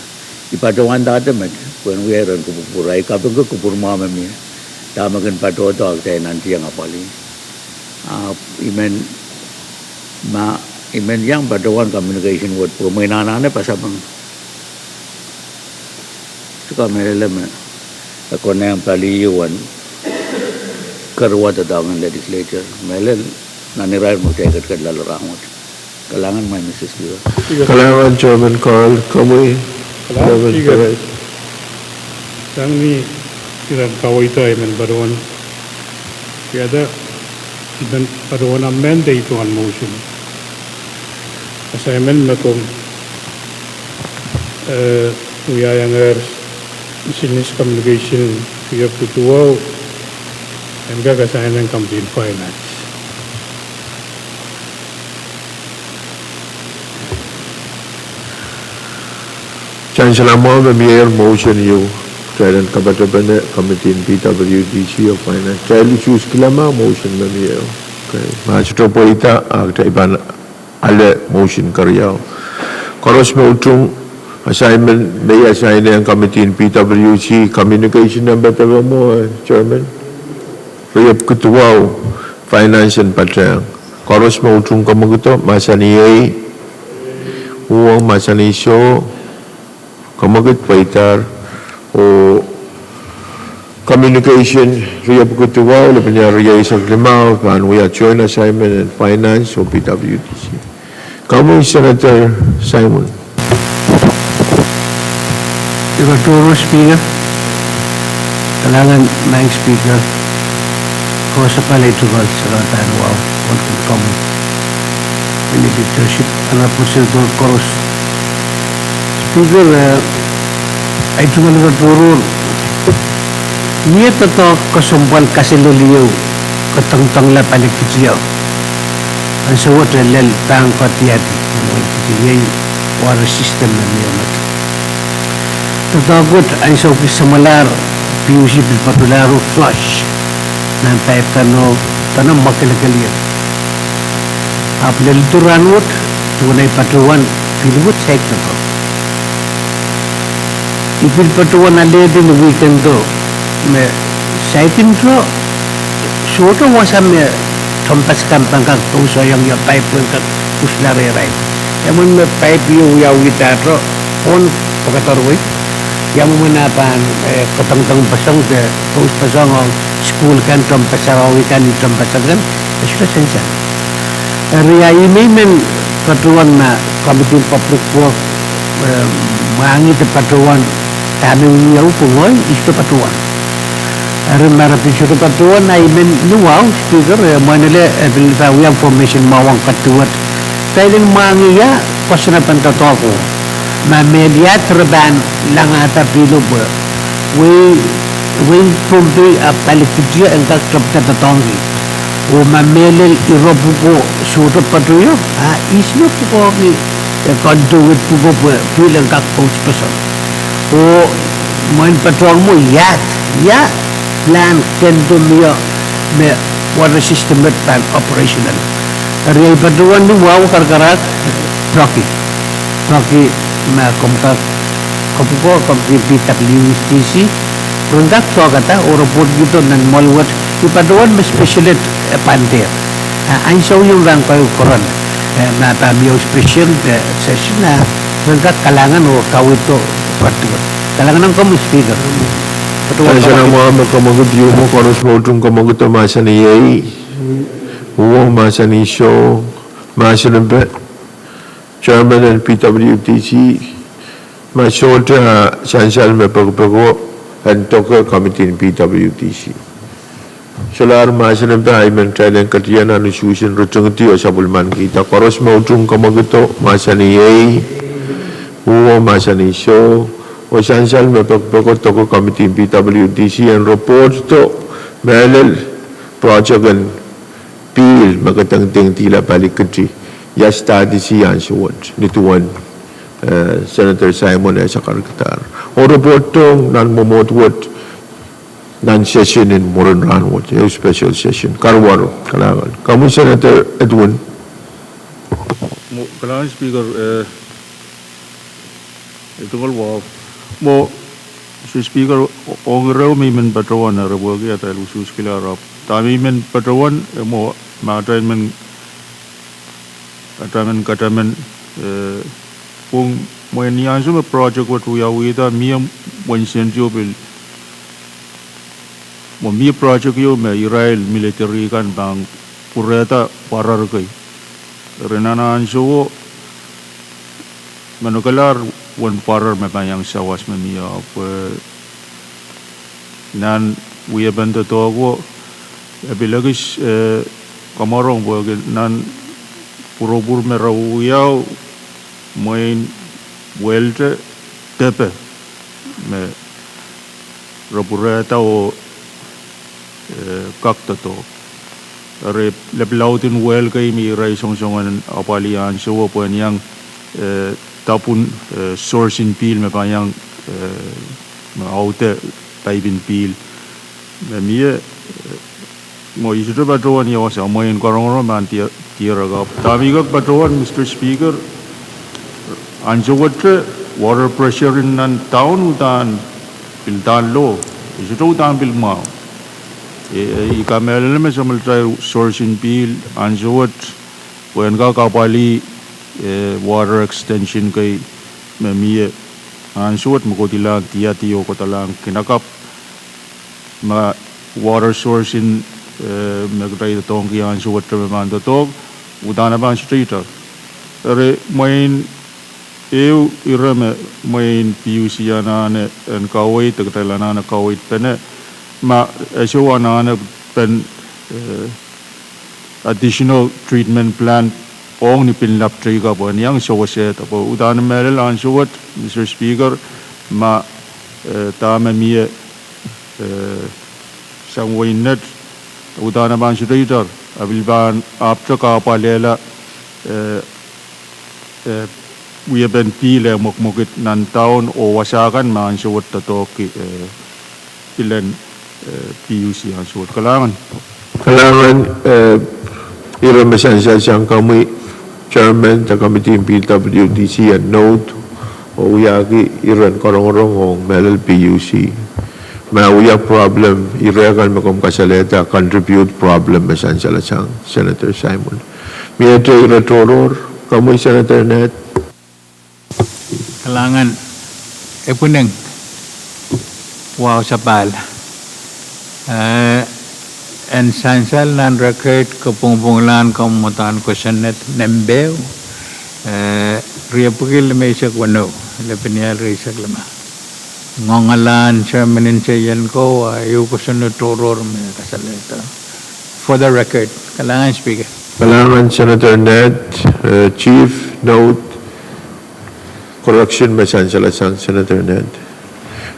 I patohwan dahde met, pwehn wia iren kupwurpwur. Ei kapingki kupwur mwahu me mie. Dahme kin patohdo kitail en nantihong apwalih. Ahpw I men, ma, I men iang patohwan communication wet pwe mwein anahne pasapeng. Soh, kamehlele me e konehng pali ieu en karuwaru doadoahk en legislature. Mehlel nan irair me kitail ketiket loale rahnwet. Kalahngan, Madam Speaker. Kalahngan, Chairman Carl, komwi. Kalahngan, Speaker. Sang ni iren kaweid ahi, I men patohwan, I men patohwan amend ehu motion. Assignment me komw, eh, wiahiong Senior Communication riepwiki duwau en kak assign ong Committee on Finance. Sansal mwahu me mie iren motion ieu, kitail en kapatapene Committee on P W D C oh Finance. Kitail usuhs kila ma motion me mie ieu. Okay. Ma sohte pweida, ah, kitail pahn ale motion keriau. Koaros me utung, assignment me I assign ong Committee on P W D C, communication nempe depe mwo, eh, Chairman? Riepwiki duwau, Finance en patehng. Koaros me utung kamwakido, mahsanih ei. Uhwong, mahsanih soh. Kamwakid pweidahr. Oh communication, riepwiki duwau, lepin ieu rieisek limau, pahn wia joint assignment en Finance oh P W D C. Komwi Senator Simon. Ire tohrohr Speaker, kalahngan Madam Speaker, koasoakalei tuwal sarawi pahn wahu, welcome komwi. Many leadership, honorable senator koaros. Speaker, eh, ahi tungoal ire tohrohr, mie doadoahk kesempwal kaselel ieu, kadangdangla palikit ieu. Ansou wet e lel pahn kadiadi, iei water system me mie met. Doadoahk wet ansou kis samwalahr P U C pil patohlahr oh flush nan paip kan oh dene mwakelekel ie. Ahpw lel rahnwet, duwen ei patohwan pil wet saik doadoahk. I pil patohwan alehdi ni weekend o me saikinte sohte wasa me tohnpas kan pahn kak pousohiong ie paip en kak kusla rehrail. Ia mwomwen me paip ieu wiawihdahr pohn pwukat rehrail. Ia mwomwen ah pahn, eh, kadangdang pasang de pouspeseng ong sukuhl kan, tohnpasarawi kan, tohnpasang kan, e sohte sansal. Eri ia I men men patohwan ma Committee on Public Work, eh, mwahngih de patohwan dahme wiawi pwe ngehi I sohte patohwan. Eri ma re pil sohte patohwan, I men ni wahu Speaker, eh, mwein e pil pahn wia information mwahu ong kadiwet. Kitail en mwahngih ia koasoanepen doadoahk o. Ma mehlel ia re pahn langada pil o pwe wehi, wehin Pohnpei a palikit ie en kak tepda doadoahngki. Oh ma mehlel ire pwuko sohte patohio, a ihs me pwukoahki, eh, conduit pwuko pwe pil en kak pouspeseng. Oh mwein patohwan mwo ia, ia plan kendo mie me water system wet pahn operational. Eri ia I patohwan ni wahu karakarahk, peki, peki ma komw kak, kopwuko, komw P W D C, ren kak sohkada oh report kihdo nan mwoahl wet, I patohwan me special ed, eh, pahn dehr. Ah, ansou ieu rahn keieu koaros, eh, ma pahn mie special, eh, session, ah, ren kak kalahngan oh kaweid o patohwan. Kalahngan ong komwi Speaker. Sansal mwahu me kamwakid ieu mwo, koaros me utung kamwakido mahsanih ei. Uhwong, mahsanih soh. Mahsen en Chairman en P W D C, ma sohte, ah, sansal me pekipeko en doke Committee en P W D C. Solahr mahsen en pahn I men kitail en ketido nan usuhs en ritingidi oh sapwellimankihda. Koaros me utung kamwakido mahsanih ei. Uhwong, mahsanih soh. Oh sansal me pekipeko doke Committee en P W D C en report do mehlel project en Pihl me kadengdengdihla palikiti, ia study se ansou wet, ni duwen, eh, Senator Simon eh sakarikidahr. Oh report ong nan mwomwohd wet, nan session en mwurin rahn wet, ehu special session. Karuwaru, kalahngan. Komwi Senator Edwin. Mwo, kalahngan Speaker, eh, Edwin Waf. Mwo, Mister Speaker, o-, ong ire me I men patohwan, eh, re pwehki atail usuhskihla rap. Dahme I men patohwan, eh, mwo, ma atail men, atail men kataman, eh, pwung mwein ni ansou me project wet wiawihda, mie mwein sentio pil, mwo mie project ieu me irail military kan pahn pwurehda pwarer kei. Eri nan ansouo, manokelahr uwen pwarer me pahn iang sawas me mie, pwe nan wiepen doadoahk wo, e pil ekis, eh, kamworong pwehki nan pwuropwur me re wiawi mwein welte depe me re pwurehda oh, eh, kak doadoahk. Eri lepin laud en wehl kei me irail songosong en apwalih ansouo pwehn iang, eh, dapwun, eh, source en pihl me pahn iang, eh, me aude paip en pihl. Me mie, eh, mwo I sohte patohwan ia wasa, mwein karongorong pahn die-, dierek. Ahpw dahme I kak patohwan, Mister Speaker, ansou wet water pressure en nan town uhdahn pil dahn loh, e sohte uhdahn pil mwahu. E, e, I kamehlele me samwalahte source en pihl ansou wet pwehn kak apwalih, eh, water extension kei me mie ansou wet me kohdihlahng diadi oh kohdihlahng kinakapw. Ma water source en, eh, me kitail doadoahngki ansou wet me pahn doadoahk, uhdahn e pahn sohte itar. Eri mwein ehu ire me mwein P U C anahne en kaweid, de kitail anahne kaweid pene, ma e sou anahne pen, eh, additional treatment plant ong ni pin lap teikan pwehn iang sewesehda. Pwe uhdahn mehlel ansou wet, Mister Speaker, ma, eh, dahme mie, eh, sang wehin net, uhdahn e pahn sohte itar, e pil pahn ahpwete kahpwalehla, eh, eh, wiepen pihl eh mwekmwekid nan town oh wasa kan me ansou wet doadoahk, eh, pilen, eh, P U C ansou wet. Kalahngan. Kalahngan, eh, ire me sansal sang komwi, Chairman, de Committee en P W D C en note, oh wiahki iren karongorong ong mehlel P U C. Ma wia problem, ire kan me komw kasalehda contribute problem me sansal sang Senator Simon. Miehte ire tohrohr, komwi Senator Ned. Kalahngan, e pwineng, wahu sapahl. Eh, en sansal nan record kapwungpwungla en kamwadahn kosonned nempe ehu, eh, riepwiki limeisek weneu, lepin ial rieisek lima. Ngoangalahn chairman en seiloako, a ehu kosonned tohrohr me kasalehda. For the record, kalahngan Speaker. Kalahngan Senator Ned, eh, Chief, note, correction me sansal sang Senator Ned.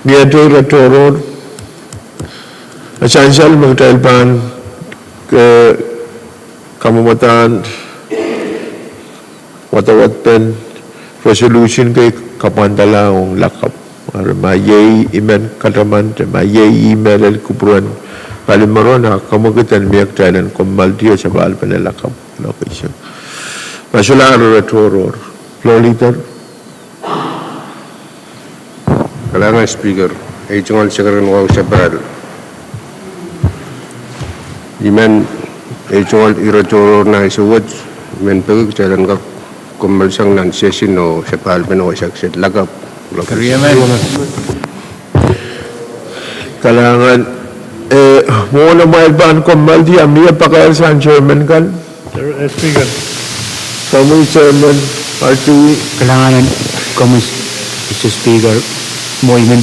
Miehte ire tohrohr, e sansal me kitail pahn, eh, kamwadahn wadawad pen resolution kei kapwandala ong lakapw. Eri ma iei I men kataman, ma iei ih mehlel kupwuren palimaron, a kamwekid en mie kitail en kommoaldi oh sapahl pene lakapw location. Ma solahr ire tohrohr. Floor Leader. Kalahngan Speaker, ei tungoal sakaradahn wahu sapahl. I men, ei tungoal ire tohrohr nan ansou wet, I men peki kitail en kak kommoal sang nan session oh sapahl pene oh sakiset lakapw. Kalahngan, eh, mwohn amwail pahn kommoaldi a mie pakair sang chairman kan? Chair-, eh, Speaker. Komwi Chairman Artui. Kalahngan en komwi, Mister Speaker, mwo I men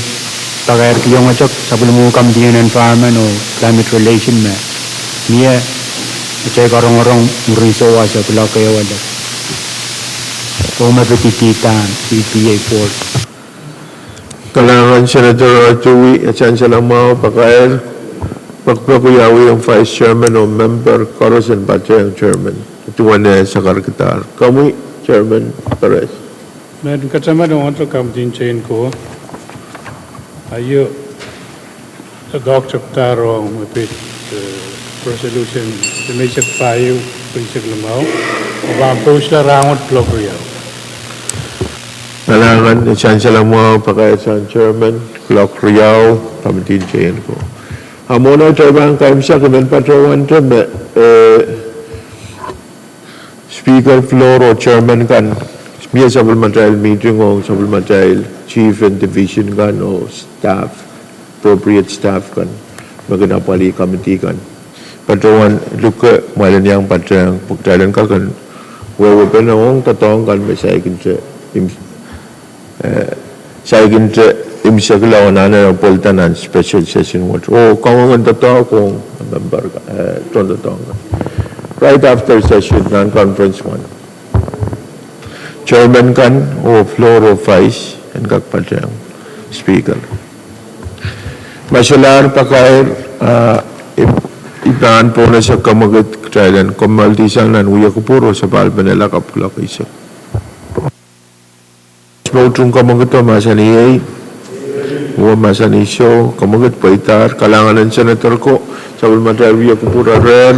pakair kiongete sapwellimomwi Committee en Environment oh Climate Relation me mie atail karongorong mwurin souwas e kuloak ehu elep. Oh me pitidahn E P A board. Kalahngan Senator Artui, e sansal mwahu pakair. Pekpek wiawi ong Vice Chairman oh memper koaros en patehng Chairman. Duwen eh sakarkihdahr. Komwi Chairman Perez. Mehn kataman ong Committee en Tehnpas. Aio, doadoahk tepda rong me pid, eh, resolution limeisek pahieu, limeisek limau, oh pahn pousla rahnwet kuloak riau. Kalahngan, sansalamwahu pakair sang Chairman, kuloak riau, Committee en Tehnpas. A mwohn atail pahn kaimwisekih, I men patohwante me, eh, Speaker, Floor oh Chairman kan, mie sapwellimatail meeting ong sapwellimatail chief en division kan oh staff, appropriate staff kan, me kin apwalih committee kan. Patohwan luke mwail en iang patehng, pwe kitail en kak en wehwehki ong doadoahk kan me saikinte im- eh, saikinte imwisekla oh anahne pweida nan special session wet. Oh kangoangen doadoahk ong memper, eh, tohndoadoahk kan. Right after session nan conference wet. Chairman kan oh Floor oh Vice en kak patehng Speaker. Ma solahr pakair, ah, I, I pahn pohnese kamwekid kitail en kommoaldisang nan wia kupwur oh sapahl pene lakapw kuloak eisek. Moutung kamwekido mahsanih ei, oh mahsanih soh, kamwekid pweidahr. Kalahngan en Senator ko, sapwellimatail wia kupwur, a rehr